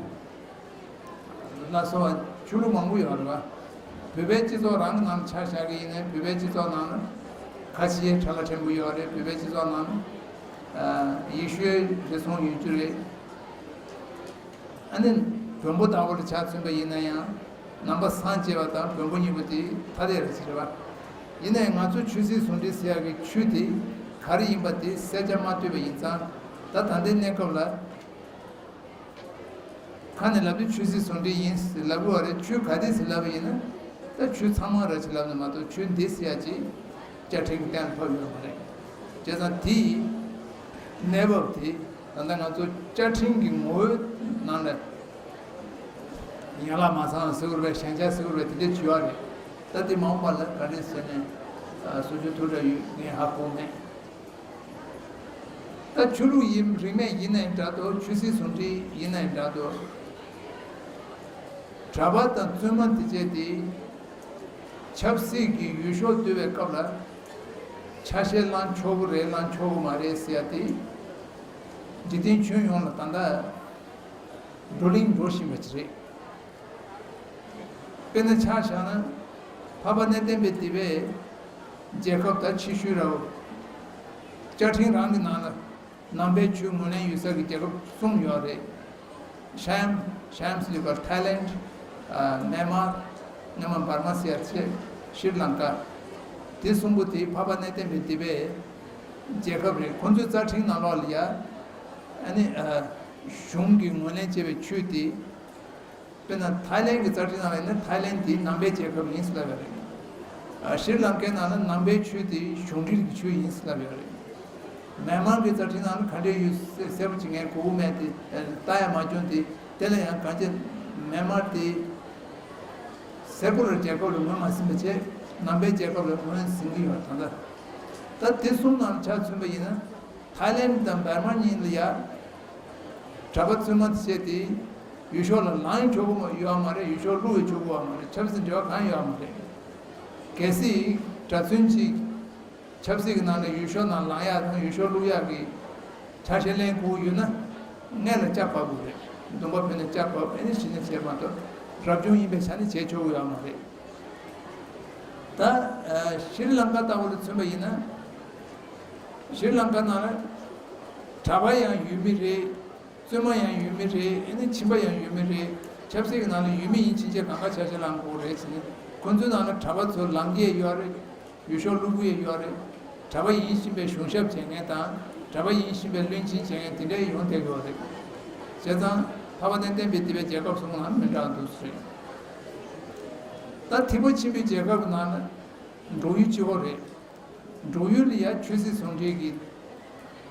ལ་སོགས་པ་ཆོས་ལུགས་མང་པོ་ཡོད་རེད་པ། བོད་པའི་སྤྱི་ཚོགས་རང་གི་ནང་ལ་ཆ་བཞག་གི་ཡིན་ནའི་བོད་པའི་སྤྱི་ཚོགས་ནང་ལ་ཁ་ཆེའི་གྲྭ་པ་ཕྲན་བུ་ཡོད་རེད། བོད་པའི་སྤྱི་ཚོགས་ནང་ལ་ཡེ་ཤུའི་རེ་ཟུང་ཡོད་རྒྱུ་རེད། ཨ་ནི་བོན་པོ་ལྟ་བུ་ལ་ཆ་མཚོན་པ་ཡིན་ན་ཡང་ནང་པ་སངས་རྒྱས་པ་དང་བོན་པོ་གཉིས་པོ་དེ་ཐ་དད་རེད་ཟེར་བ། ཡིན་ནའི་ང་ཚོ་ཆོས་སྲིད་ཟུང་འབྲེལ་ཟེར་ཡག་གི་ཆོས་དེ་ག་རེ་ཡིན་པ་དེ་གསལ་ཆ་མ་གཏོད་པ་ཡིན་ཙང་ད་ད་ལྟའི་གནས་སྐབས་ལ། ཁ་ནས་ལབ་དུས་ཆོས་སྲིད་ཟུང་འབྲེལ་ཡིན་ཟེར་ལབ་དགོས་པ་རེད། ཆོས་ག་དེ་ཟེར་ལབ་པ་ཡིན་ན། ད་ཆོས་ཚང་མ་ར་ཅིག་ལབ་ན་མ་གཏོགས་ཆོས་འདི་ཟེར་ཡ་ཅིག་བཅའ་ཁྲིམས་ཀྱི་གཏན་ལ་ཕབ་ཡོད་མ་རེད། བྱས་ཙང་དེ་ཡི་གནས་བབ་དེ་ད་ལྟ་ང་ཚོ་བཅའ་ཁྲིམས་ཀྱི་ངོ་བོའི་ནང་ལ་ཡན་ལག་མ་ཚང་ཟེར་དགོས་རེད། ཞན་ཆ་ཟེར་དགོས་རེད། དེ་འདྲ་བྱེད་ཡ་རེད། ད་དེ་མ་འོངས་པ་ལ་ག་འདྲས་ཟེར་ནས་སོ་ཆུང་ཐུགས་ཁྲལ་ཡོད། ངས་ཧ་གོ་མེད། ད་ཆོས་ལུགས་ཡིན་རིས་མེད་ཡིན་ནའི་འདྲ་འདུག་ཆོས་སྲིད་ཟུང་འབྲེལ་ཡིན་ནའི་འདྲ་འདུག་གྲྭ་པ་དང་བཙུན་མ་དེ་བཅས་དེ་ཆབ་སྲིད་ཀྱི་འོས་ཤོག་བསྡུ་བའི་སྐབས་ལ་ཆ་ཤས་བླང་ཆོག་གི་རེད་བླང་ཆོག་གི་མ་རེད་ཟེར་ཡ་དེ་འཇིག་རྟེན་ཁྱོན་ཡོངས་ལ་ད་ལྟ་བགྲོ་གླེང་འགྲོ་བཞིན་པ་ཅིག་རེད། དཔེར་ན་ཆ་བཞག་ན་འཕགས་པ་གནས་བརྟན་པའི་སྡེ་པའི་རྒྱལ་ཁབ་ད་ཕྱི་ཤུལ་ར་བ། བཅའ་ཁྲིམས་རང་གི་ནང་ལ་ནང་པའི་ཆོས་ངོས་ལེན་ཡོད་ས་གི་རྒྱལ་ཁབ་གསུམ་ཡོད་རེད། ཤམ། ཤམ་ཟེར་བ་ཐའི་ལེནཌ། ཨ། མེན་མར། སྔོན་མ་འབར་མ་ཟེར་ཚེ་ཤྲི་ལང་ཀ། དེ་གསུམ་པོ་དེ་འཕགས་པ་གནས་བརྟན་པའི་སྡེ་པའི་རྒྱལ་ཁབ་རེད། ཁོང་ཚོའི་རྩ་ཁྲིམས་ནང་ལོགས་ལ་ཡ། ཨ་ནི། ཨ། གཞུང་གིས་ངོས་ལེན་བྱས་པའི་ཆོས་དེ། དཔེར་ན་ཐའི་ལེནཌ་གི་རྩ་ཁྲིམས་ནང་ལ་ཡིན་ན་ཐའི་ལེནཌ་དེ་ནང་པའི་རྒྱལ་ཁབ་ཡིན་ཟེར་ལབ་ཡོད་རེད། ཨ། ཤྲི་ལང་ཀའི་ནང་ལ་ནང་པའི་ཆོས་དེ་གཞུང་འབྲེལ་གྱི་ཆོས་ཡིན་ཟེར་ལབ་ཡོད་རེད། མེན་མར་གྱི་རྩ་ཁྲིམས་ནང་ལ་ག་འདྲས་ཡོད་གསལ་པོ་ཅིག་ངས་གོ་གི་མེད་དེ། ལྟ་ཡང་མ་བྱུང་སྟེ། དེ་ལ་ཡང་གང་ཅི་མེན་མར་དེ་སེ་ཀུ་ལར་རྒྱལ་ཁབ་ལ་ངོས་མ་ཟིན་པ་བྱས། ནང་པའི་རྒྱལ་ཁབ་ལ་ངོས་ཟིན་གྱི་ཡོད། ད་ལྟ་ད་དེ་གསུམ་ནང་ལ་ཆ་མཚོན་པ་ཡིན་ན། ཐའི་ལེནཌ་དང་འབར་མ་གཉིས་ལ་ཡ། གྲྭ་པ་བཙུན་མ་དེ་བྱས་ཏེ། འོས་ཤོག་ལ་ལངས་ཆོག་གི་ཡོད་མ་རེད། འོས་ཤོག་བླུག་ཡང་ཆོག་གི་ཡོད་མ་རེད། ཆབ་སྲིད་འབྲེལ་བ་གང་ཡོད་མ་རེད། གལ་སྲིད་གྲྭ་བཙུན་གཅིག་ཆབ་སྲིད་ཀྱི་ནང་ནས་འོས་ཤོག་ནང་ལངས་ཡག་དང་འོས་ཤོག་བླུག་ཡག་གི་ཆ་ཤས་ལེན་དགོས་ཡོད་ན། སྔོན་ལ་ལྕགས་ཕབ་དགོས་རེད། འདུན་པ་ཕུལ་ནས་ལྕགས་ཕབ། ཨ་ནི་གཞི་ནས་བྱས་མ་གཏོགས་རབ་བྱུང་ཡིན་པའི་ཆ་ནས་བྱེད་ཆོག་གི་ཡོད་མ་རེད། ད་ཤྲི་ལང་ཀ་ལྟ་བུ་ལ་མཚོན་པ་ཡིན་ན། ཤྲི་ལང་ཀ་ནང་ལ་གྲྭ་པ་ཡང་ཡོད་མི་རེད། བཙུན་མ་ཡང་ཡོད་མི་རེད། ཨ་ནི་ཁྱིམ་པ་ཡང་ཡོད་མི་རེད། ཆབ་སྲིད་ཀྱི་ནང་ལ་ཡོད་མི་ཡིན་ཕྱིན་ཆད་གང་ག་ཆ་ཤས་ལངས་དགོས་རེད་ཟེར་ནས། ཁོ་ཚོའི་ནང་ལ་གྲྭ་པ་ཚོ་ལངས་ཀྱི་ཡོད་རེད། འོས་ཤོག་བླུག་གི་ཡོད་རེད། གྲྭ་པ་ཡིན་བཞིན་པའི་གཞུང་ཞབས་བྱེད་མཁན་དང་གྲྭ་པ་ཡིན་བཞིན་པའི་བློན་ཆེན་བྱེད་མཁན་དེ་འདྲའི་ཡོང་བསྡད་ཀྱི་ཡོད་རེད། བྱས་ཙང་འཕགས་པ་གནས་བརྟན་པའི་སྡེ་པའི་རྒྱལ་ཁབ་གསུམ་ལ་མི་འདྲ་འདུག་ཟེར། ད་ཐེག་པ་ཆེན་པོའི་རྒྱལ་ཁབ་ནང་ལ་འབྲུག་ཡུལ་གཅིག་པོ་རེད། འབྲུག་ཡུལ་ལ་ཡ་ཆོས་སྲིད་ཟུང་འབྲེལ་གྱི་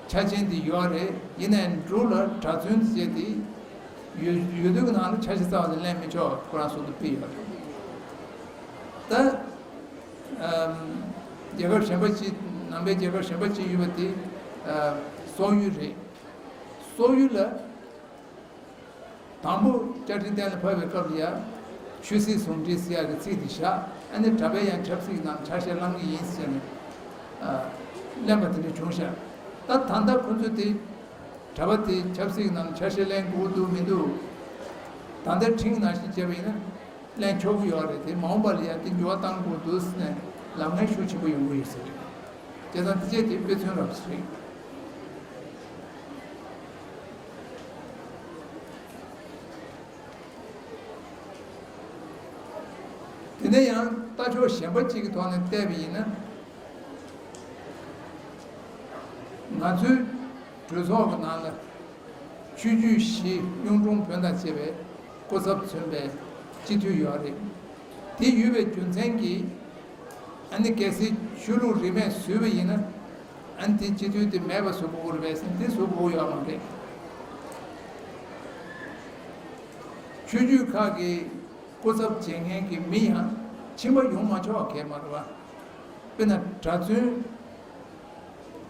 ཆ་རྐྱེན་དེ་ཡོད་རེད། ཡིན་ནའི་འབྲུག་ལ་གྲྭ་བཙུན་བཅས་དེ་ཡོད་ཡོད་དུས་ཀྱི་ནང་ལ་ཆ་ཤས་རྩ་བ་ནས་ལེན་མི་ཆོག་ཁོ་རང་སོ་སོ་ཕུད་ཡོད་རེད། ད་ཨམ་རྒྱལ་ཁབ་གཞན་པ་གཅིག་ནང་པའི་རྒྱལ་ཁབ་གཞན་པ་གཅིག་ཡོད་པ་དེ་ཨ་སོག་ཡུལ་རེད། སོག་ཡུལ་ལ། དང་པོ་བཅའ་ཁྲིམས་གཏན་ལ་ཕབ་པའི་སྐབས་ལ་ཡང་ཆོས་སྲིད་ཟུང་འབྲེལ་ཟེར་ཡག་གི་ཚིག་དེ་བཞག་ཨ་ནི་གྲྭ་པས་ཡང་ཆབ་སྲིད་ནང་ཆ་ཤས་བླང་གི་ཡིན་ཟེར་ནས་གླེན་པ་དེ་འདྲ་བྱུང་ཤག་ད་ད་ལྟ་ཁོ་ཚོས་དེ་གྲྭ་པ་དེ་ཆབ་སྲིད་ནང་ཆ་ཤས་ལེན་དགོས་འདུག་མི་འདུག་ད་ལྟ་ཁྲིམས་ནང་བཞིན་བྱས་པ་ཡིན་ན་ལེན་ཆོག་གི་ཡོད་རེད། དེ་མ་འོངས་པ་ལ་ཡང་དེ་འགྱུར་བ་གཏང་དགོས་འདུག་ཟེར་ནས་ལབ་མཁན་ཤུགས་ཆེན་པོ་ཡོང་གི་ཡོད་ཟེར། བྱས་ཙང་དེ་བྱས་དེ་དཔེ་མཚོན་རབ་ཟེར། དེ་ནས་ཡང་ལྟ་ཕྱོགས་གཞན་པ་གཅིག་གི་ཐོག་ནས་བལྟས་པ་ཡིན་ན། ང་ཚོའི་གྲོས་ཚོགས་ཀྱི་ནང་ལ་ཆོས་བརྒྱུད་བཞི་གཡུང་དྲུང་བོན་དང་བཅས་པའི་སྐུ་ཚབ་མཚོན་པའི་སྤྱི་འཐུས་ཡོད་རེད། དེ་ཡོད་པའི་རྒྱུ་མཚན་གྱིས་ཨ་ནི་གལ་སྲིད་ཆོས་ལུགས་རིས་མེད་བཟོས་པ་ཡིན་ན་ཨ་ནི་དེ་སྤྱི་འཐུས་དེ་མེད་པ་བཟོ་དགོས་རེད་པས་ཟེར་དེ་བཟོ་དགོས་ཡོད་མ་རེད། ཆོས་བརྒྱུད་ཁག་གི་སྐུ་ཚབ་བྱེད་མཁན་གྱི་མི་ཡང་ཁྱིམ་པ་ཡོང་མ་ཆོག་པ་གལ་མ་རེད་པ། དཔེར་ན་གྲྭ་བཙུན་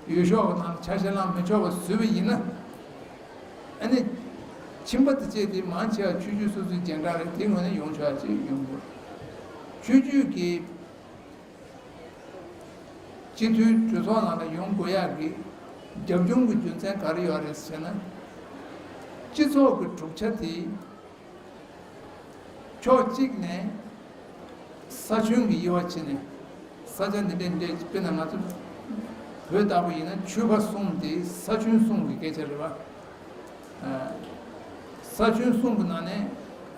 འོས་ཤོག་གི་ནང་ཆ་ཤས་བླང་མི་ཆོག་པ་བཟོས་པ་ཡིན་ན། ཨ་ནི་ཁྱིམ་པ་དེ་བཅས་དེ་མང་ཆེ་བ་ཆོས་བརྒྱུད་སོ་སོའི་རྒྱན་གྲངས་རེད། དེ་ངོས་ནས་ཡོང་ཆོག་ཡ་ཅིག་ཡོང་དགོས། ཆོས་བརྒྱུད་ཀྱི་སྤྱི་འཐུས་གྲོས་ཚོགས་ནང་ལ་ཡོང་དགོས་ཡག་གི་རྒྱབ་ལྗོངས་ཀྱི་རྒྱུ་མཚན་ག་རེ་ཡོད་རེད་ཟེར་ན། སྤྱི་ཚོགས་ཀྱི་གྲུབ་ཆ་དེ་ཕྱོགས་གཅིག་ནས་ས་ཁྱོན་གྱི་དབྱེ་བ་ཕྱེ་ནས་ས་ཆ་འདི་འདྲ་འདི་འདྲ་དཔེར་ན་ང་ཚོ་བོད་ལྟ་བུ་ཡིན་ན་ཆོལ་ཁ་གསུམ་དེ་ས་ཁྱོན་གསུམ་གྱི་སྐད་ཆ་རེད་པ། ས་ཁྱོན་གསུམ་གྱི་ནང་ནས་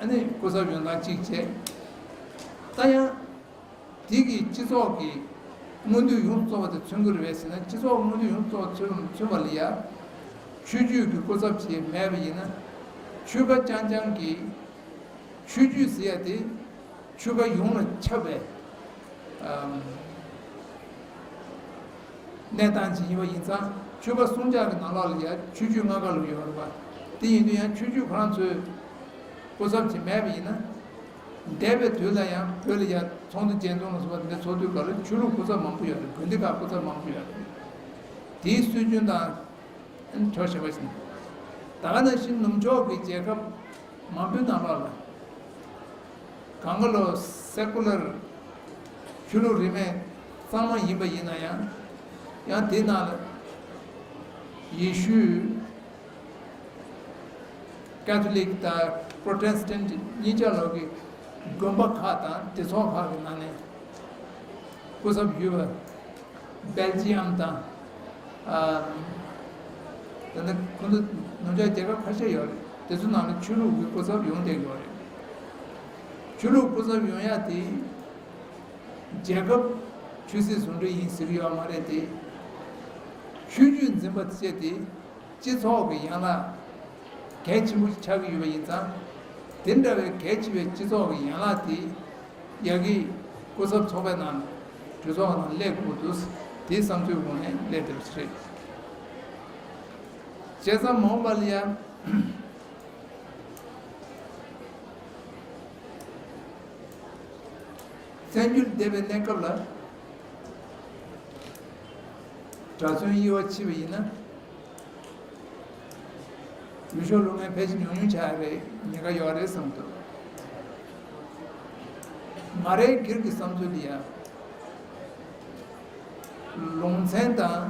ཨ་ནི་སྐུ་ཚབ་ཡོང་སྟངས་གཅིག་བྱས། ད་ཡང་དེ་གི་སྤྱི་ཚོགས་ཀྱི་མངོན་འདོད་ཡོངས་རྫོགས་པ་དེ་མཚོན་གྱི་རེད་པས་ཟེར་ན། སྤྱི་ཚོགས་མངོན་འདོད་ཡོངས་རྫོགས་མཚོན་མཚོན་པ་ལ་ཡ་ཆོས་བརྒྱུད་ཀྱི་སྐུ་ཚབ་ཅིག་མེད་པ་ཡིན་ན་ཆོལ་ཁ་རྐྱང་རྐྱང་གི་ཆོས་བརྒྱུད་ཟེར་ཡ་དེ་ཆོལ་ཁ་ཡོངས་ལ་ཁྱབ་པའི་ཨམ། གནས་སྟངས་ཅིག་ཡིན་པ་ཡིན་ཙང་ཆོལ་ཁ་སུམ་ཅུ་གི་ནང་ལོགས་ལ་ཡང་ཆོས་བརྒྱུད་ལྔ་ཀ་ལུགས་ཡོད་རེད་པ། དེ་ཡིན་དུས་ཡང་ཆོས་བརྒྱུད་ཁོ་རང་ཚོའི་སྐུ་ཚབ་ཅིག་མེད་པ་ཡིན་ན། འདས་པའི་དུས་ལ་ཡང་བོད་ལ་ཡང་ཚོགས་འདུ་རྒྱས་འཛོམས་ལ་སོགས་པ་འདི་འདྲ་ཚོགས་དུས་སྐབས་ལ་ཆོས་ལུགས་སྐུ་ཚབ་མང་པོ་ཡོད་རེད། དགོན་སྡེ་ཁག་སྐུ་ཚབ་མང་པོ་ཡོད་རེད། དེའི་སྲོལ་རྒྱུན་དང་ཕྱོགས་ཞེན་པ་ཞིག་ད་ག་ནང་བཞིན་ནུབ་ཕྱོགས་ཀྱི་རྒྱལ་ཁབ་མང་པོའི་ནང་ལོགས་ལ། གང་ག་ལོ་སེ་ཀུ་ལར་ཆོས་ལུགས་རིས་མེད་གཙང་མ་ཡིན་པ་ཡིན་ན་ཡང་། ཡང་དེའི་ནང་ལ་ཡེ་ཤུ་ཀ་ཐོ་ལིག་དང་པྲོ་ཊེ་སི་ཊན་གཉིས་ཆ་ལོག་གི་དགོན་པ་ཁག་དང་སྡེ་ཚོགས་ཁག་གི་ནང་ནས་སྐུ་ཚབ་ཡོད་པ། སྦེལ་ཇི་ཡམ་དང་། ཨ། ད་ནི་ཁོ་ཚོ་ནུབ་ཕྱོགས་རྒྱལ་ཁབ་ཁ་ཤས་ཡོད་རེད། དེ་ཚོ་ནང་ལ་ཆོས་ལུགས་ཀྱི་སྐུ་ཚབ་ཡོང་བསྡད་ཡོད་རེད། ཆོས་ལུགས་སྐུ་ཚབ་ཡོང་ཡ་དེ་རྒྱལ་ཁབ་ཆོས་སྲིད་ཟུང་འབྲེལ་ཡིན་ཟེར་གྱི་ཡོད་མ་རེད་དེ། ཆོས་བརྒྱུད་འཛིན་པ་བཅས་དེ་སྤྱི་ཚོགས་ཀྱི་ཡན་ལག་གལ་ཆེན་པོ་ཆགས་ཀྱི་ཡོད་པ་ཡིན་ཙང་། དེ་འདྲ་བའི་གལ་ཆེ་བའི་སྤྱི་ཚོགས་ཀྱི་ཡན་ལག་དེ་ཡ་གི་སྐུ་ཚབ་ཚོགས་པའི་ནང་གྲོས་ཚོགས་ནང་སླེབས་དགོས་འདུག་དེའི་བསམ་ཚུལ་ངོས་ནས་སླེབས་བསྡད་པ་རེད། བྱས་ཙང་མ་འོངས་པ་ལ་ཡང་། བཙན་བྱོལ་བསྡད་པའི་གནས་སྐབས་ལ་གྲྭ་བཙུན་དབྱེ་བ་ཕྱེ་བ་ཡིན་ན། འོས་ཤོག་བླུག་མཁན་ཕལ་ཆེར་ཉུང་ཉུང་ཆགས་ཡ་རེད། ཉེན་ཁ་ཡོད་རེད་བསམ་འདུག་ང་རའི་སྒེར་གྱི་བསམ་ཚུལ་འདི་ཡང་། ལུང་ཚན་དང་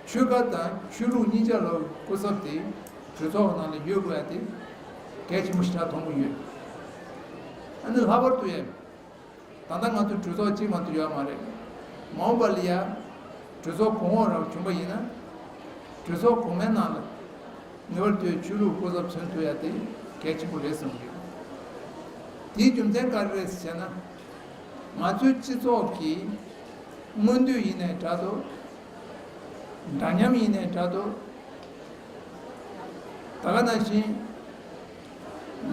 ཆོལ་ཁ་དང་ཆོས་ལུགས་གཉིས་ཆ་ལ་སྐུ་ཚབ་དེ་གྲོས་ཚོགས་ནང་ལ་ཡོད་དགོས་ཡ་དེ་གལ་ཆེན་པོ་ཞེ་དྲག་མཐོང་གི་ཡོད། ཨ་ནི་ལྷག་པར་དུ་ཡང་། ད་ལྟ་ང་ཚོ་གྲོས་ཚོགས་གཅིག་མ་གཏོགས་ཡོད་མ་རེད། མ་འོངས་པ་ལ་ཡང་གྲོས་ཚོགས་གོང་འོག་རང་བྱུང་པ་ཡིན་ན། གྲོས་ཚོགས་གོང་མའི་ནང་ལ་ངེས་པར་དུ་ཆོས་ལུགས་སྐུ་ཚབ་མཚོན་ཐུབ་ཡ་དེ་གལ་ཆེན་པོ་རེད་བསམ་གྱི་ཡོད། དེའི་རྒྱུ་མཚན་ག་རེ་རེད་ཟེར་ན། ང་ཚོའི་སྤྱི་ཚོགས་ཀྱི་མངོན་འདོད་ཡིན་ནའི་འདྲ་འདུག་འདྲ་མཉམ་ཡིན་ནའི་འདྲ་འདུག་ད་ག་ནང་བཞིན།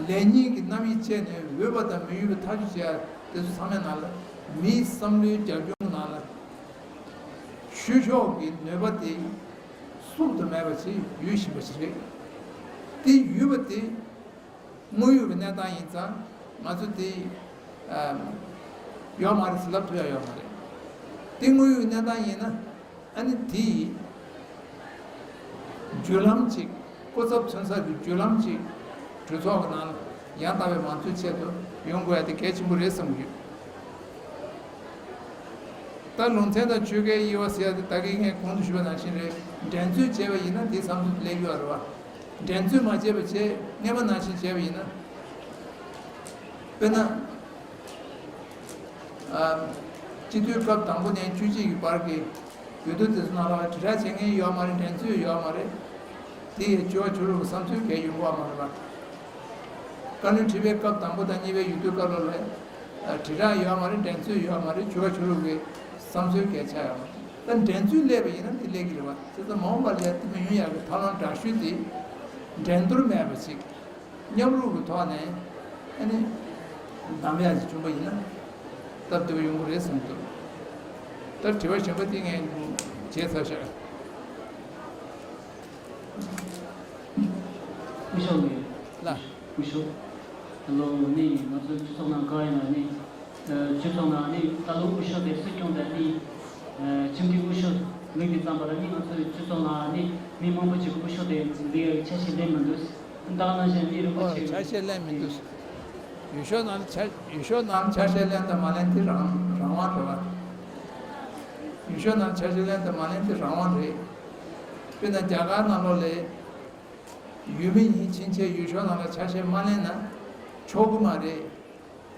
ལེགས་ཉེས་ཀྱི་རྣམ་དབྱེ་བཅད་ནས་འོས་པ་དང་མི་འོས་པའི་ཐག་གཅོད་བྱེད་ཡ་དེ་ཚོ་ཚང་མའི་ནང་ལ། མིའི་བསམ་བློའི་རྒྱབ་ལྗོངས་ནང་ལ་ཆོས་ཕྱོགས་ཀྱི་ནུས་པ་དེ་བསུབ་ཏུ་མེད་པ་ཞིག་ཡོད་བཞིན་པ་ཞིག་རེད། དེ་ཡོད་པ་དེ་དངོས་ཡོད་ཀྱི་གནས་སྟངས་ཡིན་ཙང་ང་ཚོ་དེ་ཨམ། ཡོད་མ་རེད་ཟེར་ལབ་ཐུབ་ཡ་ཡོད་མ་རེད། དེ་དངོས་ཡོད་ཀྱི་གནས་སྟངས་ཡིན་ན། ཨ་ནི་དེ་ཡི་བརྒྱུད་ལམ་ཅིག་ སྐུ་ཚབ་མཚོན་ས་གི་བརྒྱུད་ལམ་ཅིག་གྲོས་ཚོགས་ཀྱི་ནང་ཡང་དག་པའི་མང་གཙོའི་ཆེད་དུ་ཡོང་དགོས་ཡ་དེ་གལ་ཆེན་པོ་རེད་བསམ་གྱི་ཡོད། ད་ལུང་ཚན་དང་ཆོལ་ཁའི་དབྱེ་བ་ཟེར་ཡ་དེ་ད་གིན་ངས་གོང་དུ་ཞུས་པ་ནང་བཞིན་རེད། འགྲན་རྩོད་བྱས་པ་ཡིན་ན་དེ་བསམ་ཚུལ་སླེབས་ཡོད་རེད་བ། འགྲན་རྩོད་མ་བྱས་པ་བྱས་སྔས་མ་ནང་བཞིན་བྱས་པ་ཡིན་ན། དཔེར་ན། ཨ། སྤྱི་འཐུས་སྐབས་དང་པོ་ནས་བཅུ་གཅིག་གི་བར་གྱི་འོས་བསྡུ་དེ་ཚོ་ནང་ལ་དྲིལ་བསྒྲགས་བྱེད་མཁན་ཡོད་མ་རེད། འགྲན་རྩོད་ཡོད་མ་རེད། དེ་ཡི་བྱ་བ་བྱེད་རོགས་ཀྱི་བསམ་ཚུལ་གང་ཡང་ཡོང་གི་ཡོད་མ་རེད་པ། བཀའ་བློན་ཁྲི་པའི་སྐབས་དང་པོ་དང་གཉིས་པའི་འོས་བསྡུ་སྐབས་ལ་ལས། ཨ། དྲིལ་བསྒྲགས་ཡོད་མ་རེད། འགྲན་རྩོད་ཡོད་མ་རེད། བྱ་བ་བྱེད་རོགས་ཀྱི་བསམ་ཚུལ་གང་ཆགས་ཡོད་མ་རེད། ད་འགྲན་རྩོད་སླེབས་པ་ཡིན་ན་དེ་སླེབས་ཀྱི་རེད་པ། བྱས་ཙང་མ་འོངས་པ་ལ་དེ་མི་ཡོང་ཡག་གི་ཐབས་ལམ་དྲག་ཤོས་དེ་འགྲན་བསྡུར་མེད་པ་ཞིག་མཉམ་རུབ་ཀྱི་ཐོག་ནས་ཨ་ནི་གདམ་ཡག་ཅིག་བྱུང་པ་ཡིན་ན་སྟབས་བདེ་པོ་ཡོང་གི་རེད་བསམ་འདུག་ད་དྲི་བ་གཞན་པ་དེ་ངས་བྱས་ཚར་ཤག་སྐུ་ཞབས་ལགས། སྐུ་ཞབས། ད་ལོ་ནི་ང་ཚོའི་སྤྱི་ཚོགས་ནང་གང་ཡིན་ན་ནི། སྤྱི་ཚོགས་ནང་ནི་ད་ལོ་སྐུ་ཞབས་དེ་སྲིད་སྐྱོང་དང་ནི། ཁྲིམས་སྒྲིག་སྐུ་ཞབས་ལུགས་ཀྱི་བརྩམས་པ་ལ་ནི་ང་ཚོའི་སྤྱི་ཚོགས་ནང་ནི་མི་མང་པོ་ཅིག་སྐུ་ཞབས་དེ་འདི་ཆ་ཤས་ལེན་མི་འདུག་ད་ག་ནང་བཞིན་ནི་རིན་པོ་ཆེ། ཆ་ཤས་ལེན་མི་འདུག་འོས་ཤོག་ནང་ཆ་འོས་ཤོག་ནང་ཆ་ཤས་ལེན་དང་མ་ལེན་དེ་རང་རང་དབང་རེད་བ། འོས་ཤོག་ནང་ཆ་ཤས་ལེན་དང་མ་ལེན་དེ་རང་དབང་རེད། དཔེར་ན་རྒྱ་གར་ནང་ལོགས་ལ་ཡུལ་མི་ཡིན་ཕྱིན་ཆད་འོས་ཤོག་ནང་ལ་ཆ་ཤས་མ་ལེན་ན་ཆོག་གི་མ་རེད།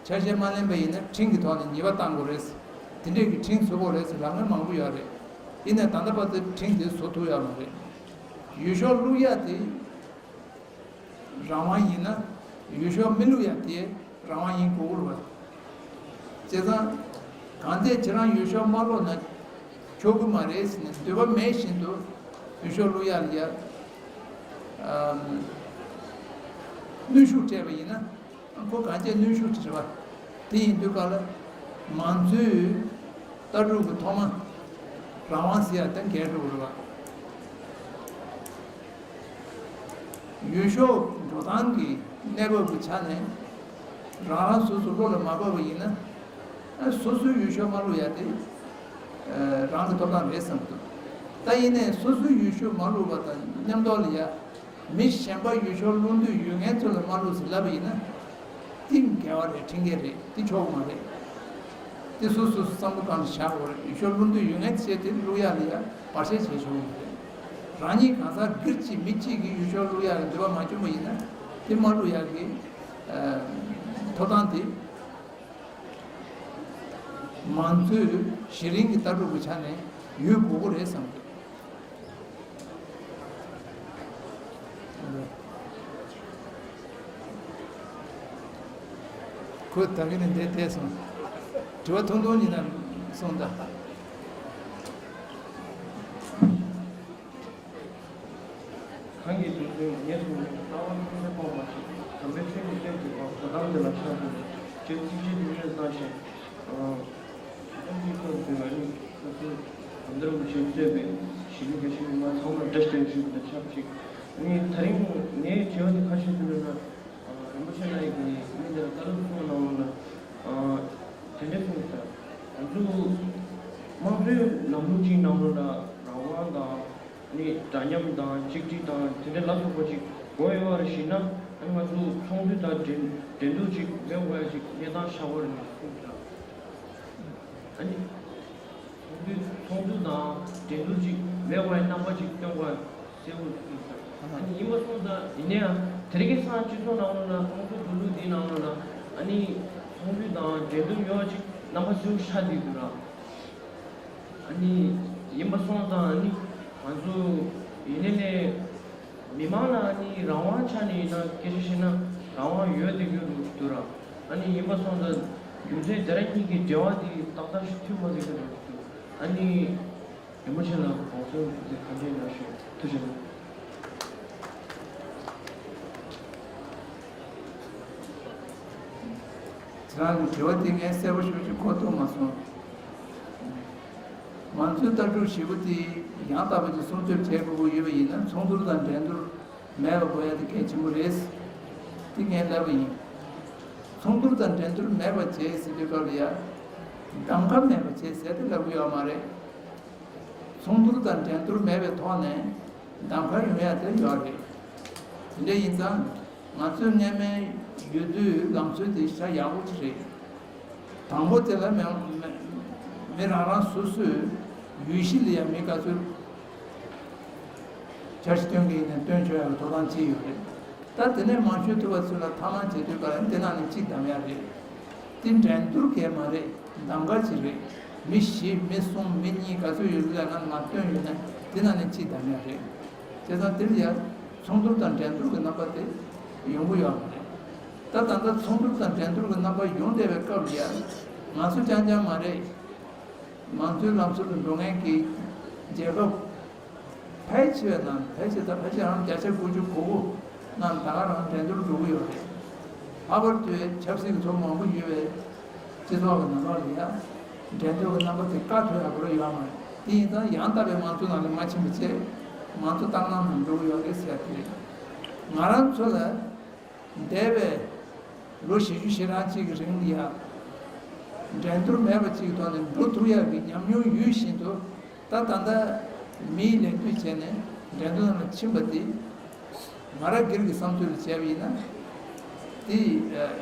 ཆ་ཤས་མ་ལེན་པ་ཡིན་ན་ཁྲིམས་ཀྱི་ཐོག་ནས་ཉེས་པ་གཏང་དགོས་རེད། དེ་འདྲས་ཀྱི་ཁྲིམས་བཟོ་དགོས་རེད་ཟེར་ལབ་མཁན་མང་པོ་ཡོད་རེད། ཡིན་ནའི་ད་ལྟ་བར་དུ་ཁྲིམས་དེ་བཟོ་ཐུབ་ཡོད་མ་རེད། འོས་ཤོག་བླུག་ཡ་དེ་རང་དབང་ཡིན་ན་འོས་ཤོག་མི་བླུག་ཡ་དེ་རང་དབང་ཡིན་དགོས་ཀྱི་རེད་བ། བྱས་ཙང་གང་ལྟར་ཁྱེད་རང་འོས་ཤོག་མ་བླུགས་ན་ཆོག་གི་མ་རེད་ཟེར་ནས་འདོད་པ་མེད་བཞིན་དུ་འོས་ཤོག་བླུག་ཡ་ལ་ཡ། ཨམ། གནོན་ཤུགས་སྤྲད་པ་ཡིན་ན། ཁོ་གང་ཅི་གནོན་ཤུགས་ཅིག་རེད་བ། དེ་ཡིན་དུས་ག་ལ་མང་གཙོའི་ལྟ་གྲུབ་ཀྱི་ཐོག་མ་རང་དབང་ཟེར་ཡ་དེ་འགལ་འགྲོ་གི་རེད་བ། འོས་ཤོག་འགྲོ་སྟངས་ཀྱི་གནས་བབ་ཀྱི་ཆ་ནས་རང་རང་སོ་སོ་བློ་ལ་མ་བབས་པ་ཡིན་ན། སོ་སོའི་འོས་ཤོག་མ་བླུགས་ཡ་དེ་རང་གི་ཐོབ་ཐང་རེད་བསམ་གྱི་འདུག་ད་ཡིན་ནའི་སོ་སོའི་འོས་ཤོག་མ་བླུགས་པ་དང་མཉམ་དུ་ལ་ཡ། མི་གཞན་པ་འོས་ཤོག་བླུག་འདོད་ཡོད་མཁན་ཚོ་ལ་མ་བླུགས་ཟེར་ལབ་པ་ཡིན་ན། དེ་འགལ་བ་རེད། ཁྲིམས་འགལ་རེད། དེ་ཆོག་གི་མ་རེད། དེ་སོ་སོ་སོ་བསམ་བློ་གང་བཞག་དགོས་རེད། འོས་ཤོག་བླུག་འདོད་ཡོད་མཁན་ཚོས་དེ་བླུག་ཡག་ལ་ཡ་བར་ཆད་བྱེད་ཆོག་གི་མ་རེད། རང་ཉིད་གང་ཟག་སྒེར་གྱི་མི་གཅིག་གིས་འོས་ཤོག་བླུག་ཡག་གི་འདོད་པ་མ་བྱུང་བ་ཡིན་ན་དེ་མ་བླུག་ཡག་གི་ཨ་ཐོབ་ཐང་དེ་མང་གཙོའི་གཞི་རིམ་གྱི་ལྟ་གྲུབ་ཀྱི་ཆ་ནས་ཡོད་དགོས་ཀྱི་རེད་བསམ་གི། ཁོས་ད་གིན་ནས་འདིར་བསྡད་སོང་། དྲི་བ་ཐུང་ཐུང་ཡིན་ན་གསུངས་དང་། གང་གི་དུས་ཚོད་ངེས་སུ་མེད་པའི་ལྟ་བ་ཐུགས་སུ་དཔག་པ་ཞིག་དམ་པའི་ཆོས་ཉིད་གཏན་གྱི་བདག་གོ་ཐང་དེ་ལ་ཆགས་ཏེ་ཆེས་ཚིག་ཆེ་དུ་སྙན་བཏང་ཞིང་། ཞེ་སྡང་གི་ཐོག་ཏུ་ང་ནི་ཁོ་ཚོས་དམ་དར་མུ་ཆེན་གཙོས་པའི་གཞིས་ལུས་དགེ་བཤེས་མི་མང་ཚང་མར་བཀྲ་ཤིས་བདེ་ལེགས་ཞུ་བ་དང་ཆབས་ཅིག་ནི་ད་རིང་ངའི་དྲི་བ་འདི་ཁ་ཤས་ཤིག་ཡོད་ན། རིན་པོ་ཆེ་ལགས་ཀྱིས་ངས་འདིར་བཀའ་སློབ་གསུངས་གནང་བ་ལ། དེ་འདྲ་གསུངས་ས། ང་ཚོ་དམངས་གཙོའི་ལམ་ལུགས་གཅིག་ནང་ལོགས་ལ་རང་དབང་དང་། ནི་འདྲ་མཉམ་དང་གཅིག་སྒྲིལ་དང་དེ་འདྲ་ལ་སོགས་པ་ཅིག་དགོས་ཡོད་པར་གཞིགས་ན། ཨ་ནི་ང་ཚོ་ཚོགས་འདུ་དང་འགྲན་འགྲན་བསྡུར་ཅིག་མེད་དགོས་ཡ་ཅིག་གནས་སྟངས་ཤར་བ་རེད་གསུངས་ཤག་ཨ་ནི་ཚོགས་འདུ་ཚོགས་འདུ་དང་འགྲན་བསྡུར་ཅིག་མེད་དགོས་ཡ་རྣམ་པ་ཅིག་སྟོན་དགོས་ཡ་གསལ་བོ་གསུངས་ཤག་ཨ་ནི་ཡིན་པ་སོང་ཙང་ཡིན་ན་ཡང་དེ་རིང་ཁ་སང་སྤྱི་ཚོགས་ནང་ལོགས་ན་དམངས་གཙོ་འགྲོ་ལུགས་འདིའི་ནང་ལོགས་ན་ཨ་ནི་ཚོགས་འདུ་དང་འགྲན་བསྡུར་ཡོད་ཅིག་རྣམ་པ་གསལ་བོ་ཤར་བསྡད་འདུག་ར། ཨ་ནི་ཡིན་པ་སོང་ཙང་ཨ་ནི་ང་ཚོ་ཡིན་ནའི་ལས་མི་མང་ལ་ཨ་ནི་རང་དབང་ཆ་ནས་ཡིན་ན་སྐད་ཆ་བཤད་ན་རང་དབང་ཡོད་བསྡད་ཀྱི་ཡོད་འདུག་ར། ཨ་ནི་ཡིན་པ་སོང་ཙང་རྒྱུ་མཚན་དེ་ར་གཉིས་ཀྱི་འབྲེལ་བ་དེ་ཏག་ཏག་ཞིག་མཐུན་མ་བསྡད་ཀྱི་འདུག་ཨ་ནི་རིན་པོ་ཆེ་ལ་དགོངས་ཚུལ་དེ་ག་འདྲ་ཡིན་ན་ཞུ། ཐུགས་རྗེ་ཆེ། ཁྱེད་རང་གི་དྲི་བ་དེ་ངས་གསལ་པོ་ཞེ་པོ་ཅིག་གོ་ཐུབ་མ་སོང་། མང་གཙོའི་ལྟ་གྲུབ་བཞི་པོ་དེ་ཡང་དག་པ་ཅིག་སྲུང་སྐྱོབ་བྱེད་དགོས་ཀྱི་ཡོད་པ་ཡིན་ན་ཚོགས་འདུར་དང་འགྲན་བསྡུར་མེད་པ་དགོས་ཡ་དེ་གལ་ཆེན་པོ་རེད། དེ་ངས་ལབ་པ་ཡིན། ཚོགས་འདུར་དང་འགྲན་བསྡུར་མེད་པ་བྱས་ཟེར་དུས་སྐབས་ལ་ཡ། གདམ་ག་མེད་པ་བྱས་ཟེར་དེ་ལབ་ཀྱི་ཡོད་མ་རེད། ཚོགས་འདུར་དང་འགྲན་བསྡུར་མེད་པའི་ཐོག་ནས་གདམ་ག་ཡོང་ཡ་དེ་ཡོད་རེད། དེ་འདྲ་ཡིན་ཙང་ང་ཚོའི་སྔ་མའི་ཡུལ་དུས་ལམ་སྲོལ་དེ་ཤ་ཡག་པོ་ཅིག་རེད། དང་པོ་དེ་ལ་མི་མི་མི་རང་རང་སོ་སོའི་ཡུལ་གཞི་ལ་ཡང་མི་ག་ཚོད་འཆར་གཞི་སྟོན་གྱི་ཡིན་ན་སྟོན་ཆོག་ཡག་ཐོབ་ཐང་ཅིག་ཡོད་རེད། ད་དེ་ནས་མང་ཤོས་ཐུབ་པ་ཚོ་ལ་ཐབས་ལམ་བྱེད་དུས་ག་ལ་དེ་ནང་ནས་གཅིག་བདམས་ཡག་རེད། དེ་འགྲན་བསྡུར་གས་མ་རེད། གདམ་ག་ཅིག་རེད། མི་བཞི་མི་གསུམ་མི་གཉིས་ག་ཚོད་ཡོད་ལ་ང་ང་སྟོན་ཡོད་ན་དེ་ནང་ནས་གཅིག་བདམས་ཡག་རེད། བྱས་ཙང་དེ་ལ་ཡ་ཚོགས་འདུ་དང་འགྲན་བསྡུར་གྱི་རྣམ་པ་དེ་ཡོང་གི་ཡོད་མ་རེད། ད་ད་ལྟ་ཚོགས་འདུ་དང་འགྲན་བསྡུར་གྱི་རྣམ་པ་ཡོང་བསྡད་པའི་སྐབས་ལ་ཡ་ང་ཚོ་རྐྱང་རྐྱང་མ་རེད། མང་གཙོའི་ལམ་སྲོལ་དུ་འགྲོ་མཁན་གྱི་རྒྱལ་ཁབ་ཕལ་ཆེ་བའི་ནང་ཕལ་ཆེ་དང་ཕལ་ཆེ་རང་བརྒྱ་ཆ་དགུ་བཅུ་གོ་དགུ་ནང་ད་ག་རང་འགྲན་བསྡུར་འགྲོ་གི་ཡོད་རེད། ལྷག་པར་དུ་ཆབ་སྲིད་ཀྱི་ཚོགས་མང་པོ་ཡོད་པའི་སྤྱི་ཚོགས་ཀྱི་ནང་ལོགས་ལ་ཡང་འགྲན་བསྡུར་གྱི་རྣམ་པ་དེ་བཀག་ཐུབ་ཡག་པོ་ཡོད་མ་རེད། དེ་ཡིན་ཙང་ཡང་དག་པའི་མང་གཙོའི་ནང་ལ་མ་ཕྱིན་པ་བྱས་མང་གཙོ་སྟག་སྣང་ནང་འགྲོ་གི་ཡོད་རེད་ཟེར་ཡག་དེ་རེད། ང་རང་ཚོ་ལ་འདས་པའི་ལོ་བཞི་བཅུ་ཞེ་གྲངས་གཅིག་གི་རིང་ལ་ཡང་འགྲན་བསྡུར་མེད་པ་གཅིག་གི་ཐོག་ནས་འགྲོ་ཐུབ་ཡག་གི་ཉམས་མྱོང་ཡོད་བཞིན་དུ་ད་ད་ལྟ་མིའི་ལད་ཟློས་བྱས་ནས་འགྲན་བསྡུར་ནང་ལ་ཕྱིན་པ་དེ་ང་རང་སྒེར་གྱི་བསམ་ཚུལ་ལ་བྱས་པ་ཡིན་ན་དེ་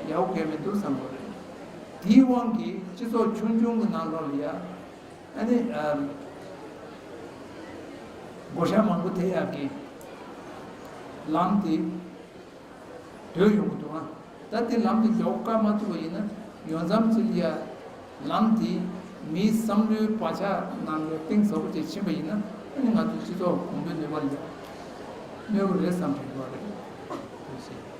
ཡག་པོ་གང་མི་འདུག་བསམ་གྱི་རེད། དེའི་དབང་གིས་སྤྱི་ཚོགས་ཆུང་ཆུང་གི་ནང་ལོགས་ལ་ཡང་ཨ་ནི་བགོ་བཤའ་མང་པོ་ཐེབས་ཡག་གི་ལམ་དེ་བགྲོད་ཡོང་གི་འདུག་ཨ། ད་དེ་ལམ་དེ་མགྱོགས་བཀག་མ་ཐུབ་པ་ཡིན་ན་ཡོང་མཚམས་ཅིག་ལ་ཡ་ལམ་དེ་མིའི་བསམ་བློའི་བག་ཆགས་ནང་ལ་གཏིང་ཟབ་པོ་ཅིག་ཕྱིན་པ་ཡིན་ན་ཨ་ནི་ང་ཚོའི་སྤྱི་ཚོགས་གོང་འཕེལ་ནུས་པ་ལ་ཡ་གནོད་ཀྱི་རེད་བསམ་གྱི་ཡོད་རེད།